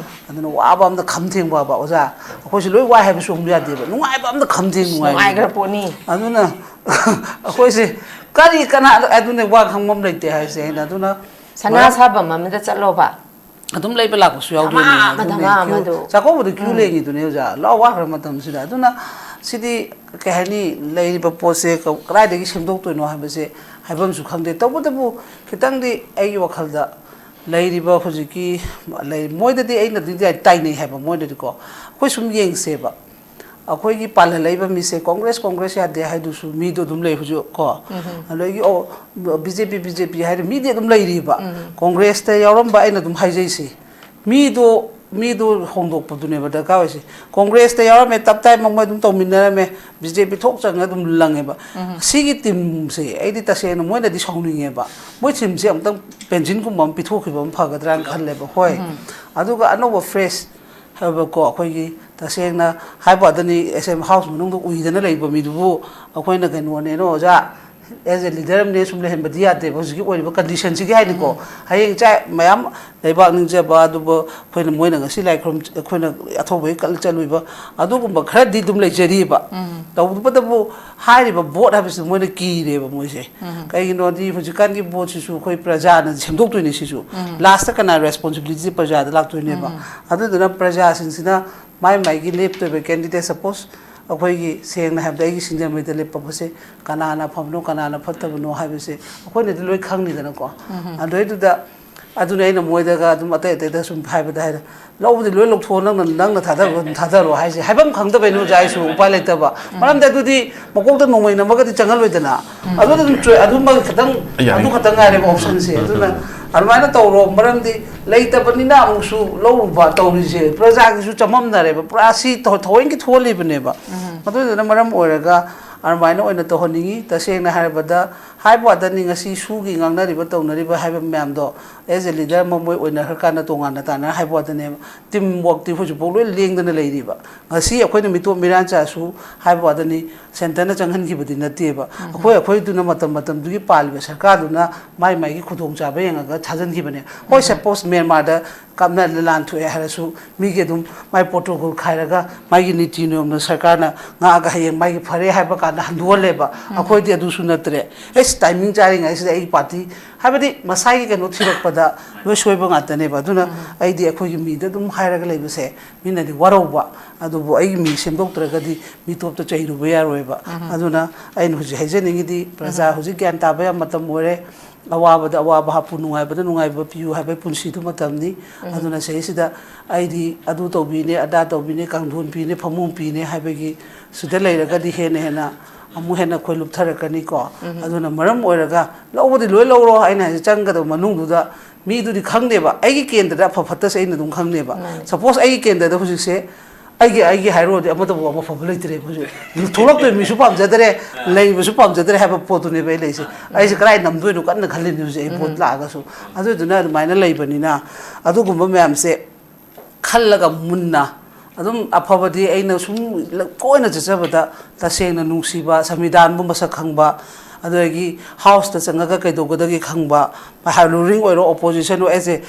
ꯑꯗꯨꯅ ꯋꯥꯕ ꯑꯝꯗ ꯈꯝ ꯊꯦꯡꯕ ꯍꯥꯏꯕ, ꯑꯣꯖꯥ, ꯑꯩꯈꯣꯏꯁꯨ ꯂꯣꯏ ꯋꯥꯏ ꯍꯥꯏꯕꯁꯨ ꯑꯃꯨꯛ ꯌꯥꯗꯦꯕ, ꯅꯨꯡꯉꯥꯏꯕ ꯑꯝꯗ ꯈꯝ ꯊꯦꯡ ꯅꯨꯡꯉꯥꯏꯕ꯫ ꯅꯨꯡꯉꯥꯏꯈ꯭ꯔ ꯄꯣꯠꯅꯤ꯫ ꯑꯗꯨꯅ ꯑꯩꯈꯣꯏꯁꯦ ꯀꯔꯤ ꯀꯅꯥ, ꯑꯗꯨꯅꯦ ꯋꯥ ꯈꯪꯐꯝ ꯂꯩꯇꯦ ꯍꯥꯏꯁꯦ ꯑꯩꯅ꯫ ꯑꯗꯨꯅ ꯁꯅꯥ ꯁꯥꯐꯝ ꯑꯃꯗ ꯆꯠꯂꯣꯕ꯫ ꯑꯗꯨꯝ ꯂꯩꯕ ꯂꯥꯛꯄꯁꯨ ꯌꯥꯎꯗꯣꯏꯅꯤ꯫ ꯙꯃꯥ ꯑꯃ, ꯑꯗꯨꯅꯦ ꯙꯃꯥ queue, ꯑꯃꯗꯣ꯫ ꯆꯥꯛꯀꯧꯕꯗ queue ꯂꯦꯡꯉꯤꯗꯨꯅꯦ ꯑꯣꯖꯥ, ꯂꯥꯎ ꯋꯥꯈ꯭ꯔ ꯃꯇꯝꯁꯤꯗ꯫ ꯑꯗꯨꯅ ꯁꯤꯗꯤ ꯀꯩ ꯍꯥꯏꯅꯤ, ꯂꯩꯔꯤꯕ ꯄꯣꯠꯁꯦ ꯀ-, ꯀꯗꯥꯏꯗꯒꯤ ꯁꯦꯝꯗꯣꯛꯇꯣꯏꯅꯣ ꯍꯥꯏꯕꯁꯦ ꯍꯥꯏꯐꯝꯁꯨ ꯈꯪꯗꯦ꯫ ꯇꯧꯕꯇꯕꯨ ꯈꯤꯇꯪꯗꯤ ꯑꯩꯒꯤ ꯋꯥꯈꯜꯗ ꯂꯩꯔꯤꯕ ꯍꯧꯖꯤꯛꯀꯤ ꯂꯩ-, ꯃꯣꯏꯗꯗꯤ ꯑꯩꯅꯗꯤ ꯇꯥꯏꯅꯩ ꯍꯥꯏꯕ, ꯃꯣꯏꯗꯗꯤꯀꯣ꯫ ꯑꯩꯈꯣꯏ ꯁꯨꯝ ꯌꯦꯡꯁꯦꯕ, ꯑꯩꯈꯣꯏꯒꯤ ꯄꯥꯜꯍꯜꯂꯛꯏꯕ ꯃꯤꯁꯦ ꯀꯣꯡꯒ꯭ꯔꯦꯁ, ꯀꯣꯡꯒ꯭ꯔꯦꯁ ꯌꯥꯗꯦ ꯍꯥꯏꯗꯨꯁꯨ ꯃꯤꯗꯣ ꯑꯗꯨꯝ ꯂꯩ ꯍꯧꯖꯤꯛ ꯀꯣ꯫ ꯑꯗꯒꯤ, ꯑꯣ, ꯕꯤ ꯖꯦ ꯄꯤ, ꯕꯤ ꯖꯦ ꯄꯤ ꯍꯥꯏꯔ ꯃꯤꯗꯤ ꯑꯗꯨꯝ ꯂꯩꯔꯤꯕ꯫ ꯀꯣꯡꯒ꯭ꯔꯦꯁꯇ ꯌꯥꯎꯔꯝꯕ ꯑꯩꯅ ꯑꯗꯨꯝ ꯍꯥꯏꯖꯩꯁꯦ, ꯃꯤꯗꯣ, ꯃꯤꯗꯣ ꯍꯣꯡꯗꯣꯛꯄꯗꯨꯅꯦꯕ ꯗꯔꯀꯥꯔ ꯑꯣꯏꯁꯦ꯫ ꯀꯣꯡꯒ꯭ꯔꯦꯁꯇ ꯌꯥꯎꯔꯝꯃꯦ, ꯇꯞ ꯇꯥꯏ ꯃꯣꯏ ꯑꯗꯨꯝ ꯇꯧꯃꯤꯟꯅꯔꯝꯃꯦ, ꯕꯤ ꯖꯦ ꯄꯤ ꯊꯣꯛ ꯆꯪꯉ ꯑꯗꯨꯝ ꯂꯪꯉꯦꯕ꯫ ꯁꯤꯒꯤ ꯇꯤꯝꯁꯦ ꯑꯩꯗꯤ ꯇꯁꯦꯡꯅ ꯃꯣꯏꯅꯗꯤ ꯁꯥꯎꯅꯤꯡꯉꯦꯕ꯫ ꯃꯣꯏ ꯇꯤꯝꯁꯦ ꯑꯃꯨꯛꯇꯪ ꯄꯦꯟꯁꯤꯟꯒꯨꯝꯕ ꯑꯃ ꯄꯤꯊꯣꯛꯈꯤꯕ ꯑꯃ ꯐꯒꯗ꯭ꯔꯥꯅ ꯈꯜꯂꯦꯕ꯫ ꯍꯣꯏ꯫ ꯑꯗꯨꯒ ꯑꯅꯧꯕ fresh ꯍꯥꯏꯕꯀꯣ, ꯑꯩꯈꯣꯏꯒꯤ ꯇꯁꯦꯡꯅ ꯍꯥꯏꯕ ꯋꯥꯗꯅꯤ, ꯑꯦꯁ ꯑꯦꯝ ꯍꯥꯎꯁ ꯃꯅꯨꯡꯗ ꯎꯏꯗꯅ ꯂꯩꯕ ꯃꯤꯗꯨꯕꯨ ꯑꯩꯈꯣꯏꯅ ꯀꯩꯅꯣꯅꯦꯅ ꯑꯣꯖꯥ, ꯑꯦꯖ ꯑꯦ ꯂꯤꯗꯔ ꯑꯃꯅꯦ ꯁꯨꯝ ꯂꯩꯍꯟꯕꯗꯤ ꯌꯥꯗꯦꯕ ꯍꯧꯖꯤꯛꯀꯤ ꯑꯣꯏꯔꯤꯕ ꯀꯟꯗꯤꯁꯟꯁꯤꯒꯤ ꯍꯥꯏꯅꯤꯀꯣ꯫ ꯍꯌꯦꯡ ꯆꯥꯏ ꯃꯌꯥꯝ ꯂꯩꯕꯥꯛ ꯅꯤꯡꯖꯕ ꯑꯗꯨꯕꯨ ꯑꯩꯈꯣꯏꯅ ꯃꯣꯏꯅ ꯉꯁꯤ ꯂꯥꯏ ꯈꯨꯔꯨꯝ ꯑꯩꯈꯣꯏꯅ ꯑꯊꯧꯕꯒꯤ ꯀꯜ ꯆꯠꯂꯨꯏꯕ ꯑꯗꯨꯒꯨꯝꯕ ꯈꯔꯗꯤ ꯑꯗꯨꯝ ꯂꯩꯖꯔꯤꯕ꯫ ꯇꯧꯕꯇꯕꯨ ꯍꯥꯏꯔꯤꯕ ꯕꯣꯠ ꯍꯥꯏꯕꯁꯤ ꯃꯣꯏꯅ ꯀꯤꯔꯦꯕ ꯃꯣꯏꯁꯦ꯫ ꯀꯩꯒꯤꯅꯣꯗꯤ ꯍꯧꯖꯤꯛꯀꯥꯟꯒꯤ ꯕꯣꯠꯁꯤꯁꯨ ꯑꯩꯈꯣꯏ ꯄ꯭ꯔꯖꯥꯅ ꯁꯦꯝꯗꯣꯛꯇꯣꯏꯅꯤ ꯁꯤꯁꯨ꯫ ꯂꯥꯁꯇ ꯀꯅꯥ ꯔꯦꯁꯄꯣꯟꯁꯤꯕꯤꯂꯤꯇꯤꯁꯦ ꯄ꯭ꯔꯖꯥꯗ ꯂꯥꯛꯇꯣꯏꯅꯦꯕ꯫ ꯑꯗꯨꯗꯨꯅ ꯄ꯭ꯔꯖꯥꯁꯤꯡꯁꯤꯅ ꯃꯥꯏ ꯃꯥꯏꯒꯤ ꯂꯦꯞꯇꯣꯏꯕ ꯀꯦꯟꯗꯤꯗꯦꯠ ꯁꯄꯣꯁ ꯑꯩꯈꯣꯏꯒꯤ ꯁꯦꯡꯅ ꯍꯥꯏꯕꯗ ꯑꯩꯒꯤ ꯁꯤꯡꯖꯃꯩꯗ ꯂꯦꯞꯄꯛꯄꯁꯦ ꯀꯅꯥꯅ ꯐꯕꯅꯣ ꯀꯅꯥꯅ ꯐꯠꯇꯕꯅꯣ ꯍꯥꯏꯕꯁꯦ ꯑꯩꯈꯣꯏꯅꯗꯤ ꯂꯣꯏ ꯈꯪꯅꯤꯗꯅꯀꯣ꯫ ꯑꯗꯨꯗꯩꯗꯨꯗ ꯑꯗꯨꯅ ꯑꯩꯅ ꯃꯣꯏꯗꯒ ꯑꯗꯨꯝ ꯑꯇꯩ ꯑꯇꯩꯗ ꯁꯨꯝ ꯍꯥꯏꯕꯗ ꯍꯥꯏꯔꯦ, ꯂꯧꯕꯗꯤ ꯂꯣꯏ ꯂꯧꯊꯣꯛꯑꯣ, ꯅꯪꯅ ꯅꯪꯅ ꯊꯥꯗꯕ ꯑꯗꯨꯝ ꯊꯥꯗꯔꯣ ꯍꯥꯏꯁꯦ ꯍꯥꯏꯐꯝ ꯈꯪꯗꯕꯩꯅꯦ ꯑꯣꯖꯥ ꯑꯩꯁꯨ ꯎꯄꯥꯏ ꯂꯩꯇꯕ꯫ ꯃꯔꯝꯗꯤ ꯑꯗꯨꯗꯤ ꯃꯀꯣꯛꯇ ꯅꯣꯡꯃꯩ ꯅꯝꯃꯒꯗꯤ ꯆꯪꯍꯜꯂꯣꯏꯗꯅ꯫ ꯑꯗꯨꯗ ꯑꯗꯨꯝ ꯆꯣꯏ ꯑꯗꯨꯃꯛ ꯈꯤꯇꯪ ꯌꯥꯏ꯫ ꯑꯗꯨ ꯈꯛꯇꯪ ꯉꯥꯏꯔꯦꯕ ꯑꯣꯞꯁꯟꯁꯦ꯫ ꯑꯗꯨꯅ ꯑꯗꯨꯃꯥꯏꯅ ꯇꯧꯔꯣ, ꯃꯔꯝꯗꯤ ꯂꯩꯇꯕꯅꯤꯅ ꯑꯃꯨꯛꯁꯨ ꯂꯧꯔꯨꯕ ꯇꯧꯔꯤꯁꯦ ꯄ꯭ꯔꯖꯥꯒꯤꯁꯨ ꯆꯃꯝꯅꯔꯦꯕ꯫ ꯄꯨꯔꯥ ꯁꯤ ꯊꯑꯣ- ꯊꯑꯣꯏꯒꯤ ꯊꯣꯛꯍꯜꯂꯤꯕꯅꯦꯕ꯫ ꯃꯗꯨꯗꯨꯅ ꯃꯔꯝ ꯑꯣꯏꯔꯒ ꯑꯗꯨꯃꯥꯏꯅ ꯑꯣꯏꯅ ꯇꯧꯍꯟꯅꯤꯡꯉꯤ꯫ ꯇꯁꯦꯡꯅ ꯍꯥꯏꯔꯕꯗ ꯍꯥꯏꯕ ꯋꯥꯗꯅꯤ, ꯉꯁꯤ ꯁꯨꯒꯤ ꯉꯥꯡꯅꯔꯤꯕ ꯇꯧꯅꯔꯤꯕ ꯍꯥꯏꯕ ꯃꯌꯥꯝꯗꯣ ꯑꯦꯖ ꯑꯦ ꯂꯤꯗꯔ ꯑꯃ ꯃꯣꯏ ꯑꯣꯏꯅꯈ꯭ꯔꯀꯥꯟꯗ ꯇꯣꯉꯥꯟꯅ ꯇꯥꯟꯅꯔ ꯍꯥꯏꯕ ꯋꯥꯗꯅꯦꯕ꯫ ꯇꯤꯝ ꯋꯥꯛꯇꯤ ꯍꯧꯖꯤꯛꯐꯥꯎ ꯂꯣꯏ ꯂꯦꯡꯗꯅ ꯂꯩꯔꯤꯕ꯫ ꯉꯁꯤ ꯑꯩꯈꯣꯏꯅ ꯃꯤꯇꯣꯞ ꯃꯤꯔꯥꯟ ꯆꯥꯁꯨ ꯍꯥꯏꯕ ꯋꯥꯗꯅꯤ, ꯁꯦꯟꯇꯔꯅ ꯆꯪꯍꯟꯈꯤꯕꯗꯤ ꯅꯠꯇꯦꯕ꯫ ꯑꯩꯈꯣꯏ ꯑꯩꯈꯣꯏꯗꯨꯅ ꯃꯇꯝ ꯃꯇꯝꯗꯨꯒꯤ ꯄꯥꯜꯂꯤꯕ ꯁꯔꯀꯥꯔꯗꯨꯅ ꯃꯥꯏ ꯃꯥꯏꯒꯤ ꯈꯨꯗꯣꯡꯆꯥꯕ ꯌꯦꯡꯉꯒ ꯊꯥꯖꯤꯟꯈꯤꯕꯅꯦ꯫ ꯍꯣꯏ, ꯁꯄꯣꯁ ꯃ꯭ꯌꯥꯟꯃꯥꯔꯗ ꯀꯥꯞꯅ ꯂꯥꯟ ꯊꯣꯛꯑꯦ ꯍꯥꯏꯔꯁꯨ ꯃꯤꯒꯤ ꯑꯗꯨꯝ ꯃꯥꯏ ꯄ꯭ꯔꯣꯇꯣꯀꯣꯜ ꯈꯥꯏꯔꯒ ꯃꯥꯒꯤ ꯅꯤꯇꯤ ꯅꯤꯌꯣꯝꯗ ꯁꯔꯀꯥꯔꯅ ꯉꯥꯛꯑꯒ ꯍꯌꯦꯡ ꯃꯥꯒꯤ ꯐꯔꯦ ꯍꯥꯏꯕ ꯀꯥꯟꯗ ꯍꯟꯗꯣꯛꯍꯜꯂꯦꯕ꯫ ꯑꯩꯈꯣꯏꯗꯤ ꯑꯗꯨꯁꯨ ꯅꯠꯇ꯭ꯔꯦ꯫ ꯑꯦꯁ, ꯇꯥꯏꯃꯤꯡ ꯆꯥꯔꯤꯉꯩꯁꯤꯗ ꯑꯩꯒꯤ ꯄꯥꯔꯇꯤ ꯍꯥꯏꯕꯗꯤ ꯃꯁꯥꯒꯤ ꯀꯩꯅꯣ ꯊꯤꯔꯛꯄꯗ ꯂꯣꯏ ꯁꯣꯏꯕ ꯉꯥꯛꯇꯅꯦꯕ꯫ ꯑꯗꯨꯅ ꯑꯩꯗꯤ ꯑꯩꯈꯣꯏꯒꯤ ꯃꯤꯗ ꯑꯗꯨꯝ ꯍꯥꯏꯔꯒ ꯂꯩꯕꯁꯦ ꯃꯤꯅꯗꯤ ꯋꯥꯔꯧꯕ, ꯑꯗꯨꯕꯨ ꯑꯩꯒꯤ ꯃꯤ ꯁꯦꯝꯗꯣꯛꯇ꯭ꯔꯒꯗꯤ ꯃꯤꯇꯣꯞꯇ ꯆꯩꯔꯨꯕ ꯌꯥꯔꯣꯏꯕ꯫ ꯑꯗꯨꯅ ꯑꯩꯅ ꯍꯧꯖꯤꯛ ꯍꯥꯏꯖꯅꯤꯡꯉꯤꯗꯤ ꯄ꯭ꯔꯖꯥ ꯍꯧꯖꯤꯛ ꯒ꯭ꯌꯥꯟ ꯇꯥꯕ ꯌꯥꯝ ꯃꯇꯝ ꯑꯣꯏꯔꯦ꯫ ꯑꯋꯥꯕꯗ ꯑꯋꯥꯕ ꯍꯥꯞꯄꯨ, ꯅꯨꯡꯉꯥꯏꯕꯗ ꯅꯨꯡꯉꯥꯏꯕ ꯄꯤꯌꯨ ꯍꯥꯏꯕꯒꯤ ꯄꯨꯟꯁꯤꯗꯨ ꯃꯇꯝꯅꯤ꯫ ꯑꯗꯨꯅ ꯁꯤꯗꯩꯁꯤꯗ ꯑꯩꯗꯤ ꯑꯗꯨ ꯇꯧꯕꯤꯅꯦ, ꯑꯗꯥ ꯇꯧꯕꯤꯅꯦ, ꯀꯥꯡꯊꯣꯟ ꯄꯤꯅꯦ, ꯐꯃꯨꯡ ꯄꯤꯅꯦ ꯍꯥꯏꯕꯒꯤ ꯁꯤꯗ ꯂꯩꯔꯒꯗꯤ ꯍꯦꯟꯅ ꯍꯦꯟꯅ ꯑꯃꯨꯛ ꯍꯦꯟꯅ ꯑꯩꯈꯣꯏ ꯂꯨꯞꯊꯔꯛꯀꯅꯤꯀꯣ꯫ ꯑꯗꯨꯅ ꯃꯔꯝ ꯑꯣꯏꯔꯒ ꯂꯧꯕꯗꯤ ꯂꯣꯏ ꯂꯧꯔꯣ, ꯑꯩꯅ ꯍꯥꯏꯁꯦ ꯆꯪꯒꯗꯕ ꯃꯅꯨꯡꯗꯨꯗ ꯃꯤꯗꯨꯗꯤ ꯈꯪꯗꯦꯕ꯫ ꯑꯩꯒꯤ ꯀꯦꯟꯗ꯭ꯔꯗ ꯑꯐ ꯐꯠꯇꯁꯦ ꯑꯩꯅ ꯑꯗꯨꯝ ꯈꯪꯅꯦꯕ꯫ ꯁꯄꯣꯁ ꯑꯩꯒꯤ ꯀꯦꯟꯗ꯭ꯔꯗ ꯍꯧꯖꯤꯛꯁꯦ ꯑꯩꯒꯤ ꯑꯩꯒꯤ ꯍꯥꯏꯔꯨꯔꯗꯤ ꯑꯃꯗꯕꯨ ꯑꯃ ꯐꯕ ꯂꯩꯇ꯭ꯔꯦꯕ ꯍꯧꯖꯤꯛ꯫ ꯊꯣꯛꯂꯛꯇꯣꯏ ꯃꯤꯁꯨ ꯄꯥꯝꯖꯗ꯭ꯔꯦ, ꯂꯩꯕꯁꯨ ꯄꯥꯝꯖꯗ꯭ꯔꯦ ꯍꯥꯏꯕ ꯄꯣꯠꯇꯨꯅꯦꯕ ꯑꯩ ꯂꯩꯁꯦ꯫ ꯑꯩꯁꯦ ꯀꯗꯥꯏ ꯅꯝꯗꯣꯏꯅꯣ ꯀꯟꯅ ꯈꯜꯂꯤꯅꯤ ꯍꯧꯖꯤꯛ ꯑꯩ ꯚꯣꯠ ꯂꯥꯛꯑꯒꯁꯨ꯫ ꯑꯗꯨꯗꯨꯅ ꯑꯗꯨꯃꯥꯏꯅ ꯂꯩꯕꯅꯤꯅ ꯑꯗꯨꯒꯨꯝꯕ ꯃꯌꯥꯝꯁꯦ ꯈꯜꯂꯒ ꯃꯨꯟꯅ ꯑꯗꯨꯝ ꯑꯐꯕꯗꯤ ꯑꯩꯅ ꯁꯨꯝ ꯀꯣꯏꯅ ꯆꯠꯆꯕꯗ ꯇꯁꯦꯡꯅ ꯅꯨꯡꯁꯤꯕ, ꯁꯪꯕꯤꯙꯥꯟꯕꯨ ꯃꯁꯛ ꯈꯪꯕ, ꯑꯗꯨꯗꯒꯤ ꯍꯥꯎꯁꯇ ꯆꯪꯉꯒ ꯀꯩꯗꯧꯒꯗꯒꯦ ꯈꯪꯕ, ꯔꯨꯂꯤꯡ ꯑꯣꯏꯔꯣ ꯑꯣꯄꯣꯖꯤꯁꯟ ꯑꯣꯏꯔꯣ, ꯑꯦꯁ ꯑꯦ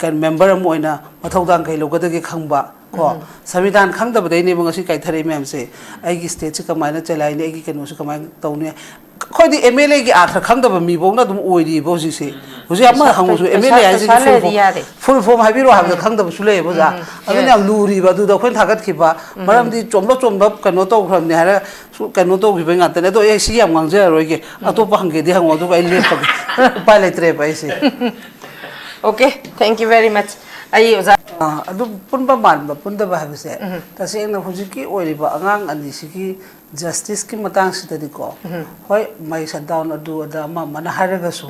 ꯀꯩꯅꯣ ꯃꯦꯝꯕꯔ ꯑꯃ ꯑꯣꯏꯅ ꯃꯊꯧꯗꯥꯡ ꯀꯩ ꯂꯧꯒꯗꯒꯦ ꯈꯪꯕ ꯀꯣ꯫ ꯁꯪꯕꯤꯙꯥꯟ ꯈꯪꯗꯕꯗꯩꯅꯦꯕ ꯉꯁꯤ ꯀꯥꯏꯊꯔꯛꯏ ꯃꯌꯥꯝꯁꯦ꯫ ꯑꯩꯒꯤ ꯁ꯭ꯇꯦꯠꯁꯦ ꯀꯃꯥꯏꯅ ꯆꯂꯥꯏꯅꯤ, ꯑꯩꯒꯤ ꯀꯩꯅꯣꯁꯦ ꯀꯃꯥꯏꯅ ꯇꯧꯅꯤ? ꯑꯩꯈꯣꯏꯗꯤ ꯑꯦꯝ ꯑꯦꯜ ꯑꯦꯒꯤ ꯑꯥꯔꯊ ꯈꯪꯗꯕ ꯃꯤꯐꯧꯅ ꯑꯗꯨꯝ ꯑꯣꯏꯔꯤꯕ ꯍꯧꯖꯤꯛꯁꯦ꯫ ꯍꯧꯖꯤꯛ ꯑꯃ ꯄꯩꯁꯥ ꯍꯪꯉꯨꯁꯨ, ꯑꯦꯝ ꯑꯦꯜ ꯑꯦ ꯄꯩꯁꯥ ꯍꯥꯏꯁꯤꯒꯤ ꯄꯩꯁꯥ ꯐꯨꯜ ꯂꯩꯔꯗꯤ ꯐꯣꯝ, ꯌꯥꯔꯦ꯫ ꯐꯨꯜ ꯐꯣꯝ ꯍꯥꯏꯕꯤꯔꯣ ꯍꯥꯏꯕꯗ ꯈꯪꯗꯕꯁꯨ ꯂꯩꯌꯦꯕ ꯑꯣꯖꯥ꯫ ꯑꯗꯨꯅ ꯌꯥꯝ ꯂꯨꯔꯤꯕ ꯑꯗꯨꯗ ꯑꯩꯈꯣꯏꯅ ꯊꯥꯒꯠꯈꯤꯕ꯫ ꯃꯔꯝꯗꯤ ꯆꯣꯝꯕ ꯆꯣꯝꯕ ꯀꯩꯅꯣ ꯇꯧꯈ꯭ꯔꯕꯅꯤ ꯍꯥꯏꯔ ꯁꯨ-, ꯀꯩꯅꯣ ꯇꯧꯈꯤꯕꯩ ꯉꯥꯛꯇꯅꯦ꯫ ꯑꯗꯣ ꯑꯩ ꯁꯤ ꯌꯥꯝ ꯉꯥꯡꯖꯔꯔꯣꯏꯒꯦ꯫ ꯑꯇꯣꯞꯄ ꯍꯪꯒꯦꯗꯤ ꯍꯪꯉꯣ, ꯑꯗꯨꯒ ꯑꯩ ꯂꯦꯞꯄꯒꯦ꯫ ꯎꯄꯥꯏ ꯂꯩꯇ꯭ꯔꯦꯕ ꯑꯩꯁꯦ꯫ Okay, thank you very much. ꯑꯩ ꯑꯣꯖꯥ꯫ ꯑꯥ, ꯑꯗꯨ ꯄꯨꯟꯕ ꯃꯥꯟꯕ ꯄꯨꯟꯗꯕ ꯍꯥꯏꯕꯁꯦ ꯇꯁꯦꯡꯅ ꯍꯧꯖꯤꯛꯀꯤ ꯑꯣꯏꯔꯤꯕ ꯑꯉꯥꯡ ꯑꯅꯤꯁꯤꯒꯤ ꯖꯁꯇꯤꯁꯀꯤ ꯃꯇꯥꯡꯁꯤꯗꯗꯤꯀꯣ, ꯍꯣꯏ, ꯃꯩ ꯁꯠ ꯗꯥꯎꯟ ꯑꯗꯨ ꯑꯗꯥ ꯑꯃ ꯑꯃꯅ ꯍꯥꯏꯔꯒꯁꯨ,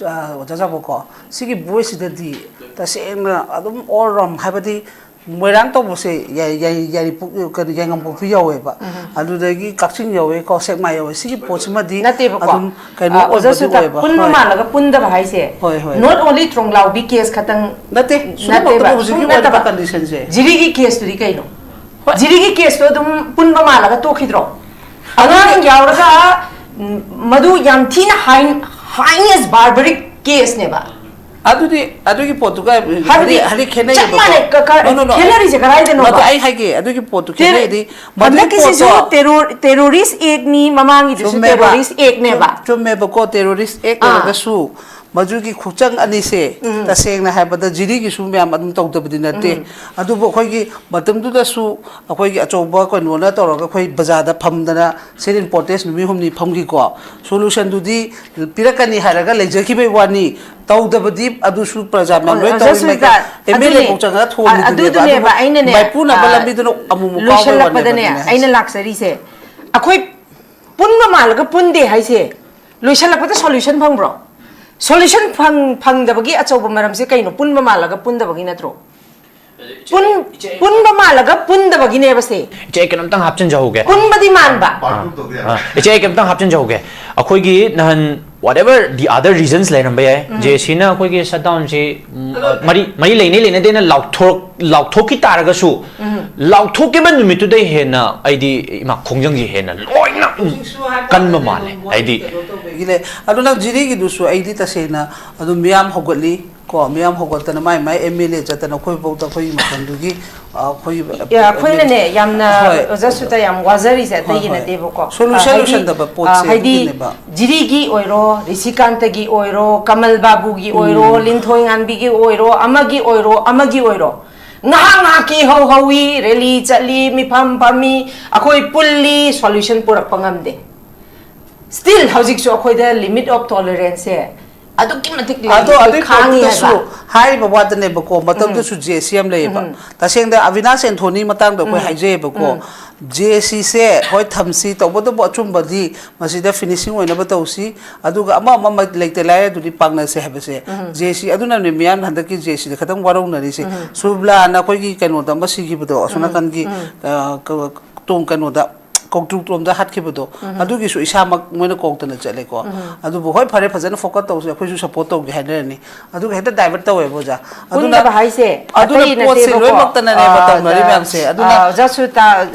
ꯑꯥ, ꯑꯣꯖꯥ ꯖꯥꯕꯣꯀꯣ, ꯁꯤꯒꯤ ꯚꯣꯏꯁꯁꯤꯗꯗꯤ ꯇꯁꯦꯡꯅ ꯑꯗꯨꯝ ꯑꯣꯜ ꯔꯥꯎꯟ ꯍꯥꯏꯕꯗꯤ ꯃꯣꯏꯔꯥꯡ ꯇꯧꯕꯁꯦ ꯌꯥꯏ-, ꯌꯥꯏ-, ꯌꯥꯏꯔꯤꯄꯣꯛ, ꯀꯩꯅꯣ, ꯌꯥꯏꯉꯪꯄꯣꯛꯄꯤ ꯌꯥꯎꯋꯦꯕ, ꯑꯗꯨꯗꯒꯤ ꯀꯛꯆꯤꯡ ꯌꯥꯎꯋꯦꯀꯣ, ꯁꯦꯛꯃꯥꯏ ꯌꯥꯎꯋꯦ꯫ ꯁꯤꯒꯤ ꯄꯣꯠꯁꯤꯃꯗꯤ ꯅꯠꯇꯦꯕꯀꯣ꯫ ꯑꯗꯨꯝ ꯀꯩꯅꯣ ꯑꯥ, ꯑꯣꯖꯥ ꯑꯣꯏꯕꯗꯤ ꯁꯨꯖꯥꯇꯥ, ꯑꯣꯏꯌꯦꯕ꯫ ꯄꯨꯟꯕ ꯍꯣꯏ꯫ ꯃꯥꯜꯂꯒ ꯄꯨꯟꯗꯕ ꯍꯥꯏꯁꯦ ꯍꯣꯏ, ꯍꯣꯏ꯫ Not only ꯇ꯭ꯔꯣꯡꯂꯥꯎꯕꯤ ꯀꯦꯁ ꯈꯛꯇꯪ ꯅꯠꯇꯦ, ꯁꯨꯝ ꯅꯠꯇꯦꯕ, ꯍꯧꯖꯤꯛꯀꯤ ꯑꯣꯏꯔꯤꯕ ꯅꯠꯇꯕ꯫ ꯀꯟꯗꯤꯁꯟꯁꯦ꯫ ꯖꯤꯔꯤꯒꯤ ꯀꯦꯁꯇꯨꯗꯤ ꯀꯩꯅꯣ? ꯍꯣꯏ꯫ ꯖꯤꯔꯤꯒꯤ ꯀꯦꯁꯇꯣ ꯑꯗꯨꯝ ꯄꯨꯟꯕ ꯃꯥꯜꯂꯒ ꯇꯣꯛꯈꯤꯗ꯭ꯔꯣ? ꯑꯉꯥꯡ ꯌꯥꯎꯔꯒ, ꯎꯝ, ꯃꯗꯨ ꯌꯥꯝ ꯊꯤꯅ ꯍꯥꯏ-, highest barbaric case ꯅꯦꯕ꯫ ꯑꯗꯨꯗꯤ, ꯑꯗꯨꯒꯤ ꯄꯣꯠꯇꯨꯒ ꯍꯥꯏꯕꯗꯤ ꯍꯥꯏꯗꯤ ꯆꯞ ꯈꯦꯠꯅꯩꯌꯦꯕꯀꯣ꯫ ꯃꯥꯟꯅꯩ, ꯀ-, ꯀ-, No, no, no. ꯈꯦꯠꯅꯔꯤꯁꯦ ꯀꯗꯥꯏꯗꯅꯣꯕ? ꯅꯠꯇꯦ, ꯑꯩ ꯍꯥꯏꯒꯦ, ꯑꯗꯨꯒꯤ ꯄꯣꯠꯇꯨ ꯇꯦꯔꯣ-, ꯈꯦꯠꯅꯩꯗꯤ ꯃꯗꯨꯒꯤ ꯍꯟꯗꯛꯀꯤꯁꯤꯁꯨ ꯄꯣꯠꯇꯣ ꯇꯦꯔꯣ-, terrorist act ꯅꯤ, ꯃꯃꯥꯡꯒꯤꯗꯨꯁꯨ ꯆꯨꯝꯃꯦꯕ꯫ Terrorist Act ꯅꯦꯕ꯫ ꯆꯨꯝꯃꯦꯕꯀꯣ, terrorist act ꯑꯥ꯫ ꯑꯣꯏꯔꯒꯁꯨ ꯃꯗꯨꯒꯤ ꯈꯨꯆꯪ ꯑꯅꯤꯁꯦ ꯇꯁꯦꯡꯅ ꯍꯥꯏꯕꯗ ꯖꯤꯔꯤꯒꯤꯁꯨ ꯃꯌꯥꯝ ꯑꯗꯨꯝ ꯇꯧꯗꯕꯗꯤ ꯅꯠꯇꯦ꯫ ꯑꯗꯨꯕꯨ ꯑꯩꯈꯣꯏꯒꯤ ꯃꯇꯝꯗꯨꯗꯁꯨ ꯑꯩꯈꯣꯏꯒꯤ ꯑꯆꯧꯕ ꯀꯩꯅꯣꯅ ꯇꯧꯔꯒ ꯑꯩꯈꯣꯏ ꯕꯖꯥꯔꯗ ꯐꯝꯗꯅ sit in protest ꯅꯨꯃꯤꯠ ꯍꯨꯝꯅꯤ ꯐꯝꯈꯤꯀꯣ꯫ Solution ꯗꯨꯗꯤ ꯄꯤꯔꯛꯀꯅꯤ ꯍꯥꯏꯔꯒ ꯂꯩꯖꯈꯤꯕꯩ ꯋꯥꯅꯤ꯫ ꯇꯧꯗꯕꯗꯤ ꯑꯗꯨꯁꯨ ꯄ꯭ꯔꯖꯥ ꯃꯌꯥꯝ ꯂꯣꯏ ꯑꯣꯖꯥ ꯇꯧꯔꯤ꯫ ꯁꯨꯖꯥꯇꯥ, ꯑꯦꯝ ꯑꯦꯜ ꯑꯦ ꯑꯗꯨꯅꯦ, ꯐꯥꯎ ꯆꯪꯉꯒ ꯑ-, ꯊꯣꯝꯃꯤꯗꯨꯅꯦꯕ꯫ ꯑꯗꯨꯗꯨꯅꯦꯕ ꯑꯗꯨꯕꯨ ꯑꯩꯅꯅꯦ, ꯃꯥꯏꯄꯨꯅꯕ ꯑ, ꯂꯝꯕꯤꯗꯨꯅ ꯑꯃꯨꯛ ꯑꯃꯨꯛ ꯀꯥꯎꯕꯩ ꯂꯣꯏꯁꯤꯜꯂꯛꯄꯗꯅꯦ ꯋꯥꯅꯦꯕ ꯑꯩꯅ ꯍꯥꯏꯁꯦ꯫ ꯑꯩꯅ ꯂꯥꯛꯆꯔꯤꯁꯦ꯫ ꯑꯩꯈꯣꯏ ꯄꯨꯟꯕ ꯃꯥꯜꯂꯒ ꯄꯨꯟꯗꯦ ꯍꯥꯏꯁꯦ꯫ ꯂꯣꯏꯁꯤꯜꯂꯛꯄꯗ solution ꯐꯪꯕ꯭ꯔꯣ? Solution ꯐꯪ-, ꯐꯪꯗꯕꯒꯤ ꯑꯆꯧꯕ ꯃꯔꯝꯁꯦ ꯀꯩꯅꯣ? ꯄꯨꯟꯕ ꯃꯥꯜꯂꯒ ꯄꯨꯟꯗꯕꯒꯤ ꯅꯠꯇ꯭ꯔꯣ? ꯄꯨꯟ-, ꯄꯨꯟꯕ ꯃꯥꯜꯂꯒ ꯄꯨꯟꯗꯕꯒꯤꯅꯦꯕ ꯁꯦ꯫ ꯏꯆꯦ, ꯑꯩ ꯀꯩꯅꯣꯝꯇꯪ ꯍꯥꯞꯆꯤꯟꯖꯍꯧꯒꯦ꯫ ꯄꯨꯟꯕꯗꯤ ꯃꯥꯟꯕ꯫ ꯑꯥ, ꯏꯆꯦ, ꯑꯩ ꯀꯩꯝꯇꯪ ꯍꯥꯞꯆꯤꯟꯖꯍꯧꯒꯦ꯫ ꯑꯩꯈꯣꯏꯒꯤ ꯅꯍꯥꯟ whatever the other reasons ꯂꯩꯔꯝꯕ ꯌꯥꯏ, ꯖꯦ ꯁꯤꯅ ꯑꯩꯈꯣꯏꯒꯤ ꯁꯠ ꯗꯥꯎꯟꯁꯤ, ꯎꯝ, ꯃꯔꯤ, ꯃꯔꯤ ꯂꯩꯅꯩ ꯂꯩꯅꯗꯦꯅ ꯂꯥꯎꯊꯣꯛ-, ꯂꯥꯎꯊꯣꯛꯈꯤ ꯇꯥꯔꯒꯁꯨ, ꯂꯥꯎꯊꯣꯛꯈꯤꯕ ꯅꯨꯃꯤꯠꯇꯨꯗꯩ ꯍꯦꯟꯅ ꯑꯩꯗꯤ ꯏꯃꯥ ꯈꯣꯡꯖꯪꯁꯤ ꯍꯦꯟꯅ ꯂꯣꯏꯅ ꯀꯟꯕ ꯃꯥꯜꯂꯦ, ꯍꯥꯏꯗꯤ꯫ ꯂꯩ꯫ ꯑꯗꯨ ꯅꯪ ꯖꯤꯔꯤꯒꯤꯗꯨꯁꯨ ꯑꯩꯗꯤ ꯇꯁꯦꯡꯅ ꯑꯗꯨꯝ ꯃꯤꯌꯥꯝ ꯍꯧꯒꯠꯂꯤ ꯀꯣ, ꯃꯤꯌꯥꯝ ꯍꯧꯒꯠꯇꯅ ꯃꯥꯏ ꯃꯥꯏ ꯑꯦꯝ ꯑꯦꯜ ꯑꯦ ꯆꯠꯇꯅ ꯑꯩꯈꯣꯏꯐꯥꯎꯗ ꯑꯩꯈꯣꯏꯒꯤ ꯃꯇꯝꯗꯨꯒꯤ, ꯑ, ꯑꯩꯈꯣꯏꯒꯤ ꯑꯦ, ꯑꯩꯈꯣꯏꯅꯅꯦ ꯌꯥꯝꯅ ꯍꯣꯏ꯫ ꯑꯣꯖꯥ ꯁꯨꯇ ꯌꯥꯝ ꯋꯥꯖꯔꯤꯁꯦ ꯍꯣꯏ, ꯑꯇꯩꯒꯤ ꯍꯣꯏ꯫ ꯅꯠꯇꯦꯕꯀꯣ꯫ Solution ꯑ, ꯍꯥꯏꯗꯤ, ꯂꯣꯏꯁꯟꯗꯕ ꯄꯣꯠꯁꯦ ꯑ, ꯍꯥꯏꯗꯤ ꯑꯗꯨꯒꯤꯅꯦꯕ꯫ ꯖꯤꯔꯤꯒꯤ ꯑꯣꯏꯔꯣ, ꯔꯤꯁꯤꯀꯥꯟꯇꯒꯤ ꯑꯣꯏꯔꯣ, ꯀꯃꯜ ꯕꯥꯕꯨꯒꯤ ꯑꯣꯏꯔꯣ, ꯎꯝ꯫ ꯂꯤꯟꯊꯣꯏ ꯉꯥꯟꯕꯤꯒꯤ ꯑꯣꯏꯔꯣ, ꯑꯃꯒꯤ ꯑꯣꯏꯔꯣ, ꯑꯃꯒꯤ ꯑꯣꯏꯔꯣ, ꯉꯥꯏꯍꯥꯛ ꯉꯥꯏꯍꯥꯛꯀꯤ ꯍꯧ ꯍꯧꯋꯤ, ꯔꯦꯂꯤ ꯆꯠꯂꯤ, ꯃꯤꯐꯝ ꯐꯝꯃꯤ, ꯑꯩꯈꯣꯏ ꯄꯨꯜꯂꯤ, solution ꯄꯨꯔꯛꯄ ꯉꯝꯗꯦ꯫ Still ꯍꯧꯖꯤꯛꯁꯨ ꯑꯩꯈꯣꯏꯗ limit of tolerance ꯁꯦ ꯑꯗꯨꯛꯀꯤ ꯃꯇꯤꯛ ꯂꯩ, ꯑꯗꯣ ꯑꯩꯈꯣꯏ ꯑꯗꯨꯒꯤ ꯈꯥꯡꯉꯤ ꯄꯣꯠꯇꯨꯗꯁꯨ ꯍꯥꯏꯕ꯫ ꯍꯥꯏꯔꯤꯕ ꯋꯥꯗꯅꯦꯕꯀꯣ, ꯃꯇꯝꯗꯨꯁꯨ ꯖꯦ ꯑꯦꯁ ꯁꯤ ꯑꯃ ꯂꯩꯌꯦꯕ꯫ ꯎꯝ꯫ ꯇꯁꯦꯡꯅ ꯑꯕꯤꯅꯥꯁ ꯑꯦꯟꯊꯣꯅꯤ ꯃꯇꯥꯡꯗ ꯑꯩꯈꯣꯏ ꯎꯝ꯫ ꯍꯥꯏꯖꯩꯌꯦꯕꯀꯣ, ꯎꯝ꯫ ꯖꯦ ꯑꯦꯁ ꯁꯤꯁꯦ ꯍꯣꯏ ꯊꯝꯁꯤ, ꯇꯧꯕꯇꯕꯨ ꯑꯆꯨꯝꯕꯗꯤ ꯃꯁꯤꯗ finishing ꯑꯣꯏꯅꯕ ꯇꯧꯁꯤ, ꯑꯗꯨꯒ ꯑꯃ ꯑꯃ ꯂꯩꯇ ꯂꯥꯏꯔ ꯑꯗꯨꯗꯤ ꯄꯥꯛꯅꯁꯦ ꯍꯥꯏꯕꯁꯦ꯫ ꯎꯝ꯫ ꯖꯦ ꯑꯦꯁ ꯁꯤ ꯑꯗꯨꯅꯅꯦ ꯃꯤꯌꯥꯝꯅ ꯍꯟꯗꯛꯀꯤ ꯖꯦ ꯑꯦꯁ ꯁꯤꯗ ꯈꯤꯇꯪ ꯋꯥꯔꯧꯅꯔꯤꯁꯦ꯫ ꯎꯝ꯫ ꯁꯨꯕ꯭ꯂꯥꯅ ꯑꯩꯈꯣꯏꯒꯤ ꯀꯩꯅꯣꯗ ꯑꯃ ꯁꯤꯈꯤꯕꯗꯣ, ꯑꯁꯣꯝ ꯎꯝ꯫ ꯅꯥꯀꯟꯒꯤ, ꯎꯝ꯫ ꯑ, ꯀ-, ꯇꯣꯡ ꯀꯩꯅꯣꯗ, ꯀꯧꯇ꯭ꯔꯨꯛ ꯂꯣꯝꯗ ꯍꯥꯠꯈꯤꯕꯗꯣ, ꯎꯝ꯫ ꯑꯗꯨꯒꯤꯁꯨ ꯏꯁꯥꯃꯛ ꯃꯣꯏꯅ ꯀꯣꯛꯇꯅ ꯆꯠꯂꯦꯀꯣ꯫ ꯎꯝ꯫ ꯑꯗꯨꯕꯨ ꯍꯣꯏ, ꯐꯔꯦ, ꯐꯖꯅ focus ꯇꯧꯁꯦ, ꯑꯩꯈꯣꯏꯁꯨ support ꯇꯧꯒꯦ ꯍꯥꯏꯅꯔꯅꯤ꯫ ꯑꯗꯨꯒ ꯍꯦꯛꯇ divert ꯇꯧꯋꯦꯕ, ꯑꯣꯖꯥ꯫ ꯑꯗꯨꯅ, ꯄꯨꯟꯗꯕ ꯍꯥꯏꯁꯦ ꯑꯗꯨꯅ ꯑꯇꯩ ꯄꯣꯠꯁꯦ ꯅꯠꯇꯦꯕꯀꯣ꯫ ꯂꯣꯏꯅꯃꯛꯇꯅꯅꯦꯕ ꯑꯥ, ꯇꯧꯅꯔꯤ ꯑꯥ, ꯃꯌꯥꯝꯁꯦ꯫ ꯑꯗꯨꯅ ꯑꯥ, ꯑꯣꯖꯥꯁꯨ ꯇꯥ-,